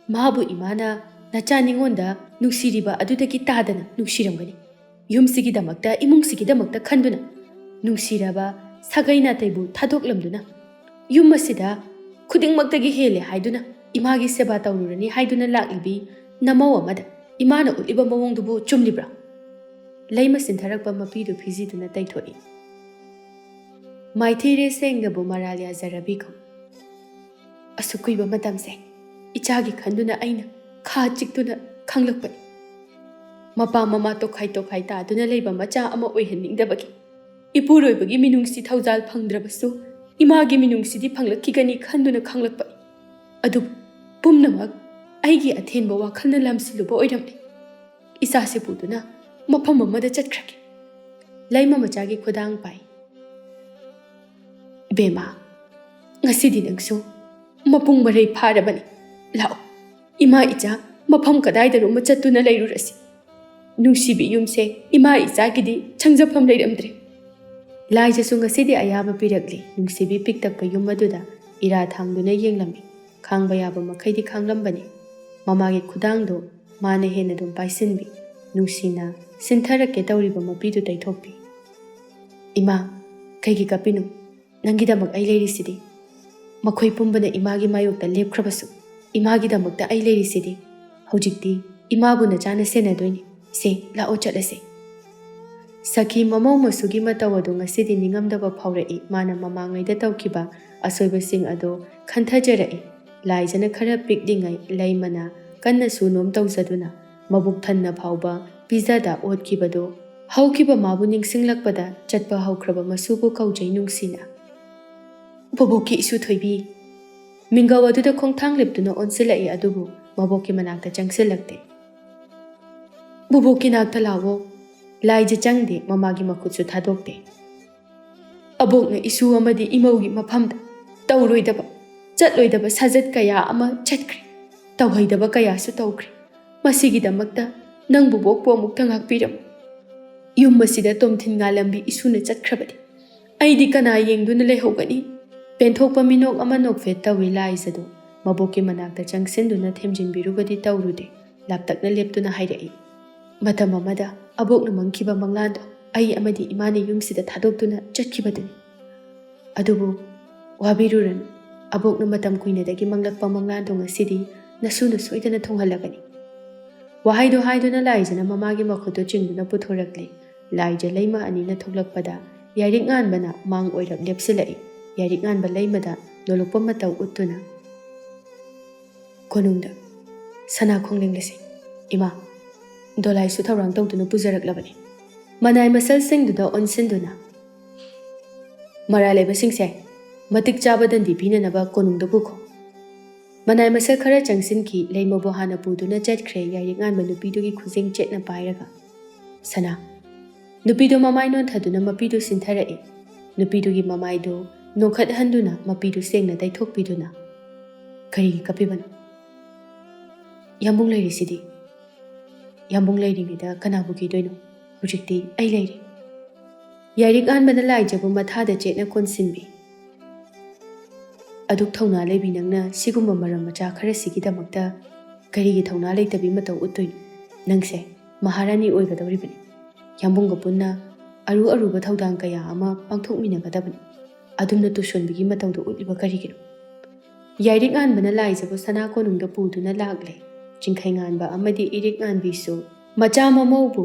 ꯃꯥꯕꯨ ꯏꯃꯥꯅ ꯅꯆꯥ ꯅꯤꯉꯣꯜꯗ ꯅꯨꯡꯁꯤꯔꯤꯕ ꯑꯗꯨꯗꯒꯤ ꯇꯥꯗꯅ ꯅꯨꯡꯁꯤꯔꯝꯒꯅꯤ꯫ ꯌꯨꯝꯁꯤꯒꯤꯗꯃꯛꯇ, ꯏꯃꯨꯡꯁꯤꯒꯤꯗꯃꯛꯇ ꯈꯟꯗꯨꯅ ꯅꯨꯡꯁꯤꯔꯕ ꯁꯥꯒꯩ ꯅꯥꯇꯩꯕꯨ ꯊꯥꯗꯣꯛꯂꯝꯗꯨꯅ ꯌꯨꯝ ꯑꯁꯤꯗ ꯈꯨꯗꯤꯡꯃꯛꯇꯒꯤ ꯍꯦꯜꯂꯦ ꯍꯥꯏꯗꯨꯅ ꯏꯃꯥꯒꯤ ꯁꯦꯕꯥ ꯇꯧꯔꯨꯔꯅꯤ ꯍꯥꯏꯗꯨꯅ ꯂꯥꯛꯂꯤꯕꯤ ꯅꯃꯧ ꯑꯃꯗ ꯏꯃꯥꯅ ꯎꯠꯂꯤꯕ ꯃꯑꯣꯡꯗꯨꯕꯨ ꯆꯨꯝꯂꯤꯕ꯭ꯔꯥ?" ꯂꯩꯃ ꯆꯤꯟꯊꯔꯛꯄ ꯃꯄꯤꯗꯨ ꯐꯤꯖꯤꯗꯨꯅ ꯇꯩꯊꯣꯛꯏ꯫ "ꯃꯥꯏꯊꯤꯔꯦ ꯁꯦꯡꯅꯕꯨ ꯃꯔꯥꯜ ꯌꯥꯖꯔꯕꯤꯀꯣ꯫ ꯑꯁꯨꯛ ꯀꯨꯏꯕ ꯃꯇꯝꯁꯦ ꯏꯆꯥꯒꯤ ꯈꯟꯗꯨꯅ ꯑꯩꯅ ꯈꯥ ꯆꯤꯛꯇꯨꯅ ꯈꯪꯂꯛꯄꯅꯤ꯫ ꯃꯄꯥ ꯃꯃꯥ ꯇꯣꯈꯥꯏ ꯇꯣꯈꯥꯏ ꯇꯥꯗꯨꯅ ꯂꯩꯕ ꯃꯆꯥ ꯑꯃ ꯑꯣꯏꯍꯟꯅꯤꯡꯗꯕꯒꯤ ꯏꯄꯨꯔꯣꯏꯕꯒꯤ ꯃꯤꯅꯨꯡꯁꯤ ꯊꯧꯖꯥꯜ ꯐꯪꯗ꯭ꯔꯕꯁꯨ ꯏꯃꯥꯒꯤ ꯃꯤꯅꯨꯡꯁꯤꯗꯤ ꯐꯪꯂꯛꯈꯤꯒꯅꯤ ꯈꯟꯗꯨꯅ ꯈꯪꯂꯛꯄꯅꯤ꯫ ꯑꯗꯨꯕꯨ ꯄꯨꯝꯅꯃꯛ ꯑꯩꯒꯤ ꯑꯊꯦꯟꯕ ꯋꯥꯈꯜꯅ ꯂꯝꯁꯤꯜꯂꯨꯕ ꯑꯣꯏꯔꯝꯂꯦ꯫ ꯏꯆꯥꯁꯦ ꯄꯨꯗꯨꯅ ꯃꯐꯝ ꯑꯃꯗ ꯆꯠꯈ꯭ꯔꯒꯦ꯫" ꯂꯩꯃ ꯃꯆꯥꯒꯤ ꯈꯨꯗꯥꯡ ꯄꯥꯏ꯫ "ꯏꯕꯦꯝꯃ, ꯉꯁꯤꯗꯤ ꯅꯪꯁꯨ ꯃꯄꯨꯡ ꯃꯔꯩ ꯐꯥꯔꯕꯅꯤ꯫ ꯂꯥꯛꯑꯣ, ꯏꯃꯥ ꯏꯆꯥ ꯃꯐꯝ ꯀꯗꯥꯏꯗꯅꯣꯃ ꯆꯠꯇꯨꯅ ꯂꯩꯔꯨꯔꯁꯤ꯫ ꯅꯨꯡꯁꯤꯕꯤ ꯌꯨꯝꯁꯦ ꯏꯃꯥ ꯏꯆꯥꯒꯤꯗꯤ ꯁꯪꯖꯐꯝ ꯂꯩꯔꯝꯗ꯭ꯔꯦ꯫ ꯂꯥꯏꯖꯁꯨ ꯉꯁꯤꯗꯤ ꯑꯌꯥꯕ ꯄꯤꯔꯛꯂꯤ꯫ ꯅꯨꯡꯁꯤꯕꯤ ꯄꯤꯛꯇꯛꯄ ꯌꯨꯝ ꯑꯗꯨꯗ ꯏꯔꯥ ꯊꯥꯡꯗꯨꯅ ꯌꯦꯡꯂꯝꯃꯤ꯫ ꯈꯥꯡꯕ ꯌꯥꯕ ꯃꯈꯩꯗꯤ ꯈꯥꯡꯂꯝꯕꯅꯤ꯫ ꯃꯃꯥꯒꯤ ꯈꯨꯗꯥꯡꯗꯣ ꯃꯥꯅ ꯍꯦꯟꯅ ꯑꯗꯨꯝ ꯄꯥꯏꯁꯤꯟꯕꯤ꯫ ꯅꯨꯡꯁꯤꯅ ꯁꯤꯟꯊꯔꯛꯀꯦ ꯇꯧꯔꯤꯕ ꯃꯄꯤꯗꯨ ꯇꯩꯊꯣꯛꯄꯤ꯫ "ꯏꯃꯥ, ꯀꯩꯒꯤ ꯀꯞꯄꯤꯅꯣ? ꯅꯪꯒꯤꯗꯃꯛ ꯑꯩ ꯂꯩꯔꯤꯁꯤꯗꯤ꯫ ꯃꯈꯣꯏ ꯄꯨꯝꯕꯅ ꯏꯃꯥꯒꯤ ꯃꯥꯌꯣꯛꯇ ꯂꯦꯞꯈ꯭ꯔꯕꯁꯨ, ꯏꯃꯥꯒꯤꯗꯃꯛꯇ ꯑꯩ ꯂꯩꯔꯤꯁꯤꯗꯤ꯫ ꯍꯧꯖꯤꯛꯇꯤ ꯏꯃꯥꯕꯨ ꯅꯆꯥꯅ ꯁꯦꯟꯅꯗꯣꯏꯅꯤ꯫ ꯁꯦ, ꯂꯥꯛꯑꯣ ꯆꯠꯂꯁꯦ꯫" ꯁꯈꯤ ꯃꯃꯧ ꯃꯁꯨꯒꯤ ꯃꯇꯧ ꯑꯗꯨ ꯉꯁꯤꯗꯤ ꯅꯤꯡꯉꯝꯗꯕ ꯐꯥꯎꯔꯛꯏ꯫ ꯃꯥꯅ ꯃꯃꯥꯡꯉꯩꯗ ꯇꯧꯈꯤꯕ ꯑꯁꯣꯏꯕꯁꯤꯡ ꯑꯗꯨ ꯈꯟꯊꯖꯔꯛꯏ꯫ ꯂꯥꯏꯖꯅ ꯈꯔ ꯄꯤꯛꯂꯤꯉꯩ ꯂꯩꯃꯅ ꯀꯟꯅ ꯁꯨ ꯅꯣꯝ ꯇꯧꯖꯗꯨꯅ ꯃꯕꯨꯛ ꯊꯟꯅ ꯐꯥꯎꯕ ꯄꯤꯖꯗ ꯑꯣꯠꯈꯤꯕꯗꯨ ꯍꯧꯈꯤꯕ ꯃꯥꯕꯨ ꯅꯤꯡꯁꯤꯡꯂꯛꯄꯗ ꯆꯠꯄ ꯍꯧꯈ꯭ꯔꯕ ꯃꯁꯨꯕꯨ ꯀꯧꯖꯩ ꯅꯨꯡꯁꯤꯅ꯫ "ꯕꯣꯕꯣꯛꯀꯤ ꯏꯁꯨ ꯊꯣꯏꯕꯤ꯫" ꯃꯤꯡꯒꯧ ꯑꯗꯨꯗ ꯈꯣꯡꯊꯥꯡ ꯂꯦꯞꯇꯨꯅ ꯑꯣꯟꯁꯤꯜꯂꯛꯏ ꯑꯗꯨꯕꯨ ꯃꯕꯣꯛꯀꯤ ꯃꯅꯥꯛꯇ ꯆꯪꯁꯤꯜꯂꯛꯇꯦ꯫ "ꯕꯣꯕꯣꯛꯀꯤ ꯅꯥꯛꯇ ꯂꯥꯛꯑꯣ꯫" ꯂꯥꯏꯖ ꯆꯪꯗꯦ, ꯃꯃꯥꯒꯤ ꯃꯈꯨꯠꯁꯨ ꯊꯥꯗꯣꯛꯇꯦ꯫ "ꯑꯕꯣꯛꯅ ꯏꯁꯨ ꯑꯃꯗꯤ ꯏꯃꯧꯒꯤ ꯃꯐꯝꯗ ꯇꯧꯔꯣꯏꯗꯕ, ꯆꯠꯂꯣꯏꯗꯕ ꯁꯥꯖꯠ ꯀꯌꯥ ꯑꯃ ꯆꯠꯈ꯭ꯔꯦ꯫ ꯇꯧꯍꯩꯗꯕ ꯀꯌꯥꯁꯨ ꯇꯧꯈ꯭ꯔꯦ꯫ ꯃꯁꯤꯒꯤꯗꯃꯛꯇ ꯅꯪꯕꯨ ꯕꯣꯛꯄꯨ ꯑꯃꯨꯛꯇ ꯉꯥꯛꯄꯤꯔꯝꯃꯨ꯫ ꯌꯨꯝ ꯑꯁꯤꯗ ꯇꯣꯝꯊꯤꯟ ꯉꯥꯂꯝꯕꯤ ꯏꯁꯨꯅ ꯆꯠꯈ꯭ꯔꯕꯗꯤ ꯑꯩꯗꯤ ꯀꯅꯥ ꯌꯦꯡꯗꯨꯅ ꯂꯩꯍꯧꯒꯅꯤ?" ꯄꯦꯟꯊꯣꯛꯄ ꯃꯤꯅꯣꯛ ꯑꯃ ꯅꯣꯛꯐꯦꯠ ꯇꯧꯏ ꯂꯥꯏꯖꯗꯨ꯫ ꯃꯕꯣꯛꯀꯤ ꯃꯅꯥꯛꯇ ꯆꯪꯁꯤꯟꯗꯨꯅ ꯊꯦꯝꯖꯤꯟꯕꯤꯔꯨꯕꯗꯤ ꯇꯧꯔꯨꯗꯦ꯫ ꯂꯥꯞꯇꯛꯅ ꯂꯦꯞꯇꯨꯅ ꯍꯥꯏꯔꯛꯏ, "ꯃꯇꯝ ꯑꯃꯗ ꯑꯕꯣꯛꯅ ꯃꯪꯈꯤꯕ ꯃꯪꯂꯥꯟꯗꯣ ꯑꯩ ꯑꯃꯗꯤ ꯏꯃꯥꯅ ꯌꯨꯝꯁꯤꯗ ꯊꯥꯗꯣꯛꯇꯨꯅ ꯆꯠꯈꯤꯕꯗꯨꯅꯤ꯫ ꯑꯗꯨꯕꯨ ꯋꯥꯕꯤꯔꯨꯔꯅꯨ, ꯑꯕꯣꯛꯅ ꯃꯇꯝ ꯀꯨꯏꯅꯗꯒꯤ ꯃꯪꯂꯛꯄ ꯃꯪꯂꯥꯟꯗꯣ ꯉꯁꯤꯗꯤ ꯅꯁꯨꯅ ꯁꯣꯏꯗꯅ ꯊꯨꯡꯍꯜꯂꯒꯅꯤ꯫" ꯋꯥꯍꯩꯗꯨ ꯍꯥꯏꯗꯨꯅ ꯂꯥꯏꯖꯅ ꯃꯃꯥꯒꯤ ꯃꯈꯨꯠꯇꯨ ꯆꯤꯡꯗꯨꯅ ꯄꯨꯊꯣꯔꯛꯂꯦ꯫ ꯂꯥꯏꯖ ꯂꯩꯃ ꯑꯅꯤꯅ ꯊꯣꯛꯂꯛꯄꯗ ꯌꯥꯏꯔꯤꯛ ꯉꯥꯟꯕꯅ ꯃꯥꯡ ꯑꯣꯏꯔꯞ ꯂꯦꯞꯁꯤꯜꯂꯛꯏ꯫ ꯌꯥꯏꯔꯤꯛ ꯉꯥꯟꯕ ꯂꯩꯃꯗ ꯅꯣꯂꯨꯛꯄ ꯃꯇꯧ ꯎꯠꯇꯨꯅ, "ꯀꯣꯅꯨꯡꯗ ꯁꯅꯥ ꯈꯣꯡꯂꯦꯡꯂꯁꯤ꯫ ꯏꯃꯥ, ꯗꯣꯂꯥꯏꯁꯨ ꯊꯧꯔꯥꯡ ꯇꯧꯗꯨꯅ ꯄꯨꯖꯔꯛꯂꯕꯅꯤ꯫" ꯃꯅꯥꯏ ꯃꯁꯜꯁꯤꯡꯗꯨꯗ ꯑꯣꯟꯁꯤꯟꯗꯨꯅ, "ꯃꯔꯥ ꯂꯩꯕꯁꯤꯡꯁꯦ ꯃꯇꯤꯛ ꯆꯥꯕ ꯗꯟꯗꯤ ꯄꯤꯅꯅꯕ ꯀꯣꯅꯨꯡꯗ ꯄꯨꯈꯣ꯫" ꯃꯅꯥꯏ ꯃꯁꯜ ꯈꯔ ꯆꯪꯁꯤꯟꯈꯤ꯫ ꯂꯩꯃꯕꯨ ꯍꯥꯟꯅ ꯄꯨꯗꯨꯅ ꯆꯠꯈ꯭ꯔꯦ꯫ ꯌꯥꯏꯔꯤꯛ ꯉꯥꯟꯕ ꯅꯨꯄꯤꯗꯨꯒꯤ ꯈꯨꯖꯤꯡ ꯆꯦꯠꯅ ꯄꯥꯏꯔꯒ, "ꯁꯅꯥ꯫" ꯅꯨꯄꯤꯗꯨ ꯃꯃꯥꯏ ꯅꯣꯟꯊꯗꯨꯅ ꯃꯄꯤꯗꯨ ꯁꯤꯟꯊꯔꯛꯏ꯫ ꯅꯨꯄꯤꯗꯨꯒꯤ ꯃꯃꯥꯏꯗꯨ ꯅꯣꯛꯈꯠꯍꯟꯗꯨꯅ ꯃꯄꯤꯗꯨ ꯁꯦꯡꯅ ꯇꯩꯊꯣꯛꯄꯤꯗꯨꯅ, "ꯀꯔꯤꯒꯤ ꯀꯞꯄꯤꯕꯅꯣ? ꯌꯥꯝꯕꯨꯡ ꯂꯩꯔꯤꯁꯤꯗꯤ꯫" ꯌꯥꯝꯕꯨꯡ ꯂꯩꯔꯤꯉꯩꯗ ꯀꯅꯥꯕꯨ ꯀꯤꯗꯣꯏꯅꯣ? ꯍꯧꯖꯤꯛꯇꯤ ꯑꯩ ꯂꯩꯔꯤ꯫ ꯌꯥꯏꯔꯤꯛ ꯉꯥꯟꯕꯅ ꯂꯥꯏꯖꯕꯨ ꯃꯊꯥꯗ ꯆꯦꯠꯅ ꯀꯣꯟꯁꯤꯟꯕꯤ꯫ "ꯑꯗꯨꯛ ꯊꯧꯅꯥ ꯂꯩꯕꯤ ꯅꯪꯅ ꯁꯤꯒꯨꯝꯕ ꯃꯔꯝ ꯃꯆꯥ ꯈꯔꯁꯤꯒꯤꯗꯃꯛꯇ ꯀꯔꯤꯒꯤ ꯊꯧꯅꯥ ꯂꯩꯇꯕꯤ ꯃꯇꯧ ꯎꯠꯇꯣꯏꯅꯣ? ꯅꯪꯁꯦ ꯃꯍꯥꯔꯥꯅꯤ ꯑꯣꯏꯒꯗꯧꯔꯤꯕꯅꯤ꯫ ꯌꯥꯝꯕꯨꯡꯒ ꯄꯨꯟꯅ ꯑꯔꯨ ꯑꯔꯨꯕ ꯊꯧꯗꯥꯡ ꯀꯌꯥ ꯑꯃ ꯄꯥꯡꯊꯣꯛꯃꯤꯟꯅꯒꯗꯕꯅꯤ꯫ ꯑꯗꯨꯝꯅ ꯇꯨꯁꯣꯟꯕꯤꯒꯤ ꯃꯇꯧꯗꯨ ꯎꯠꯂꯤꯕ ꯀꯔꯤꯒꯤꯅꯣ?" ꯌꯥꯏꯔꯤꯛ ꯉꯥꯟꯕꯅ ꯂꯥꯏꯖꯕꯨ ꯁꯅꯥ ꯀꯣꯅꯨꯡꯗ ꯄꯨꯗꯨꯅ ꯂꯥꯛꯂꯦ꯫ ꯆꯤꯡꯈꯩ ꯉꯥꯟꯕ ꯑꯃꯗꯤ ꯏꯔꯤꯛ ꯉꯥꯟꯕꯤꯁꯨ ꯃꯆꯥ ꯃꯃꯧꯕꯨ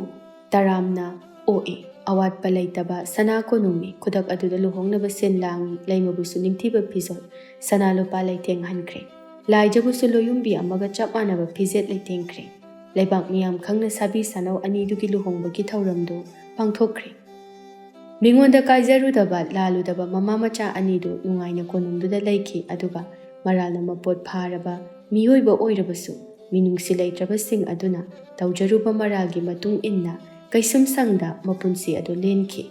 ꯇꯔꯥꯝꯅ ꯑꯣꯛꯏ꯫ ꯑꯋꯥꯠꯄ ꯂꯩꯇꯕ ꯁꯅꯥ ꯀꯣꯅꯨꯡꯅꯤ꯫ ꯈꯨꯗꯛ ꯑꯗꯨꯗ ꯂꯨꯍꯣꯡꯅꯕ ꯁꯤꯟ ꯂꯥꯡꯏ꯫ ꯂꯩꯃꯕꯨꯁꯨ ꯅꯤꯡꯊꯤꯕ ꯐꯤꯖꯣꯜ, ꯁꯅꯥ ꯂꯨꯄꯥ ꯂꯩꯇꯦꯡꯍꯟꯈ꯭ꯔꯦ꯫ ꯂꯥꯏꯖꯕꯨꯁꯨ ꯂꯣꯌꯨꯝꯕꯤ ꯑꯃꯒ ꯆꯞ ꯃꯥꯟꯅꯕ ꯐꯤꯖꯦꯠ ꯂꯩꯇꯦꯡꯈ꯭ꯔꯦ꯫ ꯂꯩꯕꯥꯛ ꯃꯤꯌꯥꯝ ꯈꯪꯅ ꯁꯥꯕꯤ ꯁꯥꯅꯧ ꯑꯅꯤꯗꯨꯒꯤ ꯂꯨꯍꯣꯡꯕꯒꯤ ꯊꯧꯔꯝꯗꯨ ꯄꯥꯡꯊꯣꯛꯈ꯭ꯔꯦ꯫ ꯃꯤꯉꯣꯟꯗ ꯀꯥꯏꯖꯔꯨꯗꯕ, ꯂꯥꯜꯂꯨꯗꯕ ꯃꯃꯥ ꯃꯆꯥ ꯑꯅꯤꯗꯨ ꯅꯨꯡꯉꯥꯏꯅ ꯀꯣꯅꯨꯡꯗꯨꯗ ꯂꯩꯈꯤ꯫ ꯑꯗꯨꯒ ꯃꯔꯥꯜꯅ ꯃꯄꯣꯠ ꯐꯥꯔꯕ ꯃꯤꯑꯣꯏꯕ ꯑꯣꯏꯔꯕꯁꯨ, ꯃꯤꯅꯨꯡꯁꯤ ꯂꯩꯇ꯭ꯔꯕꯁꯤꯡ ꯑꯗꯨꯅ ꯇꯧꯖꯔꯨꯕ ꯃꯔꯥꯜꯒꯤ ꯃꯇꯨꯡ ꯏꯟꯅ ꯀꯩꯁꯨꯝꯁꯪꯗ ꯃꯄꯨꯟꯁꯤ ꯑꯗꯨ ꯂꯦꯟꯈꯤ꯫